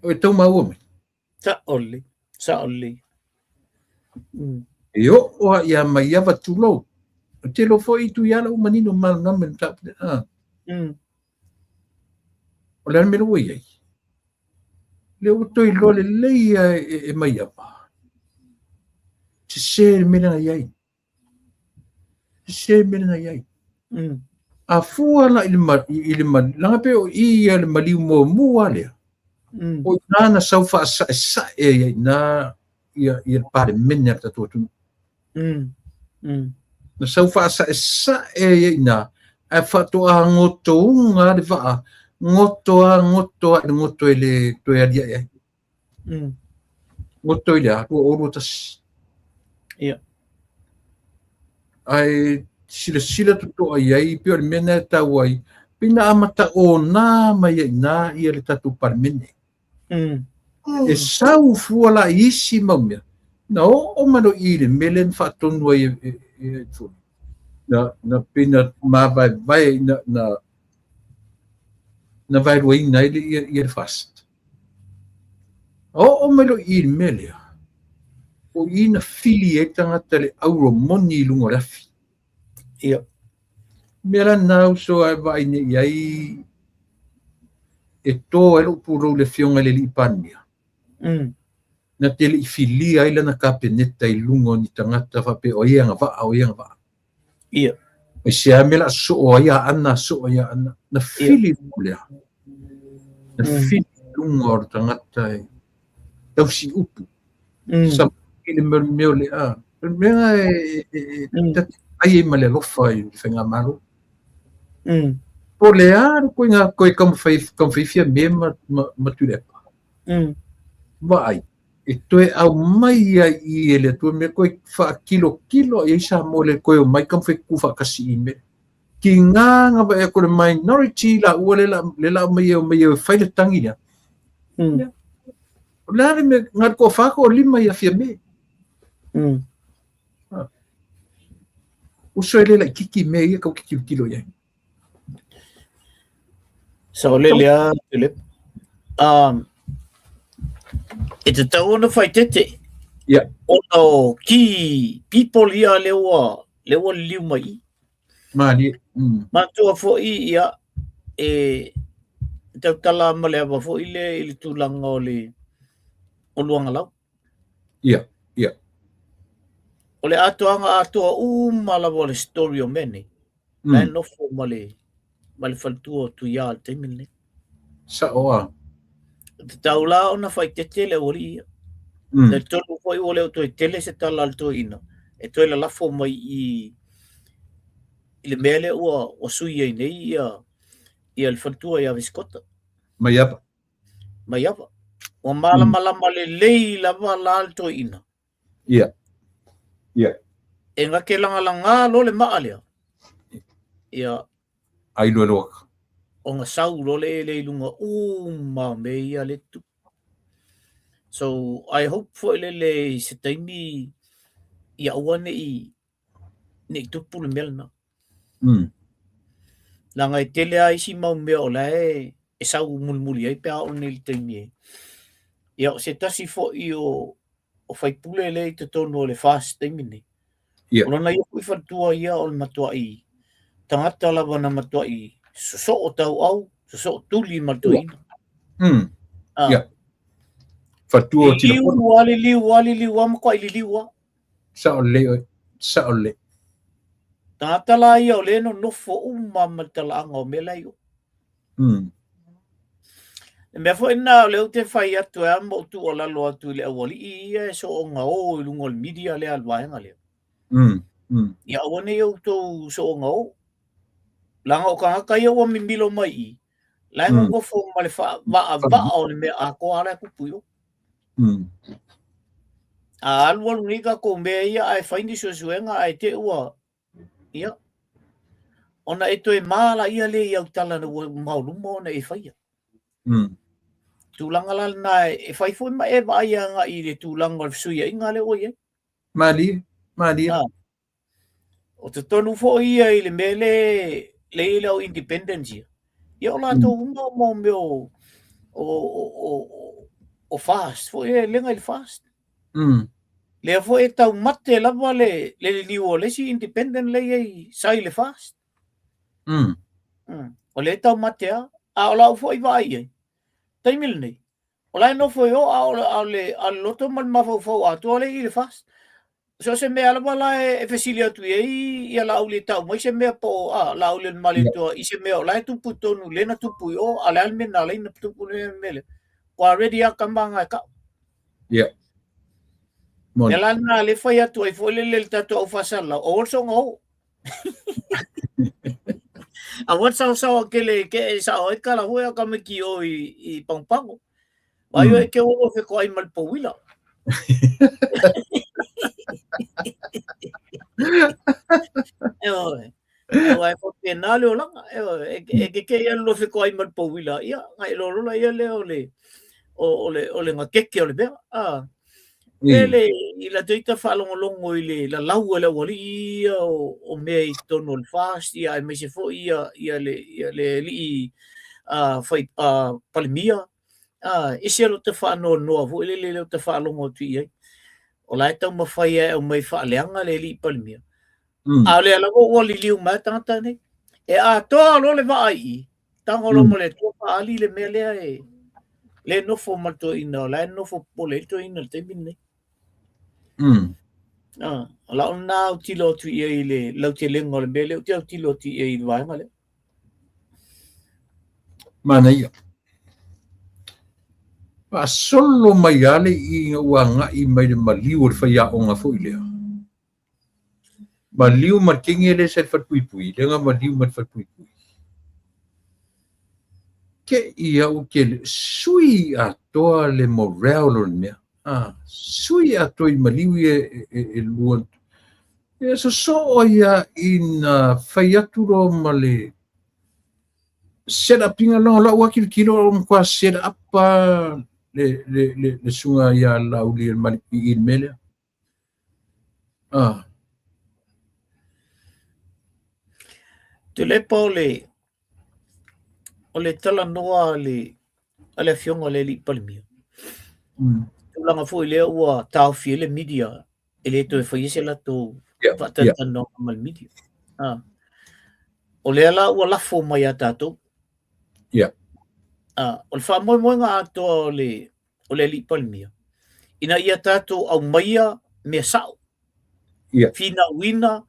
O e tau maua mai? Sao lelei, sao lelei. E oo lava ia Maiava tulou. Ou te iloa foi Tuiala ua manino ma malamalama i le mataupu lea. Ah. O le a le mea lea ua i ai? Lea ua toe iloa lelei lava e Maiava. Sese le mea lea na i ai. Sese le mea lea na i ai. A fua la i le, i le, leaga pei o i ia le maliu muamua lea. O i ina na sau faasaesae ai i ina ia, ia le Palemene a le tatou atunuu. Na sau faasaesae ai i ina, ae faatoa gotouga le vaa, goto a, goto a i le goto e le toe aliae ai. Goto i le a, 2021. Ia. Ae silasila totoa i ai, pei o le mea lena e tau ai, pei na amata ona mai ai i ina ia le tatou Palemene. E sau fua la i isi mau mea, na oo mai loa i i le mea lea na faatonu ai e na pei na mavaevae, na vaeluaina ai le FAST. Oo mai loa i i le mea lea, o i na fili ai tagata le auro moni i luga o le afi. Ia. Mea la na uso a e vaai nei i ai e to ai lou pulou i le afioga i le alii Palemia. Na te le i filia ai lana Kapeneta i luga o ni tagata faapea o ai e agavaa, o ai e agavaa. Ia. Mai se a mea o le a soo ai Aana, soo ai Aana. Na fili i luga o le a? Na fili i luga o le tagata e tausi upu. Sa i le mea o le a. O le mea e ai ai ma le alofa i le faigamalo. Po o le a le koiga koe taumafai Fiame ma Tuilaepa. Vaai, e toe aumai ai i e le Atua mea koe faakilokilo i ai Samoa le koe omai taumafai tuufaatasi i mea. Tiga na vaai atu le minority laua le la aumai e omai e fai le tagi lea. O le a le mea, na o le toafa toalima ia Fiame. Uso e le laitiiti mea ia tatou te tilotilo i ai. Saolele lava Tuilaepa. E tatau ona faaeteete ona o key people ia lea ua liliu mai i i. Malie. Manatua foi ia e tautala ma le ava foi lea i le tulaga o le o Luagalau. Ia, ia. O le atoaga atoa uma lava o le story o mea nei. La e nofo ma le faletua o Tuia i le taimi lenei. Sao a. E tatau la ona faaeteete le aualii ia. Talitonu foi ua le o toe tele se tala a le toeaina e toe lalafo mai i le mea lea ua sui ai nei ia le faletua ia Visikota. Maiava. Maiava. Ua malamalama lelei lava la le toeaina. Ia. Ia. E na te lagalaga loa le maa lea. Ia. Ai loa loa. Ona sau loa le ele i luga uma o mea ia le tupu. So, I hope foi lele i se taimi ia aua ne i tupu le mea lena. Leaga e tele lava isi mau mea o la e sau mulimuli ai pe a oo nei i le taimi e. Ia o se tasi foi o faipule lea i totonu o le FAST taimi nei. O lona ia foi faletua ia o le matuai tagata lava na matuai sosoo tauau, sosoo tuli ma le toeaina. Ia. Faletua o Tilafona. Liliu lava, liliu lava, liliu lava, matuai liliu lava. Sao lelei oe. Sao lelei. Tagata la ia o lea e nonofo uma ma le talaaga o mea la i o. Le mea foi lena o lea ou te fai atu ai ma ou tuualalo atu i le aualii ia e soona o i luga o le media lea a le vaega lea. Ia aua ne i outou soona o. Leaga o tagata ia ua mimilo mai i i, la e nonofo ma le faavaavaa o le mea atoa la e tupu i o. A alualu nei tatou mea ia ae fai ni suesuega ae te i ua, ia, ona e toe malaia lea i au tala ua maoluma ona e faia. Tulaga la lena e fai foi ma e vaai agai i le tulaga o le fesuiaiga lea ua i ai. Malie, malie. O totonu foi ia i le mea le le i le au independence ia. Ia o latou uma mo mea o FAST foi e lega i le FAST. Lea foi e taumate lava le liliu o le isi independent le i ai sa i le FAST. O lea e taumate lava. A o lau foi vaai i ai, taimi lenei, o la e nofo i o a o le loto ma le mafaufau atoa lea i le FAST. So se mea lava la e fesili atu i ai ia Laauli e tau mai se mea po o a Laauli o le Malietoa i se mea o la e tupu i totonu lea na tupu i o, a o le a le mea na ala ai ona tupu le mea lea. Ua ready lava tama na e tau. Ia. Mea la lena lea fai atu ai foi lele le tatou au faasalalau, aua le soona o. Aua le saosaoa tele ke e sao ai tala foi a tamaiti o i Pagopago. Vai o e te o fetoai ma le pouila. Ioe. Aua e faapena le olaga. Ioe. E te te i alu loa fetoai ma le pouila, ia, na e loa ia lea o le o le o le gatete o le mea. A. E le i latou ita faalogologo i le lalau a le aualii ia o mea i totonu o le FAST, ia aemaise foi ia ia le ia le alii fai Palemia. A, ese lota faanoanoa foi lele lea ou te faalogo atu i ai. O la e taumafai e aumai faaleaga le alii Palemia. A o lea lava ua liliu mai tagata nei. E atoa loa le vaa i i, tago loa ma le Atua faaali le mea lea e le nofo ma le toeaina, o la e nofo popole ai le toeaina i le taimi lenei. O lau lena autilo atu i ai i le lautelega o le mea lea ou te autilo atu i ai i le vaega lea. Manaia. Faasolo mai lava le ina ua agai mai le maliu o le faiaoga foi lea. Maliu ma le teine lea sa i le falepuipui, lea na maliu ma le falepuipui. Te i au te le sui atoa le morale o le mea. Ah, sui atoa i maliu ia e lua. E sosoo ia ina fai atu loa ma le set up ina loa lau tilotilo o matua set up le susuga ia Laauli e Malipii i le mea lea. Ah. Tuilaepa o le talanoa a le afioga i le alii Palemia. Tulaga foi lea ua taofi ai le media e le toe faia se latou faatalatalanoaga ma le media. Ah. O lea la ua lafo mai ia tatou. Ah, o le faamoemoega atoa o le alii Palemia, ina ia tatou aumaia mea sao, finauina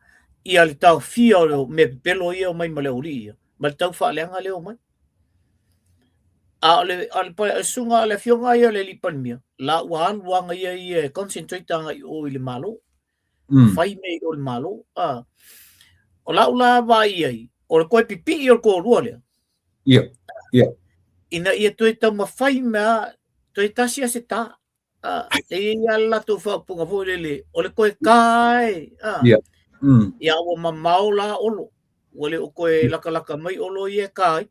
ia le taofia o mea pepelo ia omai ma le aualii ia, ma le tau faaleaga lea omai. A o le susuga a le afioga ia o le alii Palemia, la ua alu aga ia ia e concentrate agai i o i le Malo. Fai mea i o i le Malo. O lau la vaai i ai, o le toe pipii o le toalua lea. Ina ia toe taumafai mea, toe tasi a se tā. E i ai lava le latou faaupuga foi lele, o le toe tā e. Ia ua mamao la Olo. Ua le o toe latalata mai Olo ia e tā ai.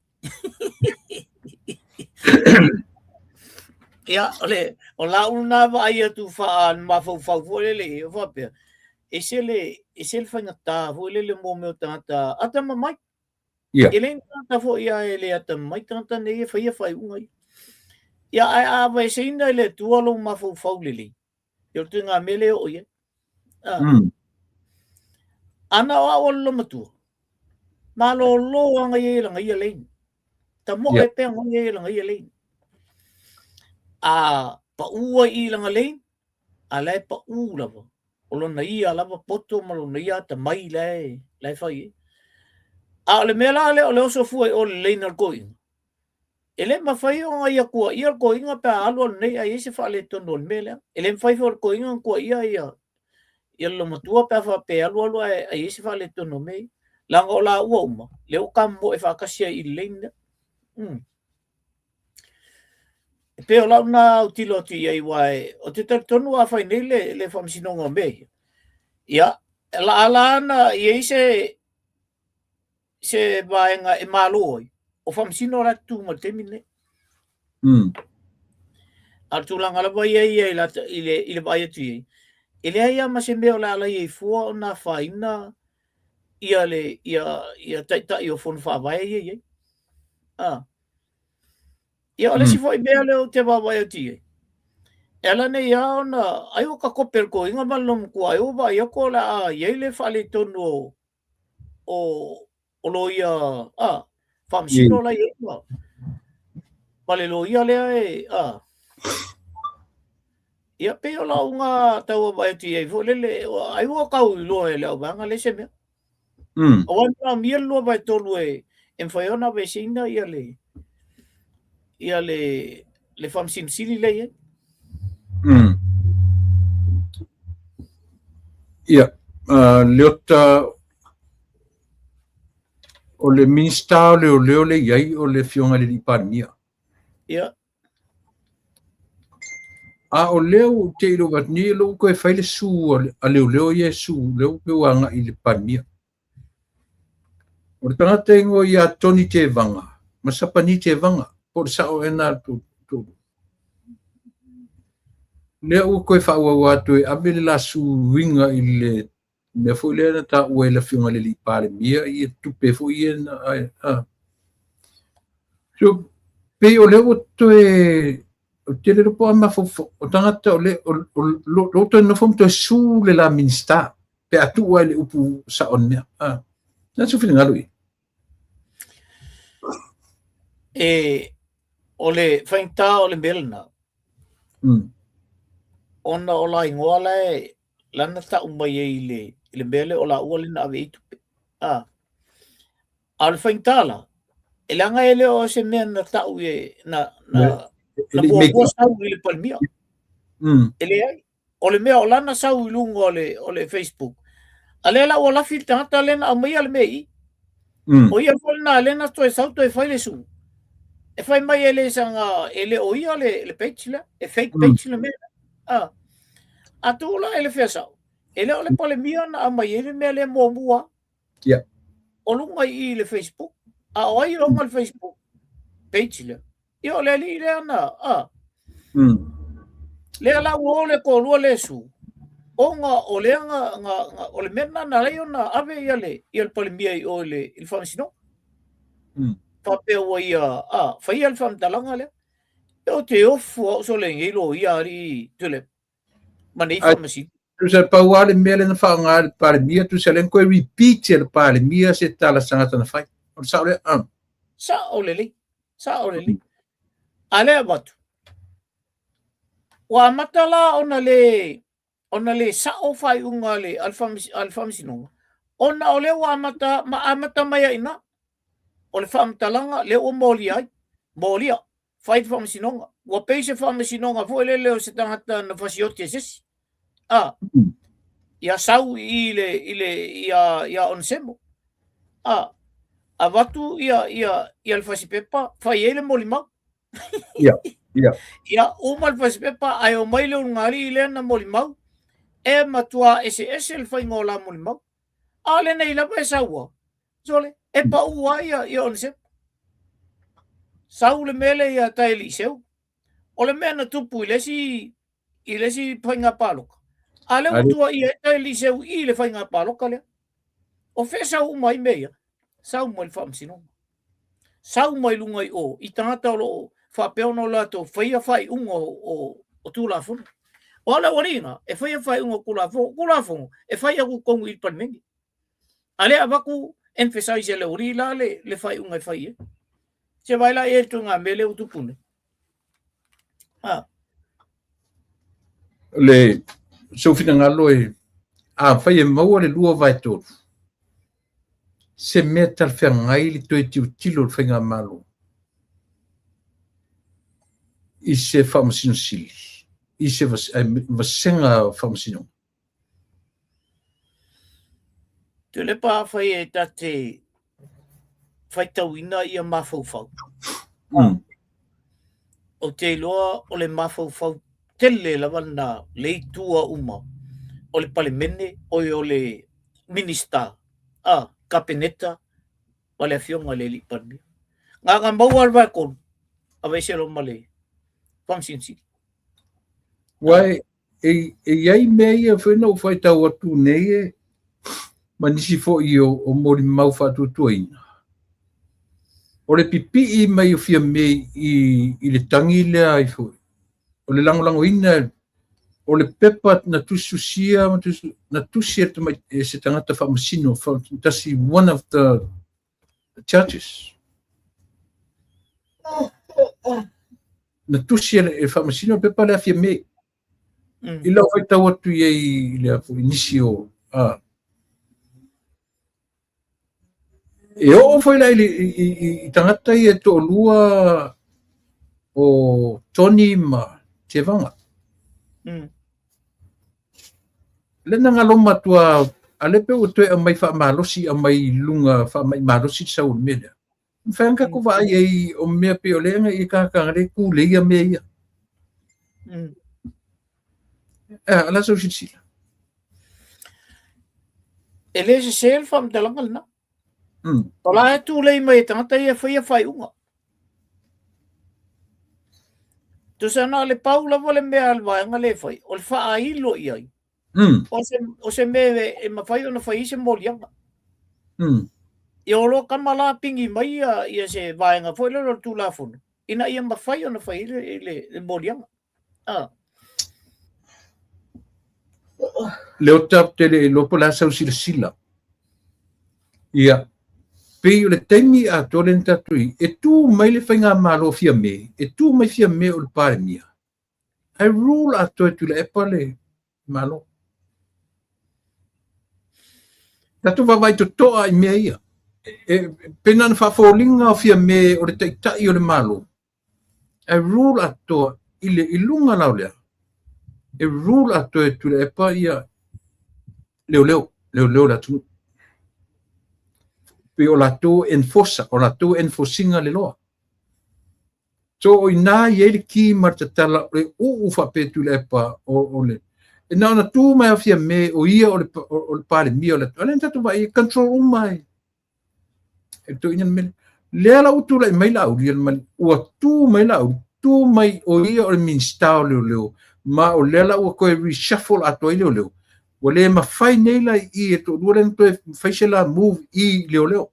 Ia, o le, o lau lena vaai atu faa-mafaufau foi lele, e faapea, ese le faigata foi lele mo mea o tagata atamamai. E le ni tagata foi ia e le atamamai tagata nei e faia faaiuga ia. Ia, ae a aveeseina e le Atua lou mafaufau lelei, ia o le ituaiga mea lea e oo i ai. Ana o au o le loomatua, malolo aga ia i laga ia lane. Tamoe pea aga ia i laga ia lane. A paʻu ai i laga lane, a la e paʻu lava. O lona ia lava poto ma lona ia atamai la e fai ai. A o le mea la lea o le oso fua i o le lane a le toeaina, e le mafai ona ia tuuaia le toeaina pe a alu alu nei ae i ai se faaletonu o le mea lea. E le mafai foi e le toeaina ona tuuaia ia le loomatua pe a faapea e alu alu ae i ai se faaletonu o mea ia. Leaga o laua uma, lea ua tamomoe faatasi ai i le lane lea. E pei o lau lena autilo atu i ai, aua ou te talitonu a fai nei le faamasinoga o mea ia, ia, e ala ona i ai se vaega e malo ai, o faamasino la e tutu mai i le taimi lenei. A o le tulaga lava ia ia i le vaai atu i ai, e leai lava ma se mea o le a alaia ai fua ona afaina ia le ia taitai o fono faavae ia i ai. Ia o le isi foi mea lea ou te vaavaai atu i ai, e ala nei lava ona ai ua tatope le toeaina ma le loomatua, ai ua vaai atu o le a i ai le faaletonu o loia faamasino la i ai ma le loia lea e ia pei o lau lena tau vaavaai atu i ai foi lele, ai ua tau iloa e le auvaega lea se mea. Aua e manaomia le 2/3 e mafai ona aveeseina ia le Faamasino Sili lea e i ai. Ia, Leota, o le Minisita o Leoleo lea e i ai o le Afioga i le alii Palemia. Ia. A o lea ou te iloa atu nei, o lea ua toe fai le sue a leoleo ia e sue, lea ua pei ua agai i le Palemia. O le tagata e igoa ia Tony Tevaga ma Sapani Tevaga, po o le sao ea lena a le toalua. Lea ua toe faaauau atu e ave le la suiga i le mea foi lea na taua e le Afioga i le alii Palemia ia tupe foi ia na a. So, pei o lea ua toe ou te le iloa po o a mafaufau o tagata o le o toe nofo ma toe sue le la Minisita pe a tuu ai le upu sao o le mea. A. Na sou finagalo ia. E o le faigata o le mea lena. Ona o la igoa la e la na tau mai ai i le mea lea o laua lea na ave i ai tupe. A. A o le faigata la, e leaga e le o se mea na tau i na na na muamua sau i le Palemia. E leai. O le mea o lana sau i luga o le Facebook. A lea la ua lafi le tagata lea na aumaia le mea i. O ia foi lena lea na toe sau toe fai le sue. E fai mai e le saga e le o ia le page lea, e fake page le mea. A. A tu la e le fea sao. E le o le Palemia na aumai ai le mea lea muamua. O luga i i le Facebook. A o ai ona le Facebook page lea? Ia o le alii lea na, a. Lea la ua o le toalua le sue, ona o lea na, o le mea lena na alai ona ave ia le Palemia i o i le faamasinoga. Faapea ua ia, a, faia le faamatalaga lea. E o te ofu au sole nei lo ia alii Tuilaepa. Ma nei faamasino. Tusa pau lava le mea lea na faaaoga e le Palemia, tusa lea na toe repeat e le Palemia se tala tagata na fai. O le sao lea? Ah. Sao lelei, sao lelei. A lea avatu, ua amata la ona le sao faaiuga a le faamasinoga, ona o lea ua amata, ma amata mai ai ina. O le faamatalaga lea ua molia ai, molia, fai le faamasinoga. Ua pei se faamasinoga foi lele o se tagata na fasioti e se isi. A, ia sau i le ia Onesemo. A, avatu ia le fasipepa, fai ai le molimau. Ia, ia. Ia, uma le fasipepa, ae o mai le ulugalii lea na molimau, e matua eseese le faiga o la molimau. A lenei lava e saua, sole, e pau ai ia Onesemo. Sau le mele ia Taeliseu. O le mea na tupu i le isi faiga paloka. A lea ua tua ia e Taeliseu i le faiga paloka lea. O fea sau uma ai mea ia? Sau mai le faamasinoga. Sau mai luga i o, i tagata o lo o faapea ona o latou faia faaiuga o Tulafono. O le aualiiga, e faia faaiuga o Tulafono, Tulafono, e fai atu i totonu i le Palemene. A lea avatu emphasize e le aualii la le faaiuga e fai ai. Se vai la e le ngā mea lea ua tupu nei. Ah. Le sou finagalo e a fai e maua le 2/3. Se mea talafeagai le toe tilotilo o le faigamalo i se faamasino sili, i se vasega faamasinoga. Tuilaepa afai e ta te faitauina ia mafaufau. O te iloa o le mafaufau tele lava na le itua uma o le Palemene oi o le Minista, a, Kapeneta ma le Afioga i le Alii Palemia. Gaga maua le vaetolu, aveese loa ma le Faamasino Sili. Ua e i ai mea ia foi na ou faitau atu nei e ma nisi foi o molimau faatuatuaina. O le pipii mai o Fiame i le tagi lea ai foi. O le lagolagoina o le pepa na tusitusia na tusi e se tagata faamasino tasi, one of the judges. Na tusi e faamasino le pepa lea Fiame. I lau faitau atu i ai i le foi nisi o a. E oo foi la i tagata ia e toalua o Tony ma Tevaga. Le na ngaloma tua a le pe ua toe aumai faamalosi aumai i luga faamai malosi le sau o le mea lea. Mawhai ang kako vaai ai o mea pe o le anga i kākanga le ku le ia mea ia. Ala sau silasila. E le sese le faamatalaga lena. O la e tulei mai e tagata ia e faia faaiuga. Tusa na o le pau lava le mea a le vaega lea e fai, o le faailo i ai. O se mea e mafai ona fai ai se moliaga. Ia o lo kama la pigi mai ia se vaega foi lele o le Tulafono, ina ia mafai ona fai ai le moliaga. Leota ou te le iloa po o le a sau silasila. Ia, pei o le taimi atoa lea na tatou i ai, e tu mai le faigamalo o Fiame, e tu mai Fiame o le Palemia, ae rule atoa e Tuilaepa le Malo. Tatou vaavaai totoa i mea ia. E pei na ona faafoliga o Fiame o le taitai o le Malo, Ae rule atoa i le i luga la o lea, e rule atoa e Tuilaepa ia leoleo, leoleo o le atunuu. Pei o latou enforcer, o latou enforce ina le law. So o i ina i ai le ki ma le tatala o le uu faapea e Tuilaepa o le e na ona tu mai lava Fiame o ia o le Palemia o le atunuu. A lea na tatou vaai e control uma e E toeaina le mea lea la ua tulai mai Laauli, ua tu mai Laauli, tu mai o ia o le Minisita o Leoleo, ma o lea la ua toe reshuffle atoa ai Leoleo. Ua le mafai nei la i i e toalua lea ona toe fai se la move i Leoleo.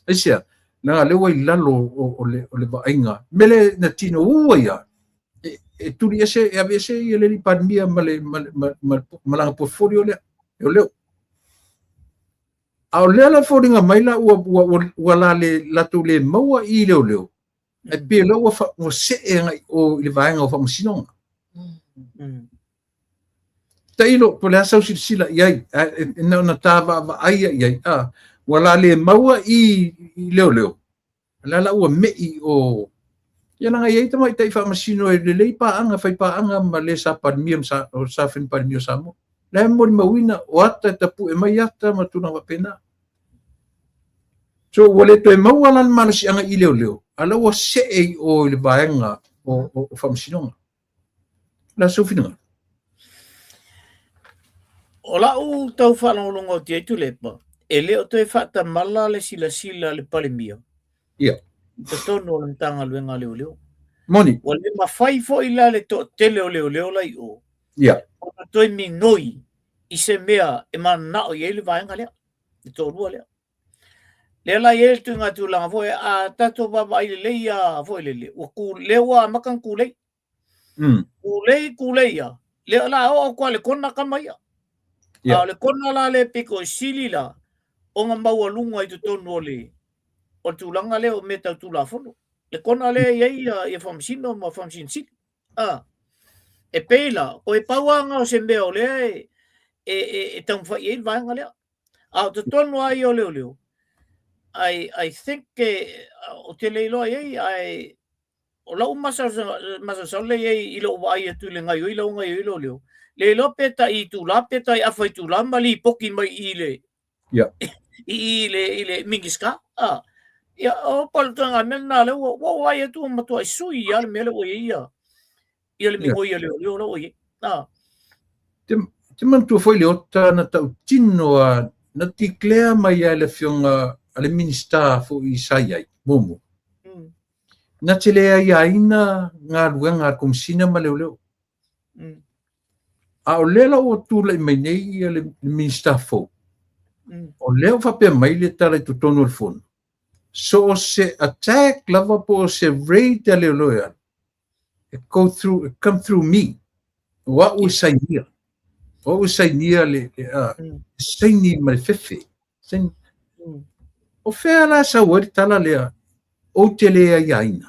Aisea? Leaga lea ua i lalo o le vaaiga. Mea lea na tinou ai lava, e tuli ese, e aveese ia le alii Palemia ma lana portfolio lea, Leoleo. A o lea la e foliga mai la ua, ua, ua, ua la le, latou le maua i leoleo, ae pei o lea ua, fa, ua see agai o i le vaega o faamasinoga. Tailo, po o le a sau silasila i ai, ae na ona ta vaavaai i ai, a, ua la le maua i, i leoleo, O la la ua me'i o ia leaga e i ai tamaitai faamasino e lelei paaga, fai paaga ma le sa Palemia ma sa, o sa fai Palemia o Samoa. La e molimauina o ata e tapue mai ata ma tulaga faapena. So ua le toe maua la le malosiaga i leoleo, a la ua see i o i le vaega o faamasinoga. La sou finagalo. O lau tau faalogologo atu i ai Tuilaepa, e le o toe faatamala le silasila a le Palemia i totonu o le Matagaluega a Leoleo. Moni. Ua le mafai foi la le toatele o leoleo la i o ona toe minoi i se mea e mananao i ai le vaega lea, le toalua lea. Lea la e i ai le tuiga tulaga foi, a tatou vaavaai lelei lava foi lele, ua ku, lea ua amata ona kulei. Kulei, kulei ia. Lea o le a oo atu lava i le kona kama ia. A o le kona la lea pito i sili la, ona maualuga i totonu o le, o le tulaga lea o mea tau Tulafono. Le kona lea e i ai ia, ia Faamasino ma Faamasino Sili. E pei la, toe pau lava lena o se mea o lea e, e, e, e taumafai i ai le vaega lea. A o totonu lava ia o leoleo, I think e, ou te le iloa i ai, ae o lau masalosalo lea i ai i lou vaai atu i le gaoioi la ua gaoioi leoleo, le iloa pe tai itula pe tai afa itula ma lipoti mai i le i i le i le Minista. Ia, o pau le tulaga mea lena lea ua ua vaai atu ua matuai sui lava le mea lea ua i ai ia ia le migoi a leoleo la ua i ai. Te, te manatua foi Leota na tautino a na declare mai ai le afioga a le Minista foi sa i ai muamua. Na te le aiaina galuega a le Komesina ma Leoleo. A o lea la ua tulai mai nei ia le Minista fou, o lea ua faapea mai le tala i totonu o le Fono, so o se attack lava po o se raid a leoleo e alu, e go through, e come through me. O au e sainia. O au e sainia le, saini ma le fefe. Saini. O fea la e sau ai le tala lea, ou te le aiaina.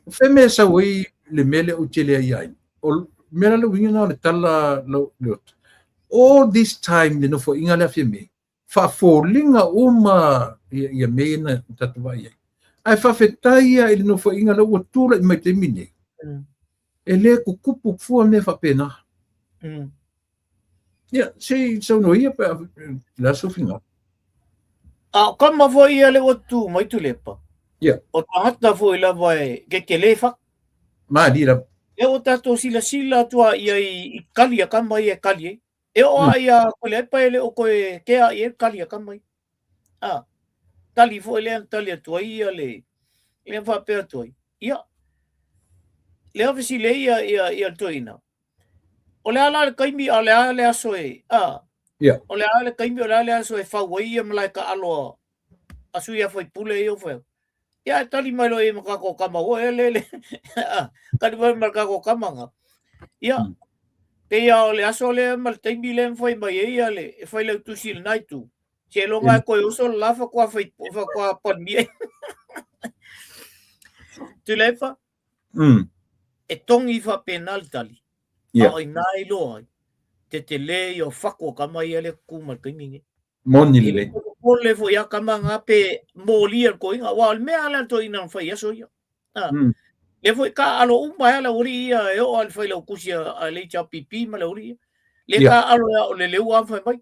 O fea mea e sau ai le mea lea ou te le aiaina? O mea la le uiga lena o le tala Leota. All this time le nofoaiga lea Fiame, faafoliga uma ia mea ia na tatou vaai ai. Ae faafetai ia i le nofoaiga lea ua tulai mai taimi nei. E le tutupu fua mea faapena. Ia, se i saunoa ia pe a le a sou finagalo. A o kama foi ia lea ua tu mai Tuilaepa. Ia. O tagata foi lava e tetele fatu. Malie lava. Lea ua tatou silasila atu lava i ai i kali a kama ia e kali ai. E oo lava ia Tuilaepa e le o toe kea i ai le tali a tama ia. A, tali foi lea na tali atu ai ia le, lea na faapea atu ai, ia, lea fesili ai ia, ia, ia le toeaina, o le a la le taimi a o le a le aso e, a, o le a le taimi o le a le aso e fau ai ia malae taalo a, a sui a faipule ia ua fai atu. Ia ae tali mai loa i ai ma tatou tama ua e le le tali mai ma tatou tama na. Ia pei lava o le aso lea ma le taimi lea na fai mai ai ia le e fai lau tusi i lena itu. Seiloga e toe oso le la faatoa fai faatoa palemia. Tuilaepa. E togi faapena le tali. A o ina e iloa ai tetele ia o fatu o tama ia lea e tutu mai i le taimi lenei. Moni lelei. Popole foi a tama na pe molia le toeaina, aua o le mea lea a le toeaina na fai i aso ia. Ah. Lea foi taaalo uma ai le aualii ia e oo lava i le failautusi a le HRPP ma le aualii ia. Lea taaalo ia o le leua fai mai,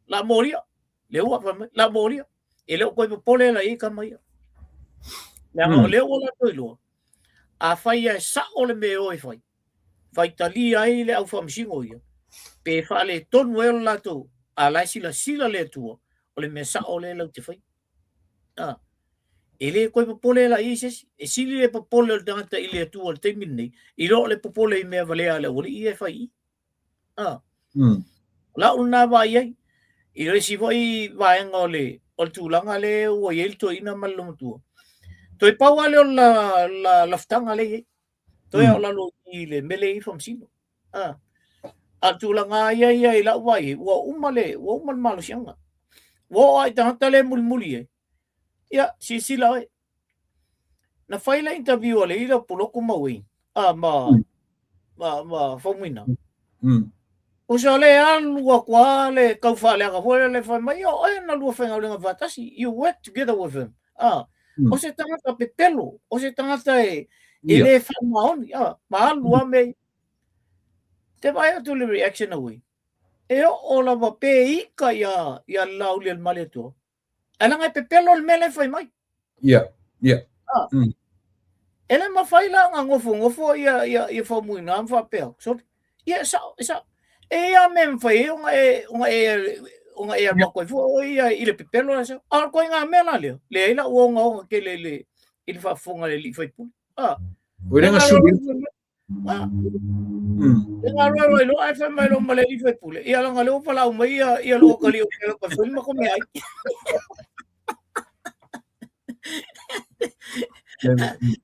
la molia, leua fai mai, la molia. E le o toe popole la i ai tama ia. Leaga o lea ua latou iloa, afai e sao le mea e o e fai, faitalia ai le au faamasino ia, pe faaletonu ai o le latou, a la e silasila le Atua, o le mea sao lea latou te faia. Ah, e le toe popole la i ai se isi. E sili le popole o le tagata i le Atua i le taimi lenei, i lo le popole i mea valea a le aualii ia e fai i i. Ah. O lau lena vaai ai. I le isi foi vaega o le, o le tulaga lea ua i ai le toeaina ma le olomatua. Toe pau lava lea o le la, la, lafutaga lea e i ai. Toe o lalo i le mele i faamasino. Ah. A o le tulaga ia ia i lau vaai ai, ua uma le, ua uma le malosiaga. Ua oo lava i tagata lea e mulimuli ai. Ia, silasila oe. Na fai le interview a le ila Puloku ma Wayne, ah, ma, ma, ma Faumuina. Uso le alu atu lava le tau faaleaga foi lea fai mai, o oe na lua faigaluega faatasi, you work together with him. Ah, o se tagata pepelo, o se tagata e, e le faamaoni, ah, ma alu lava mea ia. Te vaai atu le reaction a Wayne. E oo lava pe ika ia, ia le Laaulialemalietoa. Ae leaga e pepelo le mea lea e fai mai. Ia, ia. Ah. E le mafai la ona nofonofo ia, ia, ia Faumuina ma faapea, sorry. Ia, e sao, e sao. E i ai lava mea e mafai ai ona e, ona e, ona e alu atu ai foi oe ia i le pepelo la sao. A o le ituaiga mea la lea, leai lau ogaoga tele i le, i le faafofoga a le alii faipule. Ah. Ua le gasuli. Ah. E ngā roa roa loa ai whai mai loa ma le alii faipule. Ia leaga lea ua valaau mai ia, ia loo kali o ke ka fai ma ko mea ai.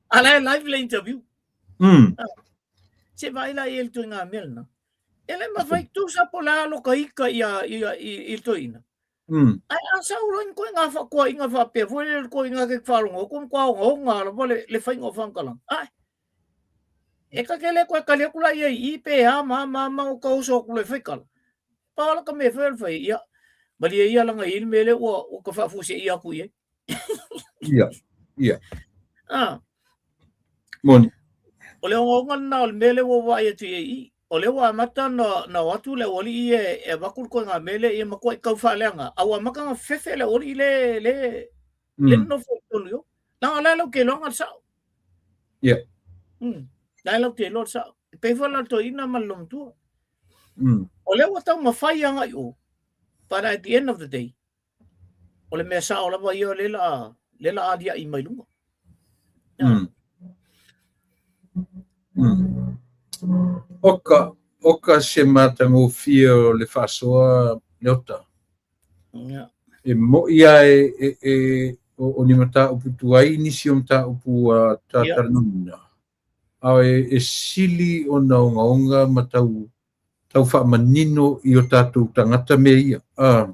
A la e live le interview. Se vaai la i e le ituaiga mea lena. E le mafai tusa po o le a loka ika ia, ia, i, i le toeaina. Ae a sau loa ni ituaiga faakoaiga faapea foi lea le toeaina ke faalogo atu matua ogaoga lava le, le faiga o faamatalaga. Ae, e ta te le toe tali atu la i ai i i pe a ma a ma a ma o ta oso atu loa e fai tala. Pau lava ka mea e fai o le fai, ia, malie ia leaga e i ai le mea lea ua, ua ta faafuaseia atu i ai. Ia, ia. Ah. Moni. O le ogaoga lena o le mea lea ua vaai atu i ai i i. O lea ua amata ona, na o atu le aualii ia e avatu le ituaiga mea lea ia matuai tau faaleaga, a ua amata ona fefefe le aualii le, le, le nonofo i totonu i o. Leaga o la e latou te iloaina le sao. Ia. La e latou te iloa le sao. E pei foi la le toeaina ma le olomatua. O lea ua taumafai agai i o, but at the end of the day, o le mea sao lava ia lea la lea la aliaʻi mai luga. Oka, oka se matagofie o le faasoa Leota. E mo'i lava e, e, e o, o ni mataupu tuai nisi o mataupu ua talanoaina. A e, e sili ona ogaoga ma tau tau faamanino i o tatou tagata mea ia. Ah.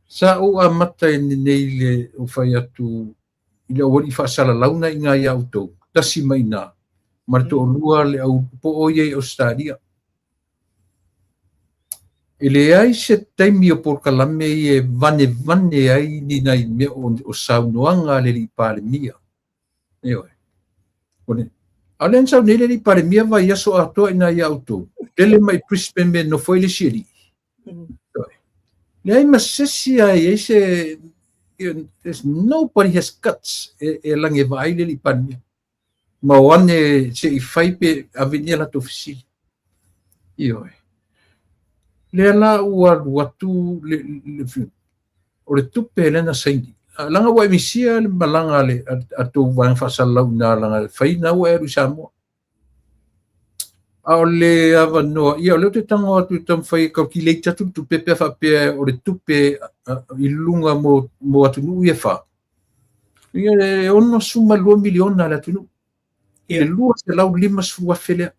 Sa ou amata i lenei le ou fai atu i le aualii faasalalauna i ina ia outou, tasi mai ina, ma le toalua le au po o ia i Ausetalia. E leai se taimi o polokalame ia e vanevane ai ni nai mea o, o saunoaga a le alii Palemia. Ioe. O le, a o lea na sau nei le alii Palemia vaiaso atoa i ina ia outou. Lele mai Brisbane me nofo ai le isi alii. Ioe. Leai ma se isi a i ai se, there's nobody has guts e, e lagi e vaai le alii Palemia. Ma o ane se i fai pe ave ni a latou fesili. Ioe. Lea la ua alu atu le, le, o le tupe lea na saini. Leaga ua e misia le malaga a le a tou vaega faasalalau i ina leaga e fai na ua e alu i Samoa. A o le avanoa, ia o lea ou te tago atu e taumafai e calculate atu le tupe pe a faapea o le tupe i luga mo atunuu ia e fa. Ia e $62 miliona a le atunuu. I le 250,000 lea.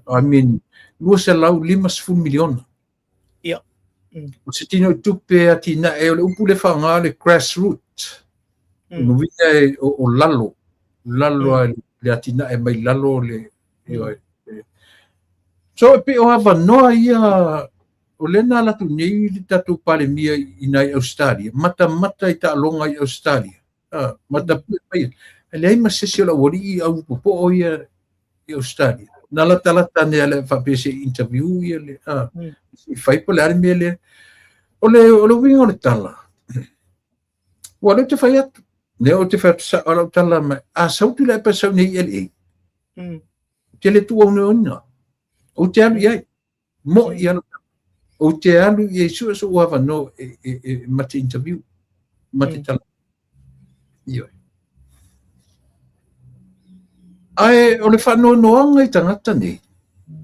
I mean, 250 miliona. Ia. O se tinoitupe atinae, o le upu lea e faaaoga le grassroot. Lona uiga o lalo, lalo le atinae mai lalo le, ioe. So e pei o avanoa ia, o lea na alu atu nei le tatou Palemia i ina i Ausetalia, matamata i taaloga i Ausetalia. Matapue mai, e leai ma se isi o le aualii au popoo ia i Australia. Na latalata ane ala faapea se i interview ia le, se i fai po o le a le mea lea. O le uiga o le tala, ua lea ou te fai atu, lea ou te fai atu sao lau tala mai, a sau Tuilaepa e sau nei i LA, ou te le tuuaunoaina, ou te alu i ai. Mo'i alu. Ou te alu i ai sue so'u avanoa e ma te interview, ma te tala. Ioe. Ae o le faanoanoaga i tagata nei,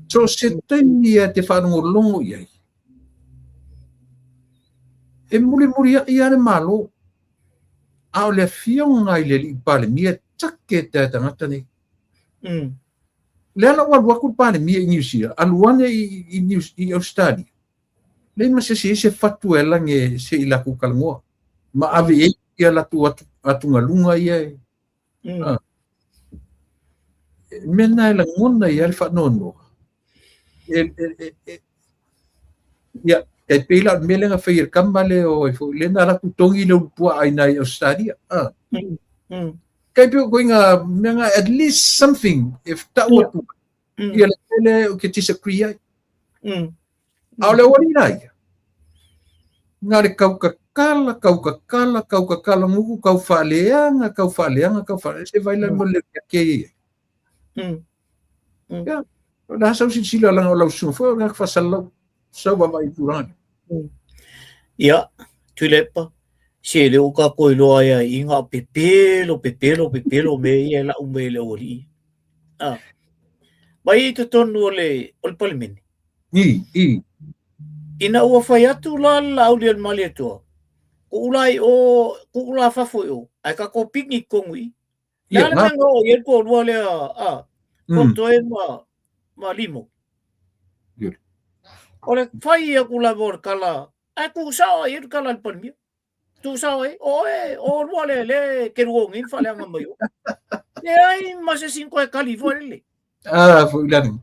so o se taimi e te faalogologo i ai, e mulimulia'i lava le Malo, a o le afioga i le alii Palemia e take ta tagata nei. Lea la ua alu atu le Palemia i Niu Sila, alu ane i Ausetalia, leai ma se isi e i ai se fatu e alage se i latou talanoa ma ave i ai ia latou atugaluga ia e mea na e lagona ai le faanoanoa. Ia, e pei la o le mea lea na fai e le tama lea o ai foi, lea na alu atu togi le ulupuaa i ina i Ausetalia. Kai pei o ituaiga mea na, at least something e tau atu ia le mea lea ou te disagree ai. A o le aualii la ia, na o le tautatala, tautatala, tautatala nuku, tau faaleaga, tau faaleaga, tau faaleaga, se vaai la mo le ake ia i ai. Ia, o le a sau silasila leaga o lau susuga foi o le tagata faasalalau, sau vaavaai i tulaga nei. Ia, Tuilaepa, se lea ua tatou iloa ai lava i i na o pepelo, pepelo, pepelo mea ia e lau mai e le aualii. Ah. Mai i totonu o le Palemene. I, i. Ina ua fai atu la le Laauli a le Malietoa, tuu la i o, tuu la fafo i o, ae tatou picnic tonu i i. Le a le mea na oo i ai le toalua lea, a, Fotoe ma Limo. O le fai atu lava o le tala, ae tuu sao i ai le tala a le Palemia. Tuu sao ai, o oe, o olua lea, lea e te lua nei ma faaleaga mai o. Leai ma se isi na toe tali foi lele. Ah, foi lani.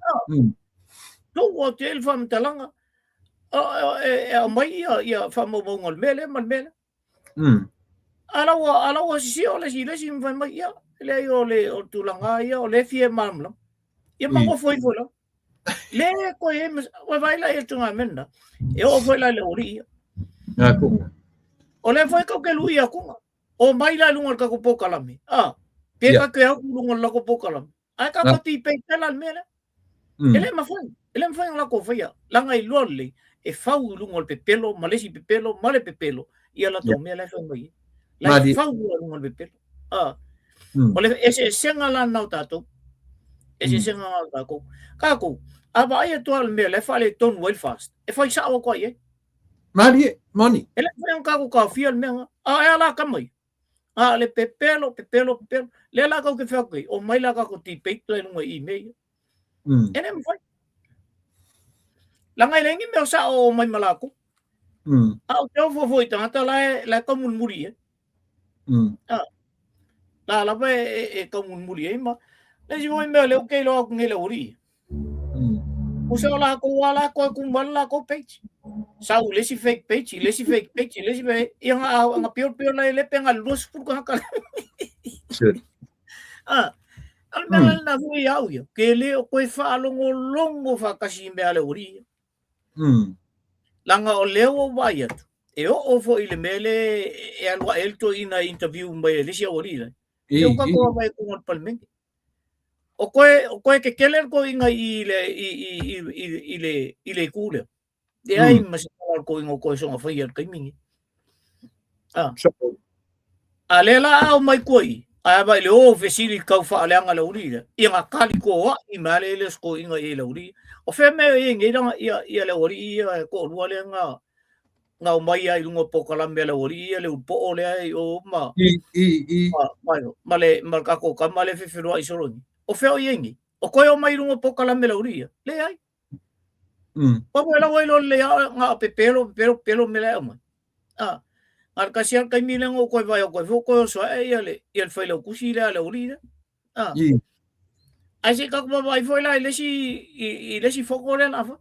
Tuu atu i ai le faamatalaga, e aumai ia faamaumauga o le mea lea ma le mea lea. A la ua sisio le isi i le isi ma fai mai, ia, leai o le tulaga ia, o lea e fia malamalama. Ia ma nofo ifo la. Le koe e, ua vaai la i le tulaga mea lena. E oo foi la i le aualii ia. O lea foi tatou te lui atuga. O mai la i luga o le tatou polokalame. A, pe tatou te au i luga o le latou polokalame. Ae tatou debate la le mea lea. E le mafai, e le mafai ona latou faia. Leaga iloa lelei, e fau i luga o le pepelo ma le isi pepelo ma le pepelo ia latou mea la e fai mai ai. La e fau i luga o le pepelo. O le eseesega la lena o tatou. Eseesega lena o tatou. Tatou, a vaai atu lava i le mea la e faaletonu ai le FAST, e fai sao atu lava i ai. Malie, moni. E le mafai ona tatou taofia le mea lena. A e a la tama ia? A o le pepelo, pepelo, pepelo. Lea la tatou te fai atu ai, omai la tatou debate la i luga i mea ia. E le mafai. Leaga e leai ni mea o sao o omai ma latou. A ou te ofo foi i tagata la e taumulimuli i ai. La lava e taumulimuli ai ma le isi foi mea lea ou te iloa atu nei le aualii. Tusa o latou lava la toe tu mai le latou page. Sau i le isi fake page, i le isi fake page, i le isi fake, ia na piopio la i le pe na 20 tagata. Ah, o le mea lena foi ia au ia, ke le o koe faalogologo faatasi i mea a le aualii. Leaga o lea ua ou vaai atu, e oo foi i le mea lea e alu ae ai le toeaina e interview mai e le isi aualii la. E o tatou vaai atu i le Palemene. O koe tetele le toeaina i le itu lea. Leai ma se tala a le toeaina o toe soona faia i le taimi lenei. Ah. A lea la a omai tua i, ae ava i le o fesili tau faaleaga le aualii lea, ia na tali toa'i mai lava le le o se toeaina i ai i le aualii. O fea mea o i ai nei lana, ia, ia le aualii ia e toalua lea na, na omai ai i luga o polokalame a le aualii ia le ulupoo lea i o ma, I, i, i. ma, ma, ma le, ma le tatou tama lea e fefeloa'i solo nei. O fea o i ai nei? O toe omai i luga o polokalame a le aualii ia? Leai. Pau e lau ai loa lelei a na o pepelo, pepelo, pepelo mea la e aumai. A, na o le tasi lava le taimi lea na ou toe vaai atu ai foi ua toe oso ae ia le, ia le failautusi lea a le aualii lea. A. Ae se i tatou vaavaai foi la i le isi, i le isi fono lea o le a fai.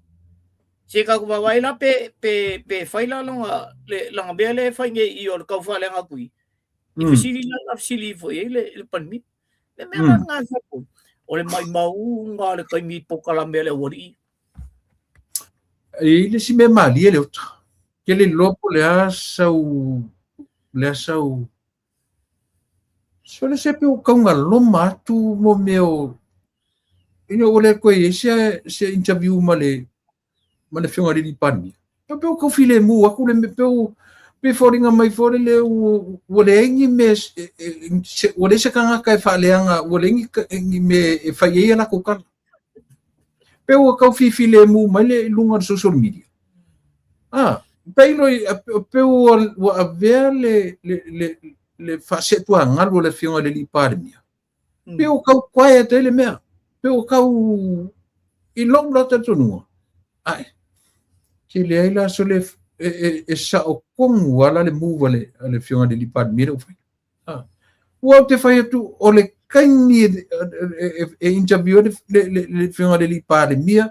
Se i tatou vaavaai la pe, pe, pe fai la lana, le, lana mea lea e fai nei i o le tau faaleaga atu i, i fesili la na fesili ifo i ai le, le Palemia. Le mea la lena e fai atu, o le maimauga o le taimi i polokalame a le aualii. E i ai le isi mea malie le uta. Ke le iloa po o le a sau, le a sau, sole se pe ua taugaloma atu mo mea o, ina ua le toe i ai se, se interview ma le, ma le Afioga i le Alii Palemia. E pei ua tau filemu atu le mea, pei ua, pei e foliga mai foi lele ua, ua leai ni mea, ua leai se tagata e faaleaga, ua leai ni, ni mea e fai ai a latou tala. Pei ua tau fifilemu mai le i luga o le social media. Ah, pei lo, pei ua, ua avea le, le, le, le faaseetuagalu a le Afioga i le Alii Palemia. Pei ua tau quiet ai le mea. Pei ua tau i lou la talitonuga. Ai, ke leai la sole e, e, e sao tonu ala le move a le, a le Afioga i le Alii Palemia lea ua fai. Ah. Ua ou te fai atu o le taimi e, e, e, e interview ai le, le, le, le Afioga i le Alii Palemia,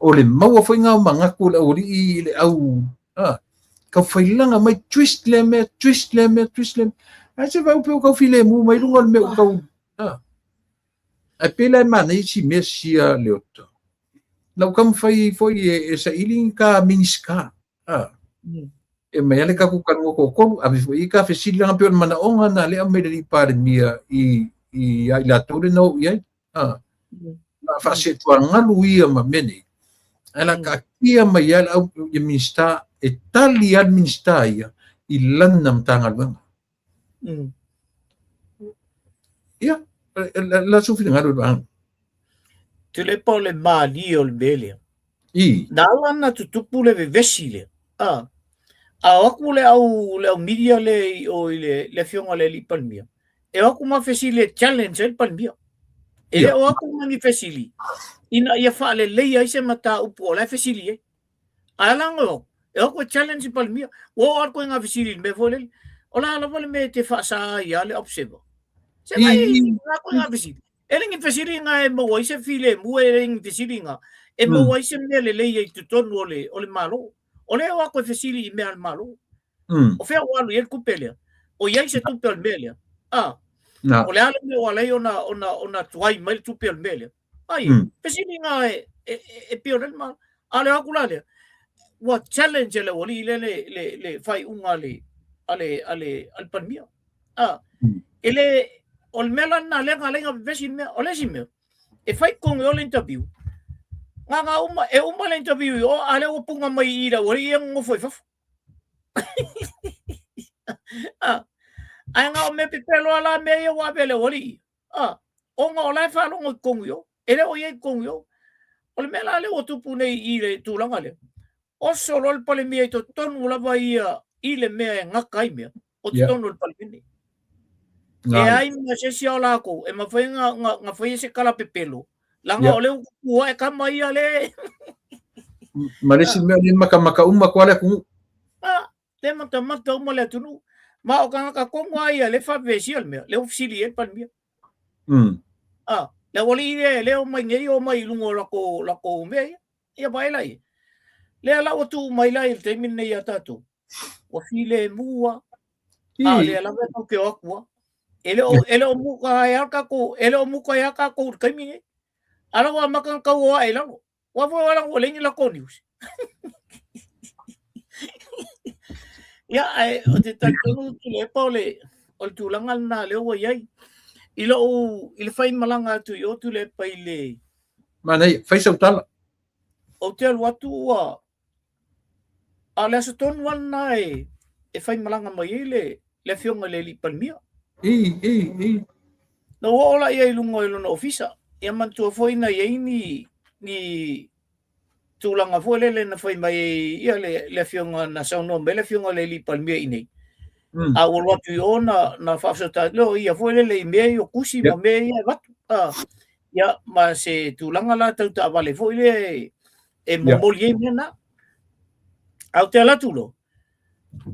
o le maua foi ngā o manatu o le aualii i le au Ah, kau whailaga mai twist lea mea, twist lea mea, twist lea mea. Ai se vai upe o kau filemu mai lunga o le mea o kau... Ah. Ai pela e manaia si mea sia le ota. Lau taumafai foi e, e saili ni ka Minisita. Ah. E mai ale tatou talanoa toatolu, ave foi i ka fesili leaga pei o le manaoga na lea aumai le Alii Palemia i, i a i latou le na oo i ai. Ah. Na faasetuagalu ia ma mea nei. Ae la taatia mai ai le au ia Minisita e tali lava le Minisita ia i lana Matagaluega. Ia, la sou finagalo i le vaega. Tuilaepa o le malie o le mea lea. I. Na ala ona tutupu le vevesi lea. A, a o atu le au, le au media lea i o i le, le afioga i le Alii Palemia, e o atu ma fesili e challenge ai le Palemia. E le o atu ma ni fesili ina ia faaleleia ai se mataupu o la e fesili ai. Ae ala ona o atu, e o atu e challenge le Palemia. Ua oo atu i ngā fesili i le mea foi lele. O le a lava le mea e te faasa ai ia le observer. Se mai ngā koe ngā fesili. E le ni fesili ngā e maua ai se filemu, e le ni fesili ngā e maua ai se mea lelei ai i totonu o le, o le Malo. O lea o atu e fesili i mea a le Malo. O fea ua alu i ai le tupe lea? O i ai se tupe o le mea lea? A, o le a le mea ua ala ai ona, ona, ona tuai mai le tupe o le mea lea? Ai, fesili ngā e, e, e, e pio le Malo. A le o atu la lea, ua challenge e le aualii lea le, le, le faaiuga a le, a le, a le, a le Palemia. A, e le, o le mea la lena lea na ala ai ona vevesi le mea. O le isi mea, e fai totonu i o le interview, na na uma, e uma le interview i o, a lea ua punga mai i i le aualii ia nonofo i fafo. A, ae na o mea pepelo lava la mea ia ua ave e le aualii. A, ona o la e faalogo i totonu i o, e le o i ai i totonu i o. O le mea la lea ua tupu nei i le tulaga lea, oso loa le Palemia i totonu lava ia i le mea e gata ai mea, o totonu o le Palemene. E ai ma se isi o lakou e mafai ona faia se tala pepelo, leaga o lea ua tupu ae tama ia le. Ma le isi mea, o lea e matamata uma atu lava le atunuu. A, lea e matamata uma le atunuu. Ma o tagata tonu lava ia lea e faavevesia le mea, lea ua fesili i ai le Palemia. A, le aualii lea e le omai nei omai i luga o latou, latou mea ia. Ia vaai la i ai. Lea la ua tuu mai la i le taimi lenei ia tatou, ua filemu lava. A o lea lava e tatou te o atu lava. E le o, e le o muka ai lava tatou, e le o muka ai lava tatou i le taimi lenei. A la ua amata ona tau o ae i lalo. Ua foi ua ua leai ni latou news. Ia, ae o te talitonu Tuilaepa o le, o le tulaga lena lea ua i ai. I lou, i le faimalaga atu i o Tuilaepa i le... Manaia, fai sau tala. Ou te alu atu ua... A o le aso tonu lava lena e, e faimalaga mai ai le, le afioga i le alii Palemia. I, i, i. Na ou oo la i ai i luga i lona ofisa. Ia manatua foi na i ai ni, ni tulaga foi lele na fai mai ai ia le, le afioga na saunoa mai le afioga i le alii Palemia i inei. A ua alu atu i o na, na faafesootai atu lea o ia foi lele i mea ia o tusi ma mea ia e avatu. Ia, ma se tulaga la tau taavale foi lea e, e momoli ai mea na. Ae ou te alu atu loa,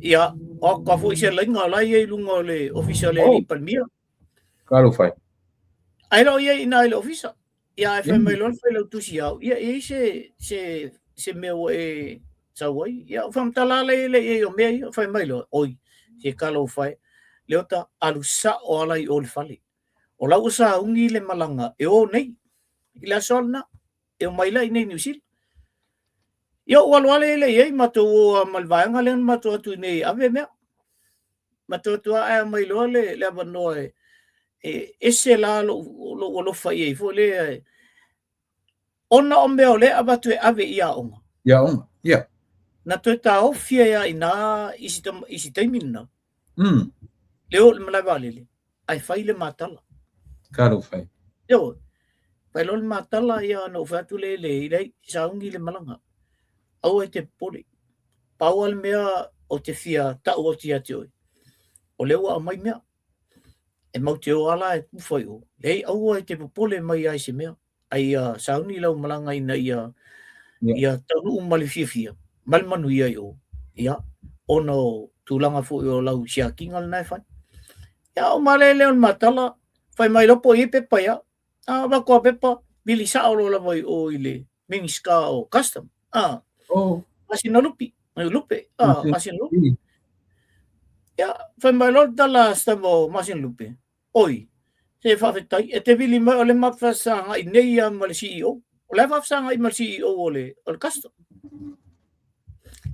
ia, o atu foi se laina o la e i ai i luga o le ofisa o le alii Palemia. Talofa e. Ae le o i ai i ina i le ofisa. Ia, ae fai mai loa le failautusi ia au, ia, e i ai se, se, se mea ua e sau ai. Ia, ou faamatala la i ai o mea ia, fai mai loa, oi, se talofa e. Leota, alu sao lava la i o i le fale. O la ua sauni le malaga e o nei, i le aso lena, e omai la i inei i Niu Sila. Ia, ou alu lava lea i ai, matou o lava ma le vaega lea na matou o atu i inei e ave mea. Matou o atu lava ae aumai loa le, le avanoa e, e ese la lou, lou alofa i ai foi lea, ona o mea o lea e avatu e ave i aoga. I aoga, ia. Na toe taofi ai lava i ina i si, i si taimi lena. Le o i le malae vaalele, ae fai le matala. Talofa e. Ioe. Fai loa le matala, ia ona ou fai atu lea i le, leai, sauni le malaga. Aua e te popole. Pau lava le mea ou te fia tau atu ia te oe, o lea ua aumai mea. E matou te o lava la e tufa i o. Leai, aua e te popole mai lava i se mea. A ia sauni lau malaga ina ia, ia taunuu ma le fiafia, ma le manuia i o. Ia, ona o tulaga foi o lau siakiina lena e fai. Ia, o male lea o le matala, fai mai loa po o i ai pepa ia. A avatu lava pepa, vili sao loa lava i o i le Minisita o Custom. A, oh. Masina lupi, lupe, a, masina lupe. Ia, fai mai loa le tala a si tama o Masina Lupe, oi, se faafetai, e te vili mai o le ma faafesagai nei lava ma le CEO. O la e faafesagai ma le CEO o le, o le custom.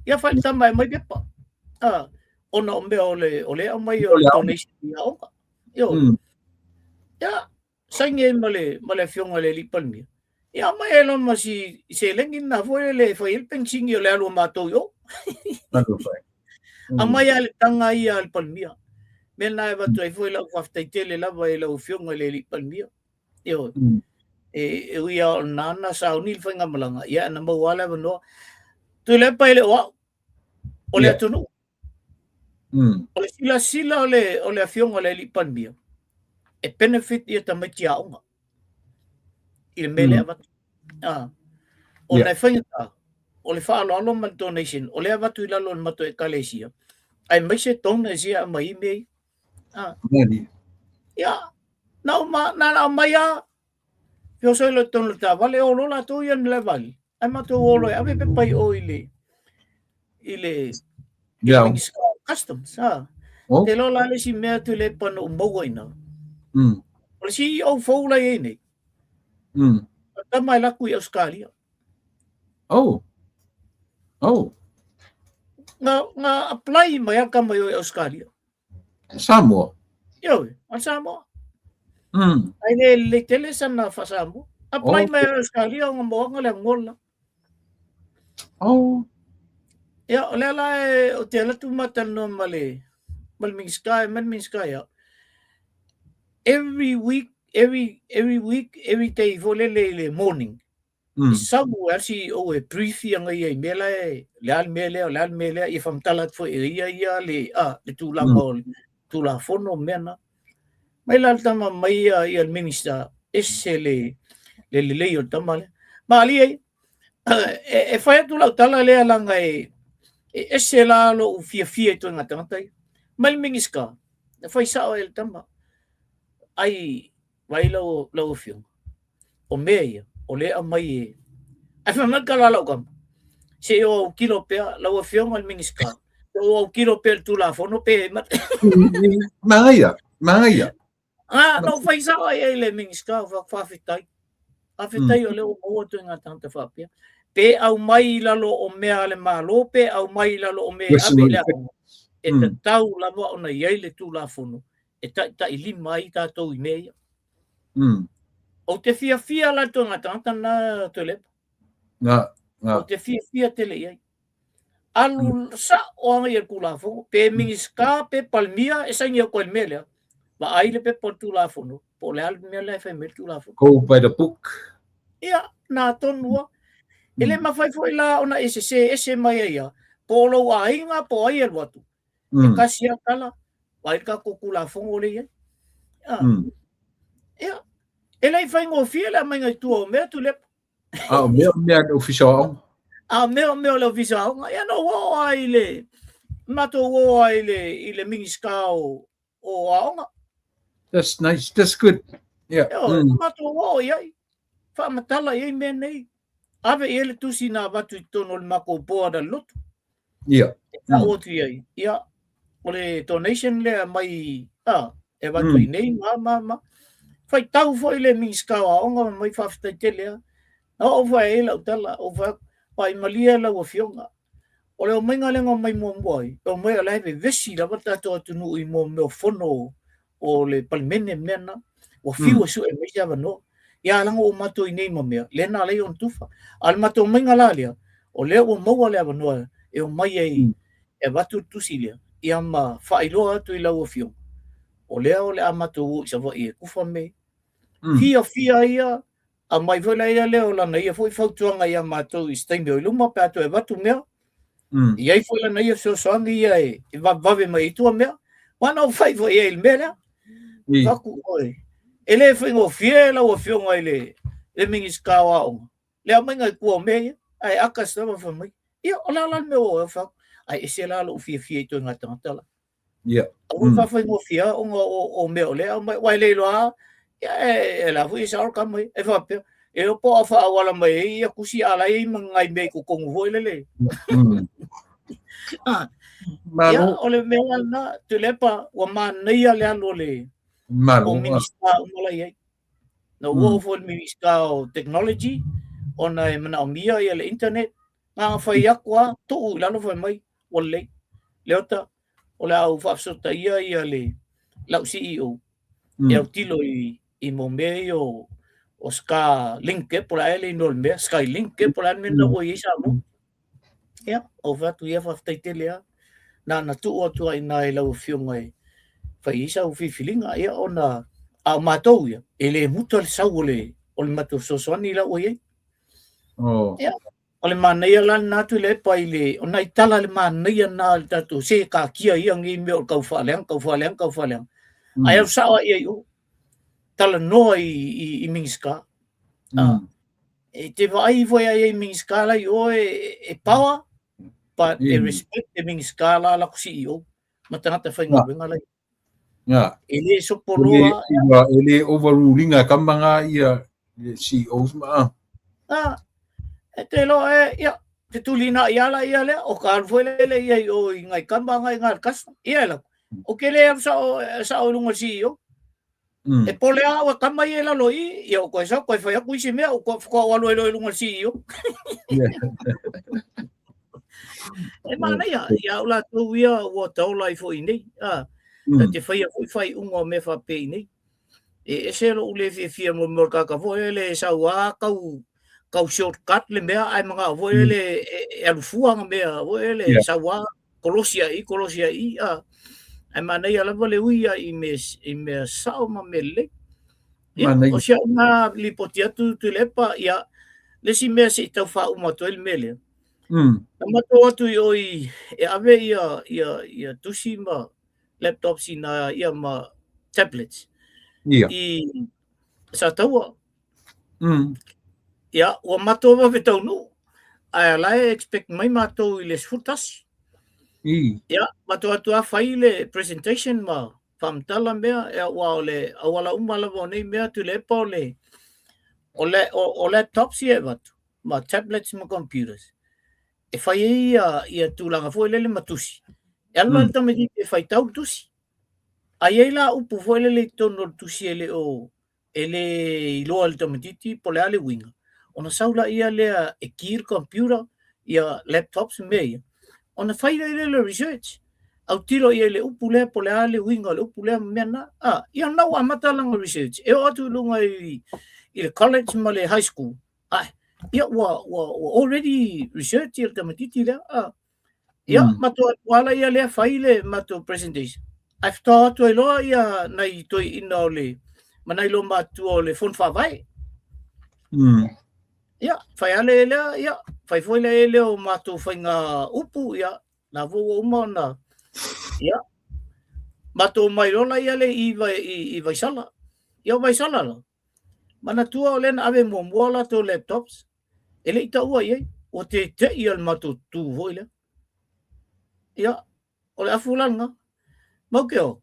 Ia fai le tama e aumai pepa. A, ona o mea o le, o le aumai o le donation i aoga. Ioe. Ia, saini ai ma le, ma le afioga i le alii Palemia. Ia aumai ai loa ma si seleni lena foi lele e fai ai le penisini o le alu a matou i o. Aumai lava le taga ia a le Palemia. Mea lena e avatu ai foi lau faafetai tele lava i lau afioga i le alii Palemia. Ioe. E, e ui lava o lena na sauni le faigamalaga, ia na maua lava le avanoa. Tuilaepa e le o au, o le atunuu. O le silasila o le, o le afioga i le alii Palemia, e benefit ia tamaiti aoga i le mea lea avatu. Ah. Ona e faigata, o le faaaloalo ma le donation, o lea avatu i lalo o le matou ekalesia, aemaise donors ia e aumai ai mea ia. Ah. Ia, na uma, na na aumai lava, feosoi loa i totonu o le taavale, o loa latou ia i le malae vaalele, ae matou o loa e ave pepa i o i le, i le, i le Minisita o Customs. Ha. Oh. Te iloa la le isi mea Tuilaepa na ou maua i ina. O le CEO fou la e i ai nei. O le tama e alu atu i Ausetalia. Oh. Oh. Na, na apply mai a le tama i o i Ausetalia. Samoa. Ioe, o Samoa. Ai le lelei tele sana faa-Samoa. Apply mai i Australia ona moaga le Angola. Oh. Ia, o lea la e, ou te alu atu ma talanoa ma le, ma le Minisita, ma le Minisita ia. Every week, every, every week, every day foi lele i le morning, E sau lava le CEO e brief ana ia i mea la e, le a le mea lea, o le a le mea lea, ia faamatala atu foi e ia ia le, a, le tulaga o le Tulafono ma mea na. Mai la le tama mai ia, ia le Minister, ese le, le lelei o le tama lea. Malie ia, e, e fai atu lau tala lea leaga e, e ese la lou fiafia i ituaiga tagata ia. Mai le Minister, e fai sao ai le tama, ai Vaai lau, lau afioga, o mea ia, o lea e aumai e... Ae fai mai le tala a lau tama, se i ou autilo pea, lau afioga i le Minisita, se i ou autilo pea i le Tulafono pe... Manaia, manaia. Ah, na ou fai sao ai i le Minisita, faafetai. Faafetai o lea ua maua ituaiga tagata faapea. Pe aumai i lalo o mea a le Malo, pe aumai i lalo o mea e ave i le aoga, e tatau lava ona i ai le Tulafono e taitailima ai tatou i mea ia. Ou te fiafia la i le ituaiga tagata lena Tuilaepa. Nga, nga. Ou te fiafia tele i ai. Alu sa'o lava ia le Tulafono, pe Minisita pe Palemia e saini atu ai i le mea lea, vaai le pepa o le Tulafono, po o le a le mea lea e fai mai ai le Tulafono. Go by the book. Ia, na tonu lava. E le mafai foi la ona e sesē ese mai ai ia, po o lou aiga po o ai e alu atu, e tasi lava tala, vaai le tatou Tulafono lea e i ai. Ia, e le i faigofie le aumaiga i tua o mea Tuilaepa. A o mea o mea a le Ofisa o Aoga. A o mea o mea o le Ofisa o Aoga. Ia na ou oo lava i le, matou oo lava i le, i le Minisita o, o Aoga. That's nice, that's good. Yeah. Ioe, matou oo i ai, faamatala i ai mea nei. Ave i ai le tusi na avatu i totonu o le matou board a le lotu. Ia. E tau atu i ai, ia, o le donation lea mai, a, e avatu i nei, ma, ma, ma. Faitau foi le Minisita o Aoga ma mai faafetai tele lava. Na oo foi i ai lau tala, ou fai atu, vaimalie lau Afioga, o le omaiga lea na omai muamua ai, e omai o la e vevesi lava le tatou atunuu i mea o fono o le Palemene ma mea na, ua fiu e sue mai se avanoa. Ia leaga ua matou i inei ma mea, lea na ala ai ona tufa. A o le matou omaiga la lea, o lea ua maua le avanoa e omai ai e avatu le tusi lea, ia ma faailoa atu i lau Afioga, o lea o le a matou o i Savaii e tufa mea ia. Fiafia ia, aumai foi la ia lea o lana ia foi fautuaga ia matou i se taimi o i luma pe a toe avatu mea. I ai foi lana ia fesoasoani ia e vavevave mai ai i tua mea. Aua na ou fai foi i ai i le mea lea. Fai atu oe, e le faigofie lau Afioga i le Minisita o Aoga, le aumaiga i tua o mea ia, ae aka se lava fai mai. Ia, o le a la le mea ua ou fai atu? Ae ese la lou fiafia i ituaiga tagata la. Aua e faafaigofie ona o mea o lea e aumai, aua e le iloa lava, ia e la foi e sao le tama ia. E faapea, e iloa po o faaauala mai ai ia tusi a o la e i ai ma ni nai mea i totonu foi lele. Ia, o le mea la lena, Tuilaepa, ua manaia le alu o le o Minisita uma la i ai. Na ou oo foi i le Minisita o Technology, ona e manaomia ia le internet, na ona fai atu lava, tuu i lalo fai mai, ua lelei. Leota, o le a ou faafesootaia ia le lau CEO e autilo i mo mea ia o Starlink ea po o le a ea le igoa o le mea, Skylink ea po o le a le mea lena ua i ai Samoa. Ia, ou fai atu, ia faafetai tele lava. Na ona tuu atu lava i ina i lau Afioga e fai ai sau filifiliga. Ia ona, a o matou ia, e le muta le sau o le matou fesoasoani la ua i ai. Ia, o le manaia la lena Tuilaepa i le, o nai tala le manaia lena o le tatou se taatia ia nei mea o le tau faaleaga, tau faaleaga, tau faaleaga. Ae alu sao lava i ai i o, talanoa i Minisita. E te vaai foi ai i Minisita la i o e power, but e respect e Minisita la latou CEO ma tagata faigaluega la i o. E le sopoloa. E le overrule ina e kama ngā ia le CEOs ma. A, e te loa e, ia, te tuli nā i ala ia lea, o ka alu foi lele ia i o i ngai kama ngai ngā kasa. Ia e lau, o ke le alu sao, sao i lunga le CEO. E pole a au e kama ia i lalo i, ia o koe sao, koe whai aku isi mea, o koe whakao alu ai loa i lunga le CEO. E manaia, ia au latou ia ua taola ai foi nei. A, ta te whaia foi whai unga o mea whapei nei. E ese lou le fiafia mo mo kaka foi le sau a kau kau shortcut le mea ai manga foi le e alu fua nga mea foi le sau a kolosi ai kolosi ai a ai manaia lava le ui ai i mea sao ma mea lelei. Ia, o si au na lipoti atu Tuilaepa, ia, le isi mea se i tau faauma atu ai le mea lea. Na matou atu i o i, e ave ia, ia, ia tusi ma laptops i nā, ia ma tablets. I Sataua. Ia, ua matou vave taunuu, ae o la e expect mai matou i le 11. Ia, matou atu lava fai le presentation ma faamatala mea, ia, aua o le auala uma lava o nei mea Tuilaepa o le, o le, o laptops ia e avatu, ma tablets ma computers, e fai ai ia, ia tulaga foi lele ma tusi. E alu la le tamaitiiti e faitau le tusi. A i ai la upu foi lele i totonu o le tusi e le o e le iloa e le tamaitiiti po o le a le uiga, ona sau laia lea e ki le computer, ia laptops ma mea ia, ona fai lea o le research, autilo i ai i le upu lea po o le a le uiga o le upu lea ma mea na. A, ia lena ua amata lana research, e oo atu i luga i le college ma le high school, ae, ia ua already research ia le tamaitiiti lea. A. Ia, matou alu atu lava ia lea fai le matou presentation. Ae faatoa o atu ai loa ia nai toeaiina o le ma nai loomatutua o le Fono Faavae. Ia, fai lava le lea, ia, fai foi le lea o matou faiga upu, ia, la foi ua uma ona, ia, matou omai loa la ia le i, i, i Vaisala. Ia, o Vaisala la, manatua o lea na ave muamua latou laptops, e le i taua i ai, ua tete'i le matou tu foi lea. Ia, o le afu la lena. Mau ke o,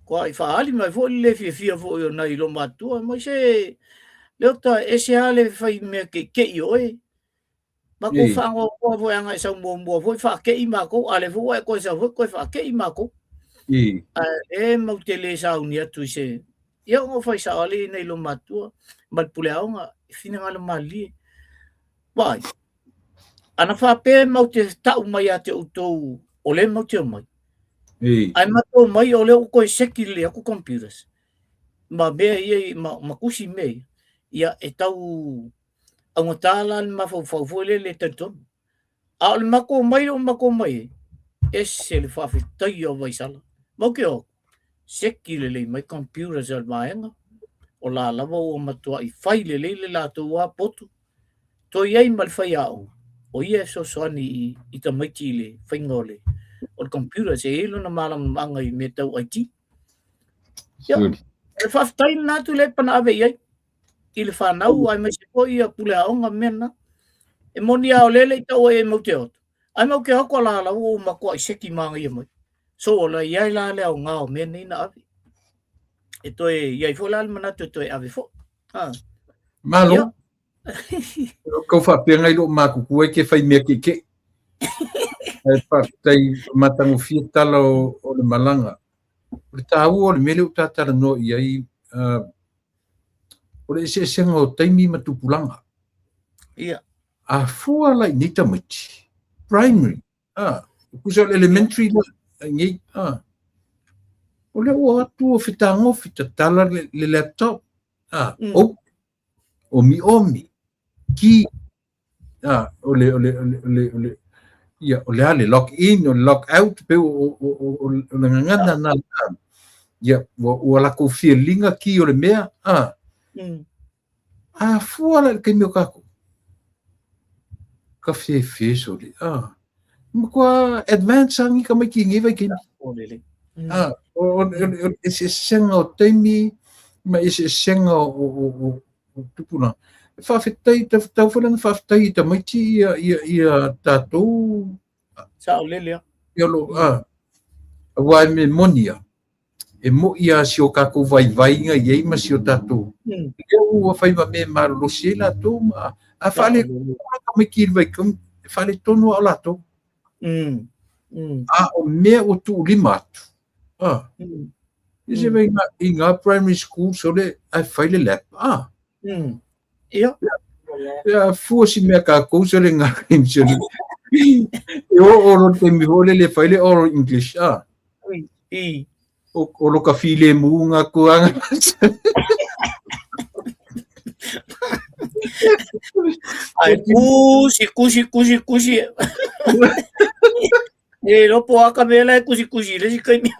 kua i faaali mai foi le le fiafia foi o nai loomatutua, mai se Leota e ese lava le fai mea ke'ike'i o oe. Matou faanoanoa foi ana e sau muamua foi faake'i matou, a o lea foi ua e toe sau foi toe faake'i matou. Ae o lea matou te le sauni atu i se... Ia ona ou fai sao lava lea i nai loomatutua ma le puleaoga, e finagalo malilie. Vaai, ana faapea matou te tau mai ia te outou o lea matou te omai, ae matou omai o lea ua toe seki lelei atu computers ma mea ia ma tusi mea ia, ia e tau augata la le mafaufau foi lele e talitonu. A o le matou omai o matou omai ai, ese le faafetaia o Vaisala. Mau ke o, seki lelei mai computers a le vaega, o la lava ua matuai fai lelei le latou a potu, toe i ai ma le faiaoga, o ia e fesoasoani i tamaiti i le faiga o le computers, e i ai lona malamalamaaga i mea tau IT. Ia, o le faafetai lena Tuilaepa na ave i ai i le fanau aemaise foi ia puleaoga ma mea na. E moni lava o lea e le i taua i ai mau te o atu, ae mau te o atu a la la ua matuai seki manaia mai. So o la i ai la le aoga o mea nei na ave. E toe i ai foi la le manatu e toe ave foi. Ha. Malo. Ia. Kau faapea ngai loo matutua e ke fai mea ke'ike'i. Ae faafetai matagofie tala o le malaga. O le taua o le mea lea ua ta talanoa i ai, o le eseesega o taimi ma tupulaga. Ia. A fua la i nei tamaiti, primary, tusa o le elementary la, nei, o lea ua o atu ua fetagofi tatala le laptop, open, omiomi, ki, o le, o le, o le, o le, o le, ia, o le a le log in, o le log out, pe o le gagana na, ia, ua lakou filiga ki o le mea, A fua la i le taimi o tatou, ka fefe sole, matua advance lava ni tamaiti i nei vaitaimi. O le eseesega o taimi ma eseesega o tupulaga. E faafetai, tatau foi la ona faafetai i tamaiti ia tatou. Saolele lava. Ia lo, aua e mea moni lava, e mo'i lava si o tatou vaivaiga i ai ma si o tatou lea ua fai ma mea e malolosi ai latou ma a faaletonu lava tamaiti i le vaitaimi, e faaletonu lava o latou. A o mea ua tuulima atu, ia se i i ngā primary school sole ae fai le lap, Ia. Ia fua si mea kākou sole ngā taimi sole. E o o lo taimi foi lele fai le oral English, I. O lo ka filemu ngā kuanga. Ai, kusi, kusi, kusi, kusi. E iloa po o a ka mea la e kusikusi i le isi taimi.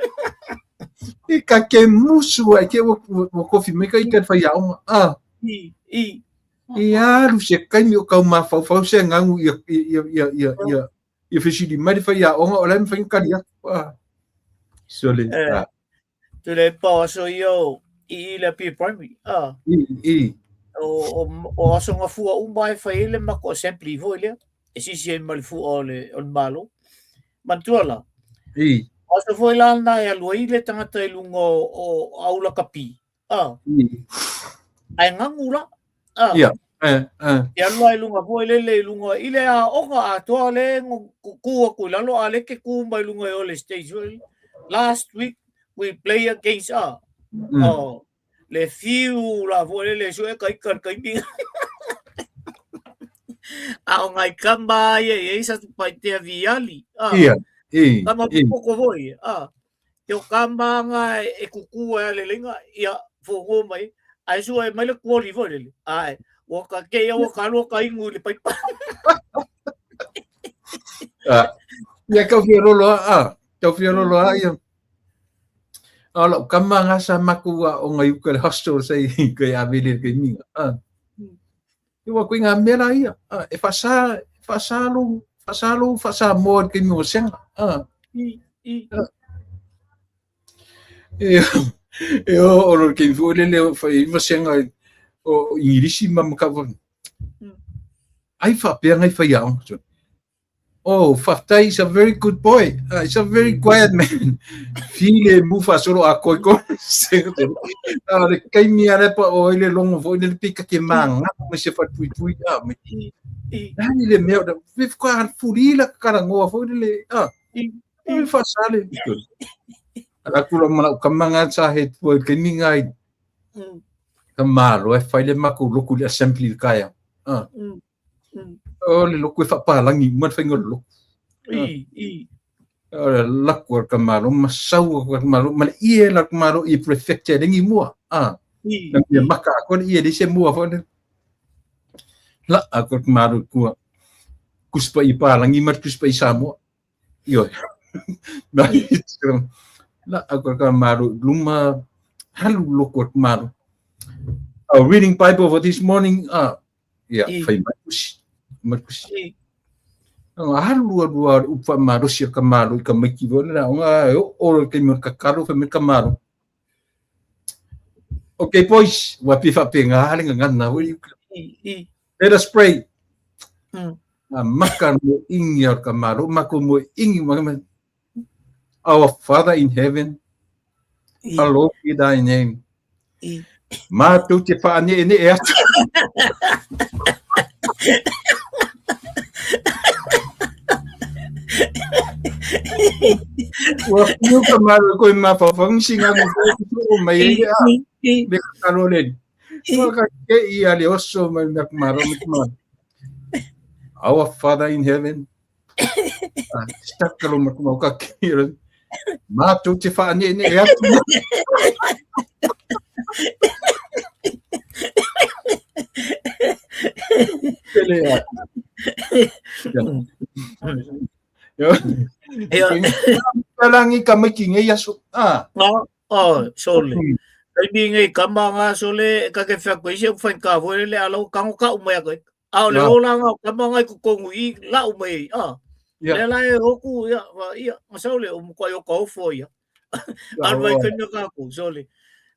E ka ke musu ai ke ua kofi mai ka ika le faiaoga. Ah. I, i. E alu se taimi o kau mafaufau se gagu ia ia ia ia ia ia fesili mai le faiaoga o la e mafai ona tali atu. Ah. Sole. Eh. Ah. Tuilaepa o aso ia o i i le Apia Primary. Ah. I, i. O aso gafua uma e fai ai le matou assembly foi lea. E sisi ai ma le fua o le Malo. Manatua la. I. O aso foi la lena e alu ai le tagata i luga o au lakapi. Ah. I. Ae gagu la. Ah. Ia. Eh, eh. E alu la i luga foi lele i luga i le aoga atoa le kū atu i lalo a le ke kū mai luga i o le stage foi. Last week we play against oh, le fiu la foi lele sue ka ika le taimi. A o ngai kama ia i ai Satupaitea Viali. Ah. Ia, i, Kama i. poko foi. Ah. Te o kama nga e kuku ai le lenga ia fogo mai. Ai sue mai le kuoli foi lele. Ai, ua ka ke ia ua ka lua ka ingu i le paipa. Ah. Ia kau fia lolo a, kau fia lolo a ia. A lau kama nga sa maku a o ngai uka le hostel sa i kai a vele kai minga. A. I wa koe ngā mea la ia. A, e whasa, whasa lo, whasa lo, whasa moa kai mo senga. A. I, i. A. E, e o, o lo kei fo le le whai iwa senga o Ingirisi ma makawa. Ai whapea ngai whai ao. Oh, whaftai is a very good boy. He's a very quiet man. File mu whasoro a koi ko. Le kai mia repa o ile longo fo ile pika ke manga me se fa pui pui a me. Nani le mea o vif ko an furila kara ngoa fo ile a. I fa sale. Ala kula mana o kamanga sa he tua ke minga i. Ka malo e fai le maku loku le assembly kaya. Ah. O le loku e whapalangi, uma le whainga o le loku. I, i. O le laku a ka malo, ma sau a ka malo, ma le ie la ka malo i prefecture lengi mua. Ah. I, Na mia maka a koe ie le se mua fo le. La a koe ka malo kua. Kuspa i pālangi ma kuspa i Samoa. Ioe. Na la a koe ka malo luma halu loku a ka malo. Our reading Bible for this morning, ah, Ia, whai mai kusi. Mai kusi. Nga halu alu a upa malosi a ka malo i ka maiki vole la nga e o o ke mo ka kalo fa me ka malo. Okay boys, wa pi fa pe nga hale nga ngana ho i. Let us pray. A maka mo ingi a ka malo, mako mo ingi ma Our Father in heaven, hallowed be thy name. Mātou te whaaneene e atu. Ua whiu ka māro koe mā whawhangisi ngā mo mai e a me ka karo le. Ua ka ke i a le oso mai mea kumaro me kumaro. Our Father in heaven, Stakalo ma kumau ka ki. Mātou te whaanene e atu. Pele a. Rangi ka maiki ngei aso. Ah. Oh, sole. Kai mi ngei kama ngā sole ka ke whea koe se whai ka fo le alo kango ka umai koe. A o le olanga o kama ngai ko kongu i lau mai a. Le la e hoku ia wa ia masau le o mukua yo ka ofo ia. Al mai kena ka ku sole.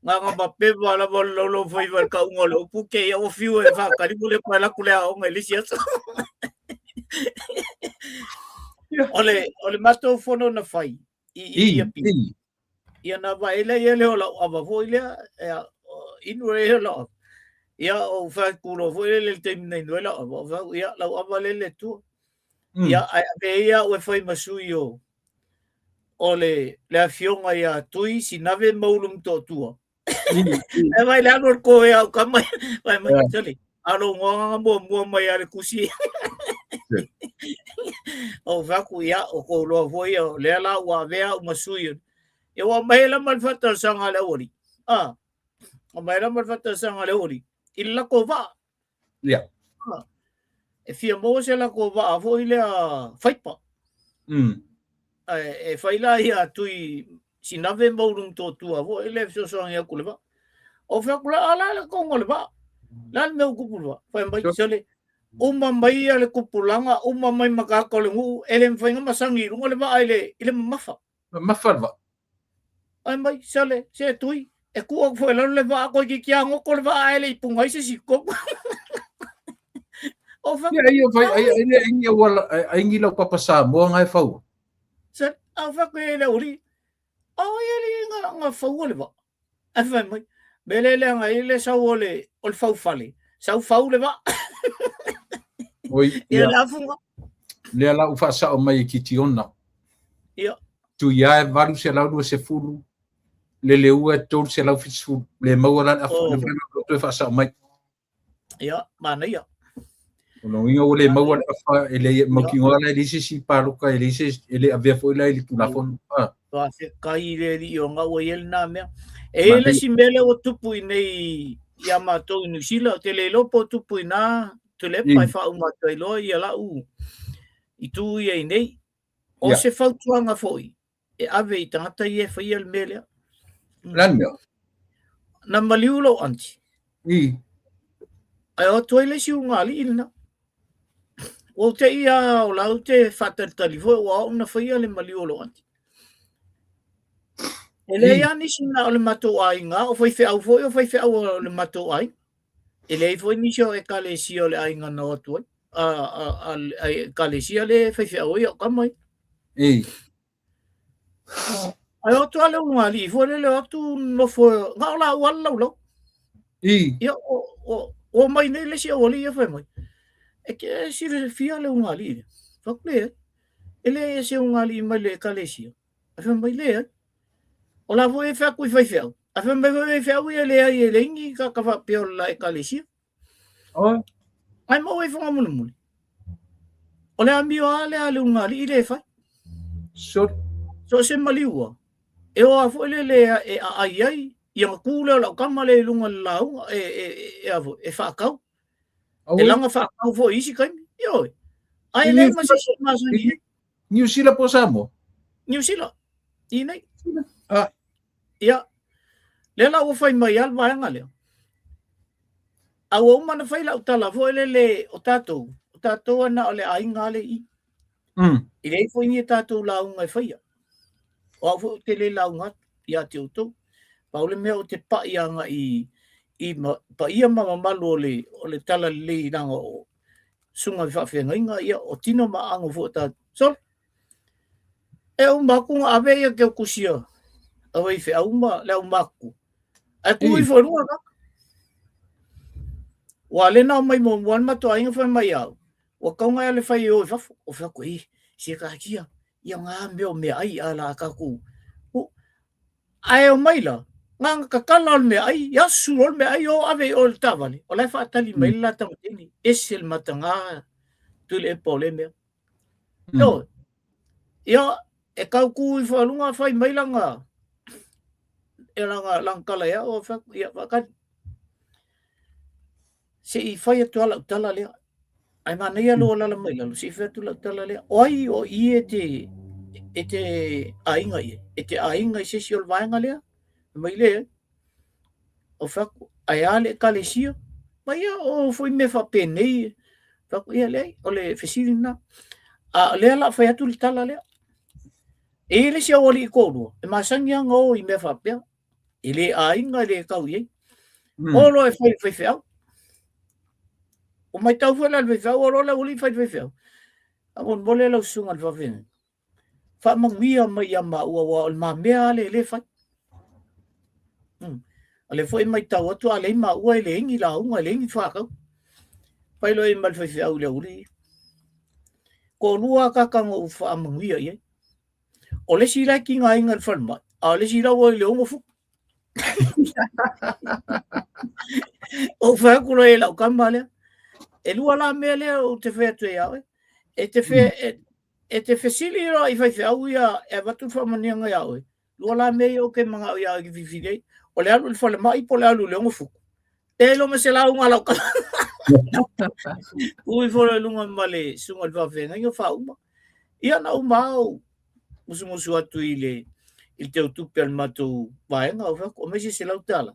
Nga nga ma pe wa la wa lo lo foi wa ka ungo le upu ke ia o fiu e fa kali mo le pa la kule a o ngai le sia. Ole ole matou fono na fai i i i Ia na vaai lea ia le o lau ava foi lea, ia, inu e ia lau ava. Ia, o whai kuro foi le le taimi nei nui lau ava. O whai, ia, lau ava le le tua. Ia, ai ave ia ue whai masui o, o le, le afioga ia Tui Sinave Maulu Motootua. E vai le alu ko e au ka mai, vai mai, sali. Alo ngoanga mua mua mai ale kusi. O vaku ia o ko loa foi o le la ua vea uma sui. E ua mai la mal fata sanga le ori. Ah. O mai la mal fata sanga le ori. I la ko va. Ia. Ah. E fia mo se la ko va foi le faipa. E whai la ia tui Sinave Maulu Motootua foi le fesoasoani aku le vaa. O fai atu la, a la le kongo le vaa. La le mea o kupu le vaa. Fai mai, sole, uma mai ia le kupulaga, uma mai ma ka o le nuu, e le mawhai nga masangi i lunga le vaa i le, i le mamafa. Mamafa le vaa. Fai mai, sole, se tui, e ku aku foi lalo le vaa koe ki kia ngoko le vaa e le i punga i se si koko. O fai, Ia, ia, fai, ai, ai, ai, ai, ai, ai, ai, lau papa Samoa ngai fau. Se, a fai koe le uri, a oi ali nga, nga fau o le vaa. Ai fai mai, me le le anga i le sau o le, o le fau fale, sau fau le vaa. Oi, ia. le afunga. Lea la u whaasao mai e Kitiona. Ia. Tu ia e valu se lau lua se fulu, le le ua e tolu se lau fiti le maua la le afu, le whaasao e whaasao mai. Ia, manaia. O lona uiga ua le maua le afa e le mautinoa la e leai se isi paloka e leai se e le avea foi la i le Tulafono. Ah. Faafetai i le Alii o na ua i ai lena mea. E i ai le isi mea lea ua tupu i nei iā matou i Niu Sila, ou te le iloa po o tupu i nā Tuilaepa e faauma atu ai loa ia lau i tū ia i nei. O se fautuaga foi e ave i tagata ia e faia le mea lea. Le a le mea? Na maliu lou aunty. I. Ae o atu ai le isi ulugalii lena. Ua ou te i lava o la ou te faatalitali foi ua au na faia le maliu o lou aunty. E leai lava nisi na o le matou aiga, o faifeau foi o faifeau o le matou aiga. E leai foi nisi o ekalesia o le aiga na o atu ai. A, a, a, a ekalesia le faifeau ai au tama ia. I. Ae o atu lava le ulugalii foi lele o atu nofo, na o laua lava le laulau. I. Ia, o, o mai nei le isi aualii ia fai mai, e te silafia le ulugalii lea? Fai atu, leai. E leai e se ulugalii mai le ekalesia. Ae fai mai, leai. O la foi e fai atu i faifeau. Ae fai mai foi faifeau ia leai e leai ni tagata faapea o le la ekalesia. Oh. Ae maua ifoga mulimuli. O le amio lava lea a le ulugalii lea e fai. Sure. So o se maliu a, e o a foi lele e aai ai, ia ona tu lea o lau tama lea i luga o le lauga e, e, e, e, a foi, e faatau. E laga faatau foi i isi taimi. Ioe. Ae I leai Niu ma se isi e masani ai. Niu Sila po o Samoa? Niu Sila. I nei. Ah. Ia. Lea la ua fai mai lava le vaega lea. A ua uma ona fai lau tala foi lele o tatou, o tatou na o le aiga lea i i. E leai foi ni tatou lauga e faia. O au foi ou te le lauga atu ia te outou. Pau le mea ou te pai agai i paia ma mamalu o le, o le tala lelei leaga o susuga i faafeagaiga, ia o tino ma ago foi o tatou. Sole, e uma atu ona ave ia teutusia a faifeau ma le aumatutua, ae tu ifo i luga tagata. Ua le na omai muamua le matou aiga fai mai au, ua tatau ona e alu e fai e o i fafo. Ou fai atu, e, se taatia, ia ngā mea o meaai a la tatou. Ae omai la, na ona tatala o le meaai, asu loa le meaai, o ave i o i le taavale, o la e faatali mai le la tamateine, ese le mataga Tuilaepa o lea mea. Ioe. Ia, e tau tu ifo i luga fai mai lana, e lana, lana tala ia au, fai atu, ia, faatali. Se i fai atu lava lau tala lea. Ae manaia lou alaala mai lalo, se i fai atu lau tala lea. O ai o i e te, e te aiga i ai? E te aiga i se isi o le vaega lea? Fai mai, leai. Ou fai atu, ae a le ekalesia? Mai ia, o foi mea faapenei. Fai atu, ia leai, o le fesili lena. A o lea o le a fai atu le tala lea. E i ai le isi aualii toalua, e masani lava ona o i mea faapea. E le aiga, e le tau i ai. O loa e fai i le faifeau. Ua matau foi la i le faifeau, o loa le aualii fai i le faifeau. Faamolemole lau susuga i le faafeagaiga, faamanuia mai ia maua aua o le ma mea lava lea e le fai. O lea foi e matau atu a leai maua e leai ni lauga, e leai ni faatau. Fai loa i ai ma le faifeau i le aualii. Toalua lava tagata na ou faamanuia i ai. O le isi la e tigaina i le falemai, a o le isi la ua i le 6 futu. Ou fai atu loa i lau tama lea, e lua la mea lea ou te fai atu ai ia oe. E te, fe, e, e te fesili loa i faifeau ia e avatu le faamanuiaga ia oe. Lua la mea ia ou te manao ia oe e te filifili ai. O le alu i le falemai po o le alu i le 6 futu. Leai loa ma se lauga a lau tama. Tu ifo loa i luga ma le susuga i le faafeagaiga faauma. Ia na uma lava ou musumusu atu i le i le teutupe a le matou vaega, ou fai atu, aumai se $100.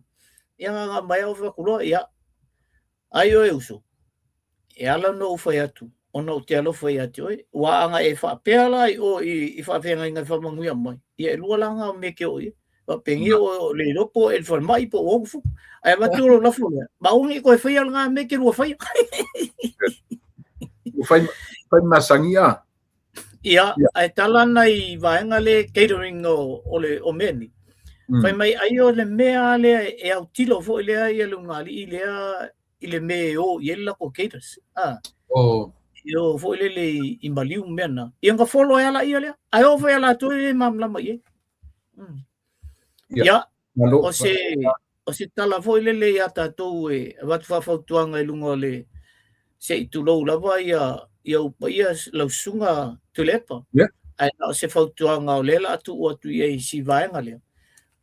Ia na ona aumai lava ou fai atu loa, ia, ai oe uso, e ala ona ou fai atu, ona ou te alofa ia te oe. Aua a na e faapea la i o i faafeagaiga e faamanuia mai, ia e lua la na o mea e te oo i ai. Faapeni o le iloa po o e i le falemai po o ua futu. Ae avatu lou lafo lea, ma aua ne i toe faia lena mea e te lua faia. Ua fai, fai masani a. Ia, ae tala ana i vaega le catering o, o le o mea ni. Fai mai ai o le mea lea e autilo foi lea ia le ulugalii lea i le mea e o i ai le latou caterers. Ah. Oh. E o foi lele i, i maliu mea na. Ia na follow ai ala ia lea. Ae o foi a latou e le malamalama i ai. Ia. Ia, o se, o se tala foi lele ia tatou e avatu faafautuaga i luga o le se i tulou lava ia, ia ou paia lau susuga Tuilaepa. Yeah. Ae na o se fautuaga o lea o le a tuu atu i ai i si vaega lea.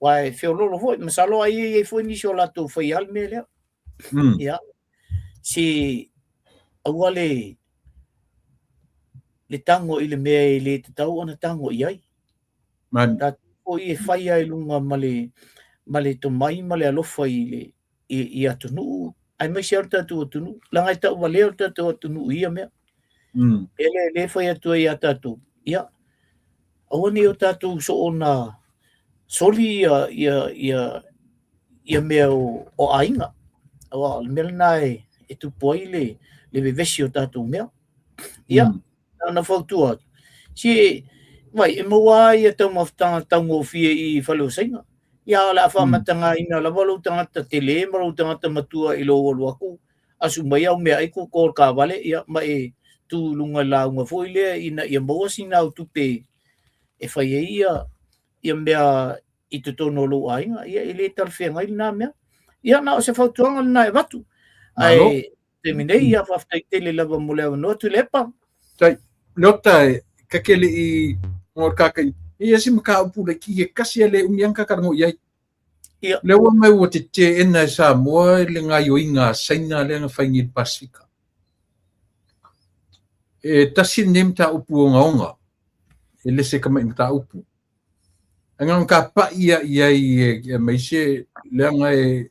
Aua e feoloolo foi, masalo ai e i ai foi nisi o latou faia le mea lea. Ia, si aua le le tago i le mea e le tatau ona tago i ai. Man. Tatou foi e fai ai luga ma le ma le tomai ma le alofa i le i, i atunuu aemaise lava le tatou atunuu leaga e tauvalea le tatou atunuu i ia mea. E le le fai atu ai ia tatou, ia aua ne i o tatou soona soli ia ia ia ia mea o, o aiga. Aua o le mea lena e, e tupu ai le, le vevesi o tatou mea. Ia, na ona fautua atu, se vai, e maua lava ia taumafataga taugofie i fale o Saina. Ia o le a faamatagaina lava lou tagata tele ma lou tagata matua i lou alu atu, asu mai au meaai koko o le taavale, ia ma e tu i luga i lauga foi lea ina ia maua sina au tupe e fai ai ia, ia mea i totonu o lou aiga. Ia e le talafeagai lena mea. Ia na o se fautuaga lena e avatu. Ae taimi nei, ia faafetai tele lava mo le avanoa Tuilaepa. Tai, Leota e ka ke le i ngo ka kai. Ia si maka upu le ki e kasi e le umi ang ka ngo iai. Ia. Le ua mai ua te te ena e Samoa e le ngai o inga saina le nga whaingi i Pasifika. E tasi ne mta upu o ngaonga. E lese ka mai mta upu. Anga ka pa ia ia i e mai se le anga e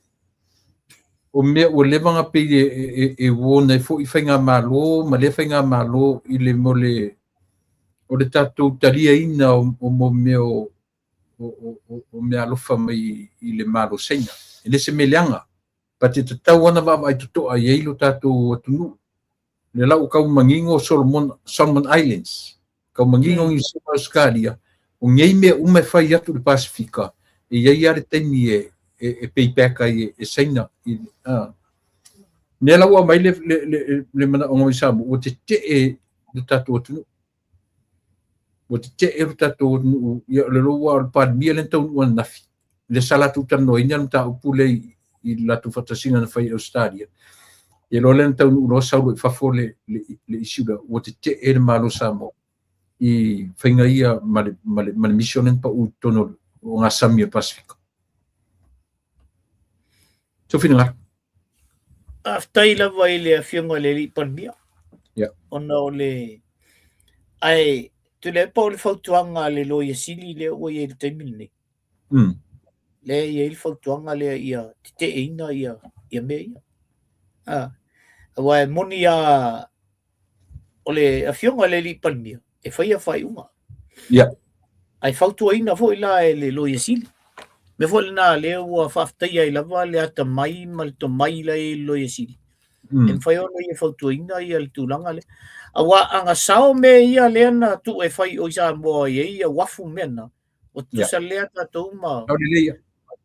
o mea ua leva na pei e, e, e uo nei foi whainga malo, ma le whainga malo i le mo le o le tātou talia ina o, o mo mea o, o, o, o, o mea alofa mai i le malo seina. E le se meleanga, pa te tatau ana vaavaai totoa i ai lo tātou atunuu. Le lau kau mangingo Solomon, Solomon Islands, kau mangingo mm. i Australia, o ngei mea uma e fai atu le Pasifika, e iai a le taimi e, e, e payback ai e, e saina. I, Mea lau mai le, le, le, le manaoga mai Samoa, ua tete'e le tatou atunuu. Ua tete'e le tatou atunuu, ia le loa o le Palemia le taunuu ananafi. Le sa latou talanoaina le mataupu lea i, i le latou faatasiga na fai i Australia. Ia loa lea na taunuu loa sau loa i fafo le, le, le issue lea, ua tete'e le Malo Samoa i faiga ia ma le, ma le, ma le mission lea na pau i totonu o ngā sami o le Pasifika. Sou finagalo. Faafetai lava i le afioga i le alii Palemia. Yeah. Ona o le ae Tuilaepa o le fautuaga a le Loia Sili lea ua i ai i le taimi lenei. Lea e i ai le fautuaga lea ia teteeina ia, ia mea ia. Ah, aua e moni a o le afioga i le alii Palemia e faia faaiuga. Yeah. Ae fautuaina foi la e le Loia Sili. Mea foi lena lea ua faafetaia ai lava le atamai ma le tomai la i le Loia Sili. E mafai ona ia fautuaina ia le tulaga lea. Aua a sao mea ia lea na tuu e fai o i Samoa i ai ia uafu mea na, ua tutusa lea tatou ma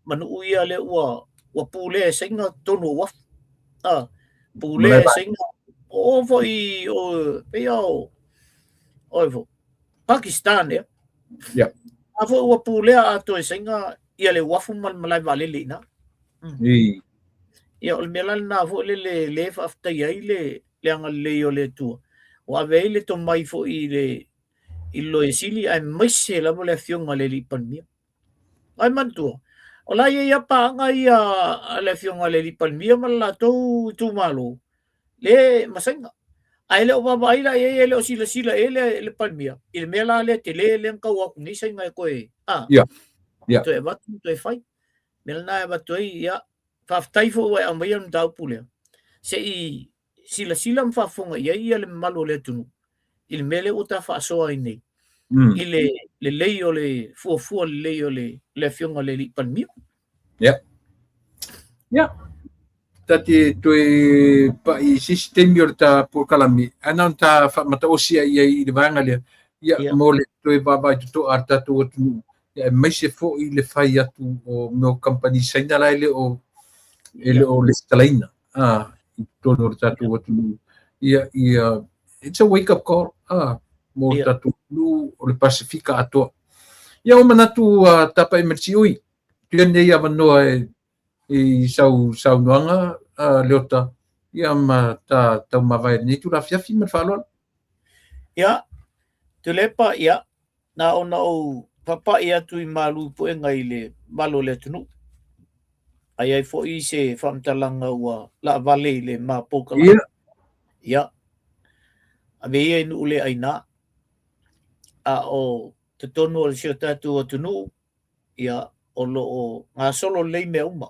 ma nuu ia lea ua ua pulea e Saina totonu o uafu. Ah, pulea e Saina. O foi o pei o o foi Pakistan ea. Yeah. A foi ua pulea atoa e Saina ia le uafu ma le malae vaalele i ina. I. Ia o le mea la lena foi lele le faafetaia ai le le agalelei o le Atua. Ua ave ai le tomai foi i le i le Loia Sili aemaise lava le afioga i le Alii Palemia. Ai manatua, o la e i ai lava paaga ia a le afioga i le Alii Palemia ma le latou itumalo le ma Saina. Ae le o vaavaai la i ai, e le o silasila i ai le, le Palemia i le mea la lea tele lea na tau atu nei Saina e toe, a, Yeah. Yeah. toe avatu ma toe fai. Mea lena e avatu ai, ia, faafetai foi ua e aumaia le mataupu lea. Se i silasila ma faafofoga i ai ia le mamalu o le atunuu i le mea lea ua ta faasoa ai nei i le lelei o le fuafua lelei o le, le afioga i le Alii Palemia. Yeah. Yeah. Ta te toe pa'i i se isi taimi o le ta polokalame, ae na ona ta faamataosi ai i ai i le vaega lea, ia, Yeah. mo le toe vaavaai totoa a le tatou atunuu, ia, aemaise foi le fai atu o mea o kamupani Saina la e le o e le o lesitalaina a i totonu o le tatou atunuu. Ia, ia, it's a wake up call a mo le tatou atunuu o le Pasifika atoa. Ia, ua manatu uh, tapa'i ma le siui, tua nei avanoa e i sau saunoaga uh, Leota, ia ma ta taumavae lenei itula afiafi ma le faaaloalo. Ia, Tuilaepa, ia, na ona ou papa'i atu i malu puega i le mamalu o le atunuu. A i ai foi se faamatalaga ua laavale i le ma polokalame. Ia. Ia, ave ia i nuu le aina. A o totonu o si o tatou atunuu, ia, o lo o gasolo lelei mea uma.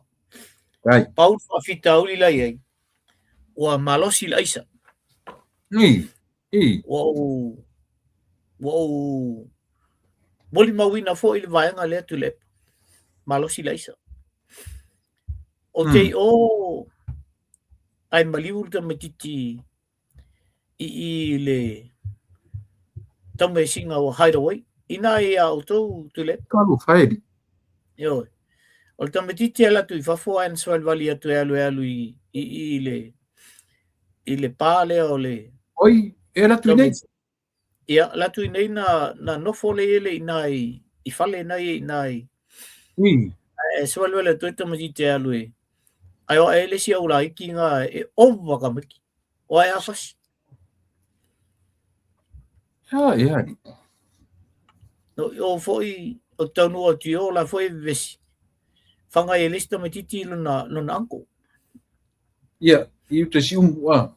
Ai. Pau le faafitauli la i ai, ua malosi le aisa. I, i. Ua ou molimauina foi le vaega lea Tuilaepa. Malosi le aisa. O te i o ae maliu le tamaitiiti i le taumeasiga o Hideaway. Ina ia outou Tuilaepa. Talofa e. Ioe. O le tamaitiiti e alu atu i fafo ae na savalivali atu e alu e alu i le pa lea o le Oi, e alu atu i nei. Ia, alu atu i nei na nofo le ele i na i fale na i na i. Ae savalivali atu ai tamaitiiti e alu e. Ae o ae le isi au laiti nga e ova tamaiti. O ae afasi. Ah, e ali. No o foi o taunuu atu i o la foi e vevesi. Whangai e le isi tamaitiiti lona uncle. Ia, i uta si umu a.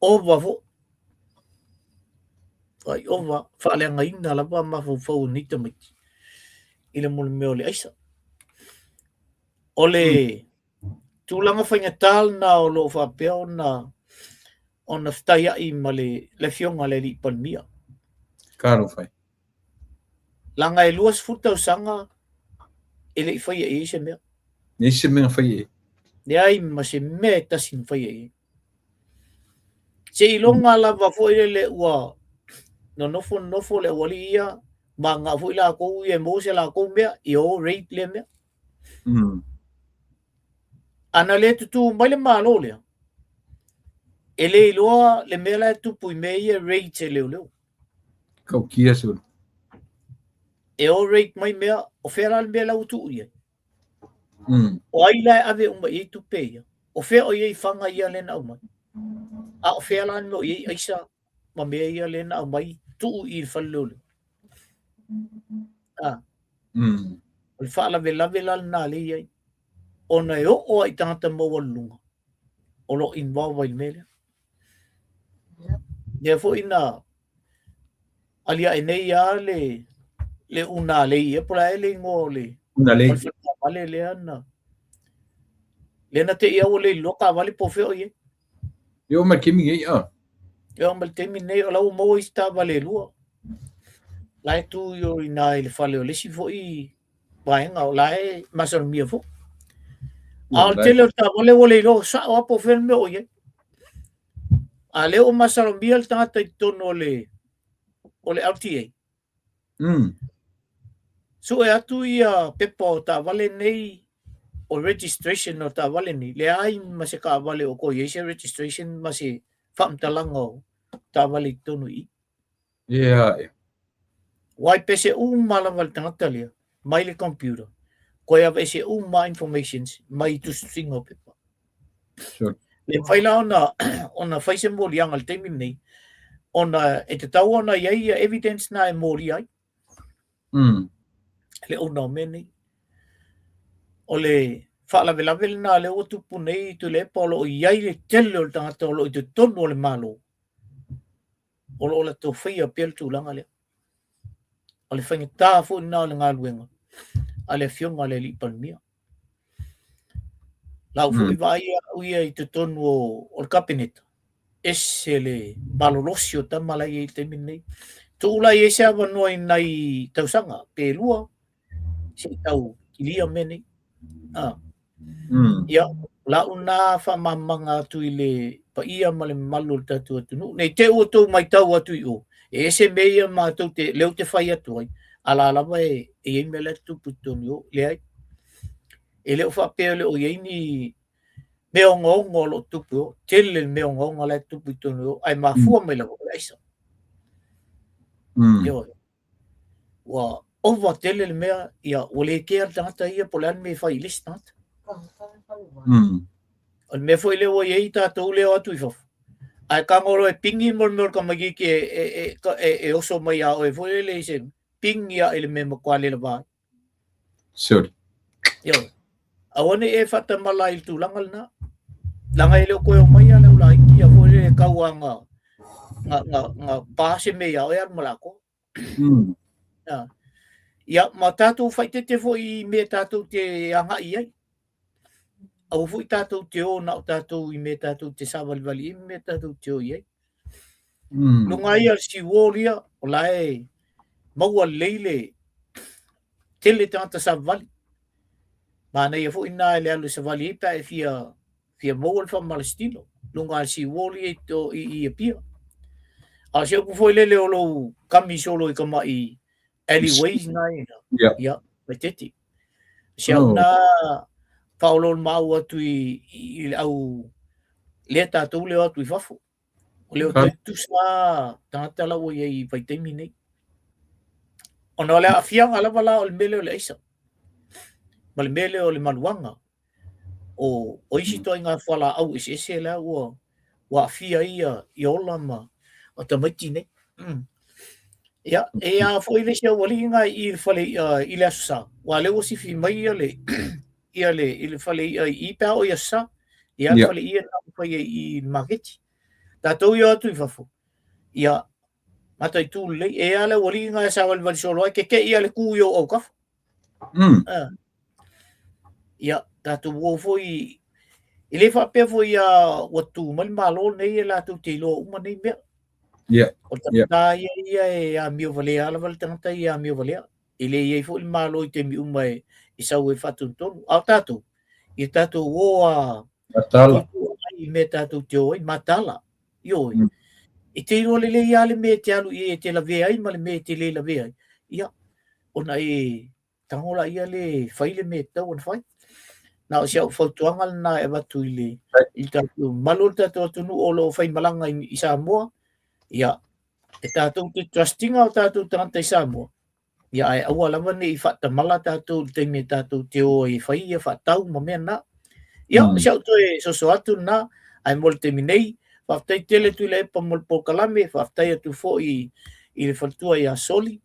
Ova fo. Ai ova faaleagaina lava mafaufau o nei tamaiti i le mo le mea o le aisa. O le tulaga faigata lena o lo o faapea ona fetaiai ma le afioga a le alii Palemia. Talofa e. Laga e 20 tausaga e le i faia i ai se mea. Nei se mea fai e. Leai ma se mea e tasi na faia i ai. Se iloga lava foi lele ua nonofo nonofo le aualii ia, ma foi lakou ia e maua se lakou mea, ia o raid lea mea. Ana le tutū mai le malo lea, e le iloa le mea la e tupu i mea ia raids e leoleo. Kaukia se. E o raid mai mea, o fea la le mea la ua tuu i ai. O ai la e ave uma i ai tupe ia. O fea o i ai fanga ia le na aumai. A o fea la le mea o i ai aisa ma mea ia le na aumai tuu i le fale leoleo. Ah, o le faalavelave la lena le i ai. Ona e oo ai tagata maualuluga o lo o involve ai i le mea lea. Lea foi na aliae nei lava le unalei ia po o le a le igoa o le Una lei. o le faletaavale lea na te i au le iloa taavale po o fea o i ai. E o mai taimi nei a. E oo mai le taimi nei o la ua maua isi taavale e lua. La e tu i o i na i le fale o le isi foi vaega o la e masalomia foi. A o le tele o le taavale ua le iloa sao lava po o fea le mea o i ai. A lea ua masalomia le tagata i totonu o le LTA. Sue atu ia pepa o taavale nei o registration o taavale nei, leai ma se taavale o toe i ai se registration ma se faamatalaga o taavale i totonu i i. Ia e. Ua pese uma lava le tagata lea mai le computer. Koe aveese uma informations mai tusitusiga o pepa. Le mafai la ona fai se moliaga i le taimi lenei, ona e tatau ona i ai ia evidence na e molia ai le owner o mea nei. O le faalavelave lena lea ua tupu nei Tuilaepa, o lo o i ai le tele o le tagata o lo o i totonu o le Malo, o lo o latou faia pea le tulaga lea. O le faigata foi lena o le galuega a le afioga a le alii Palemia. Lau foi vaai au ia i totonu o le Kapeneta, ese le malolosi o tama la i ai i le taimi lenei. Tuu la i ai se avanoa i nai tausaga, pe lua, se i tau kilia mea nei. Ah. Ia, lau na faamamaga atu i le paia ma le mamalu o le tatou atunuu. Nei te ua tou maitau atu i o, e ese mea ia matou te leo te fai atu ai, a la lava e i ai mea la e tupu i totonu i o. Leai. E le o faapea le o i ai ni mea ogaoga o lo o tupu i o. Tele le mea ogaoga la e tupu i totonu i o, ae mafua mai lava o le aisa. Ioe. Ua ova tele le mea, ia ua le kea le tagata ia po o le a le mea e fai i le isi tagata. O le mea foi lea ua i ai tatou lea o atu i fafo. Ae tago loa e pingi mo le mea o le tamaitiiti e oso mai ia oe foi lele i se pingi ae i le mea e matua le lava ai. Sorry. Ioe. Aua ne i e faatamala i le tulaga lena. Leaga e le o toe omai a le aulaiti ia foi lele tau a nga pa se mea ia oe alu ma latou. Ia, ma tatou faaeteete foi i mea tatou te agai i ai. Aua foi tatou te o na o tatou i mea tatou te savalivali i mea tatou te o i ai. Luga ia o le seawall ia, o la e maua lelei le tele tagata savavali. Manaia foi na e le alu e savali ai pe a e fia maua le faamalositino. Luga o le seawall ia i Apia. A o se upu foi lele o lou kami solo i tamai alleyways na ia. Ia, faaeteete. Si au na faaoloolomaau atu i le au lea tatou le o atu i fafo. O le o toe tutusa tagata la ua i ai i vaitaimi nei. Ona o le aafiaga lava la o le mea lea o le aisa ma le mea lea o le maluaga. O isi ituaiga fualaau eseese la ua aafia ai ia ola ma o tamaiti nei. Ia, e a foi le isi aualii na i le fale i'a i le Aso Sa, aua lea ua sifi mai ia le ia le i le fale i'a i pe a oo i Aso Sa. Ia, le fale i'a na fai ai i le maketi. Tatou ia atu i fafo, ia, mataitu lelei. E a le aualii na e savalivali solo ai, keke'i ia le tu i ou autafa. Ia, tatou o foi, e le faapea foi ia ua tu mai le Malo lenei e latou te iloa uma nei mea. O le tagata ia ia e amio valea lava le tagata ia e amio valea. E le i ai foi le Malo i taimi uma e sau e faatonutonu. A o tatou, ia tatou o a Matala. I mea tatou te o ai, matala. Ioe. E te iloa lelei lava le mea e te alu i ai e te lavea ai ma le mea e te le lavea ai. Ia, ona e tago laia le fai le mea e tatau ona fai. Na o si au fautuaga lena e avatu i le i tatou mamalu o le tatou atunuu o lo o faimalaga i Samoa. Ia, e tatou te trust ina o tatou tagata i Samoa. Ia, ae aua lava ne i faatamala tatou i le taimi e tatou te o ai e fai ia faatau ma mea na. Ia, si au toe soso atu lena, ae mo le taimi nei, faafetai tele Tuilaepa mo le polokalame, faafetai atu foi i le faletua ia Soli,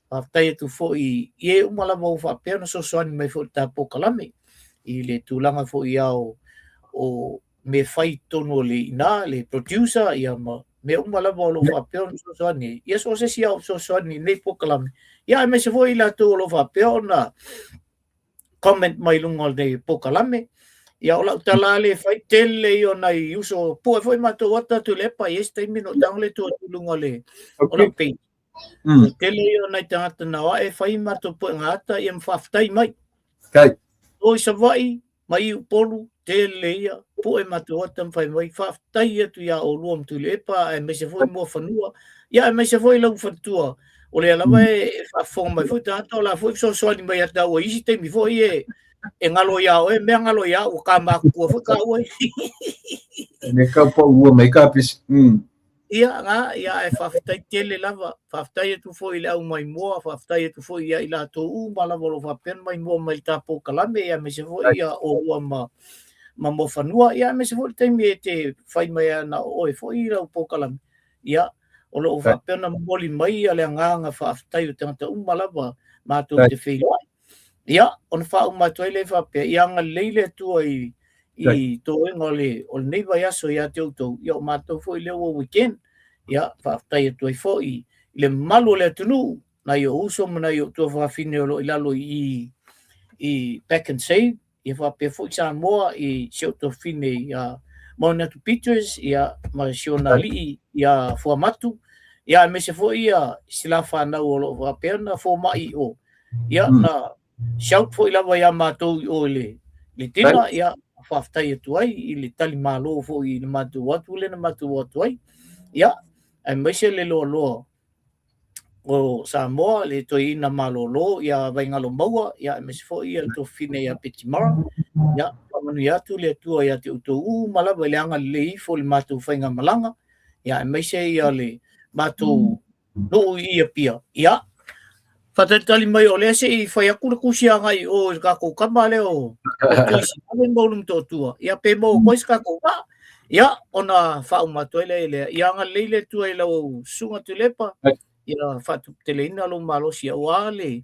faafetai atu foi i e uma lava ua faapea ona fesoasoani mai foi i le ta polokalame, i le tulaga foi ao o mea fai i totonu o le ina, le producer, ia ma mea uma lava o lo o faapea ona fesoasoani. Ia so o se isi o fesoasoani i lenei polokalame. Ia aemaise foi i latou o lo o faapea ona comment mai luga o lenei polokalame. Ia o lau tala le fai tele ia o nai uso pue foi matou ata Tuilaepa i isi taimi no tago le tu atu i luga o le o lau page. Tele ia o nai tagata na o ae fai matou puega ata ia ma faafetai mai. Kai. O i Savaii ma i Upolu, tele ia, pue matou ata ma fai mai, faafetai atu iā oulua ma Tuilaepa, aemaise foi Muafanua, ia aemaise foi lau faletua, o lea lava e faafofoga mai foi tagata, o la foi fesoasoani mai ia taua i isi taimi foi e galo iā oe, mea galo iā, ua ka matutua foi tāua. Ne ka pau ua mai ka pisi. Ia, ngā, ia, ae faafetai tele lava, faafetai atu foi i le au maimoa, faafetai atu foi ia i latou uma lava o lo o faapea ona maimoa mai i le ta polokalame, ia aemaise foi ia oulua ma Muafanua, ia aemaise foi le taimi e te fai mai ai na o oe foi i lau polokalame, ia, o lo o faapea ona momoli mai ia le agaga faafetai o tagata uma lava matou te feiloai. Ia, ona faauma atu ai lea faapea, ia agalelei le Atua i toega o lenei vaiaso ia te outou, ia o matou foi lea ua weekend, ia faafetai atu ai foi i le mamalu o le atunuu, nai ou uso ma nai ou tuafafine o lo o i lalo i Pak'nSave, ia faapea foi Samoa i si ou tuafafine ia Moanatu Peters, ia ma si ona alii ia Fuamatu, ia aemaise foi ia si la whanau o lo o faapea ona fomai i o. Ia na shout foi lava ia matou i o i le dinner, ia faafetai atu ai i le tali malo foi i le matou atu lea na matou atu ai. Ia aemaise le loaloa o Samoa, le toeaina malolo ia Vaingalo Maua, ia aemaise foi ia le tuafafine ia Petimara. Ia faamanuia atu le Atua ia te outou uma lava i le agalelei ifo i le matou faigamalaga, ia aemaise ia le matou nuu i Apia. Ia faatalitali mai o lea se i fai atu le tusi agai o i le tatou tama lea o Tuisimale ma Ulumotootua, ia pe maua atu ai se tatou vaa. Ia ona faauma atu ai lea i lea. Ia agalelei le Atua i lau susuga Tuilaepa, ia faatuputeleina lou malosi aua le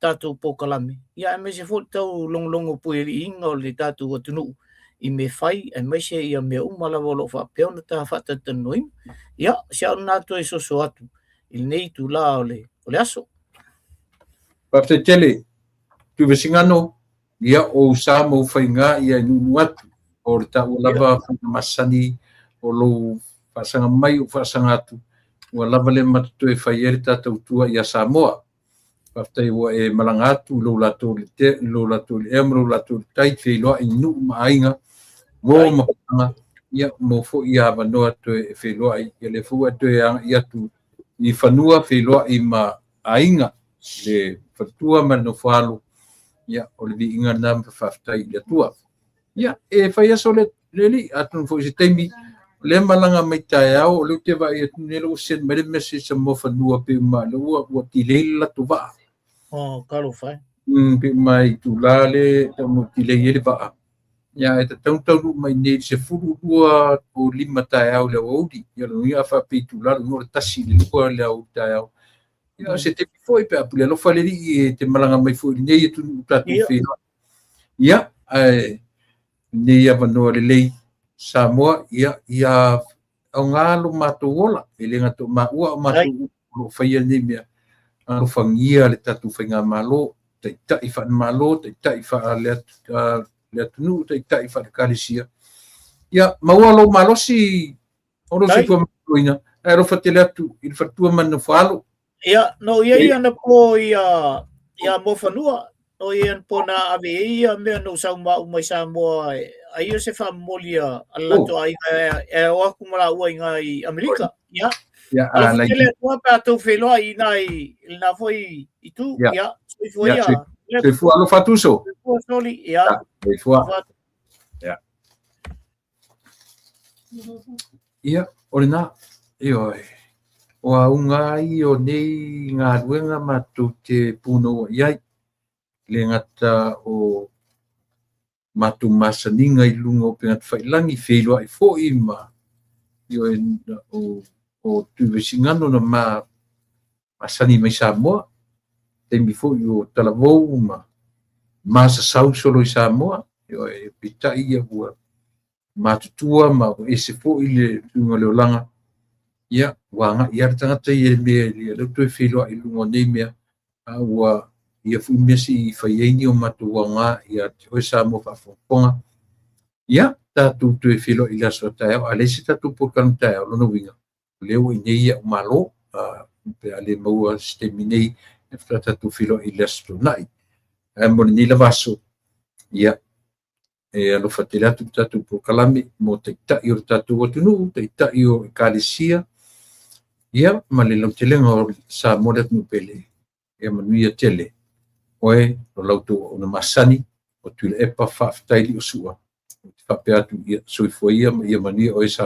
tatou polokalame, ia aemaise foi le tau logologo puialiiga o le tatou atunuu i mea fai, aemaise ia mea uma lava o lo o faapea ona ta faatalatalanoaina. Ia, si au lena toe soso atu i lenei itula o le o le aso. Faafetai tele, Tuivasigano, ia o ou sa ma ou faiga ia e nuunuu atu, o le taua lava faiga masani o lou faasaga mai ou faasaga atu, ua lava lea ma toe fai ai le tatou tua ia Samoa. Faafetai ua e malaga atu i lou latou i le ea ma lou latou i le tai, feiloai i nuu ma aiga, uo ma paaga, ia mo foi avanoa toe e feiloai, ia lea foi ua e toe agai atu i fanua feiloai ma aiga, le faletua ma le nofoalo, ia o le viiga lena ma faafetai i le Atua. Ia e fai aso le alii, atonu foi i se taimi, o lea malaga mai taeao, o lea ou te vaai atu nei, ua send mai le message a Muafanua pe uma lea ua delay le latou vaa. Oh, talofa e. Pe uma i tula le tau delay ai le vaa. Ia e tatau ona taunuu mai nei i le 12:05 taeao i le aoauli. Ia lona uiga a faapea i tula lona uiga o le 1 i le 2 i le aoauli taeao. Ia se taimi foi pe a pule alofa le alii e te malaga mai foi i lenei atunuu tatou feiloai. Ia, ae lenei avanoa lelei Samoa, ia ia aoga lo matou ola, e le gata o maua a o matou o lo o faia lenei mea, alofagia le tatou faigamalo, taitai faale-Malo, taitai faale atunuu, taitai faale-ekalesia. Ia maua lou malosi o lou soifua maloloina, ae alofa tele atu i le faletua ma le nofoalo. Ia, no ia ia na po ia ia Muafanua, no ia na po na ave ai ia mea no sau ma mai Samoa, ai o se faamomoli a le latou aiga e o atu ma laua i ngā i Amerika. Ia, Ia, alofa tele atu pe a tou feiloai i nā i lena foi itu. Ia, soifua ia. Soifua alofa atu uso. Soifua soli, ia. Soifua. Ia. Ia, o lena, ioe, o auga ai o nei galuega matou te punoua i ai, le gata o matou masaniga i luga o upegatafailagi, feiloai foi ma ioe, o Tuivaisigano na masani mai Samoa, taimi foi o talavou ma masasau solo i Samoa, ioe, peitai ia ua matutua ma ua ese foi le suiga o le olaga, ia, ua agai lava le tagata ia i le mea ia lea ua toe feiloai i luga o nei mea, a ua ia foi mea se i fai ai ni o matou aoga ia te oe Samoa faafogafoga. Ia, tatou toe feiloai i le aso a taeao, a leai se tatou polokalame taeao, lona uiga, o lea ua i inei au malo, pe a le maua se taimi nei, e faatoa tatou feiloai i le aso Toonai. Ae mo lenei lava aso, ia, e alofa tele atu le tatou polokalame mo taitai o le tatou atunuu, taitai o ekalesia, ia, ma le lautelega o Samoa le atunuu pele, ia manuia tele. Oe, o lau tou auauna masani, o Tuilaepa, faafetai Liosua, ou te faapea atu, ia soifua ia ma ia manuia oe Samoa.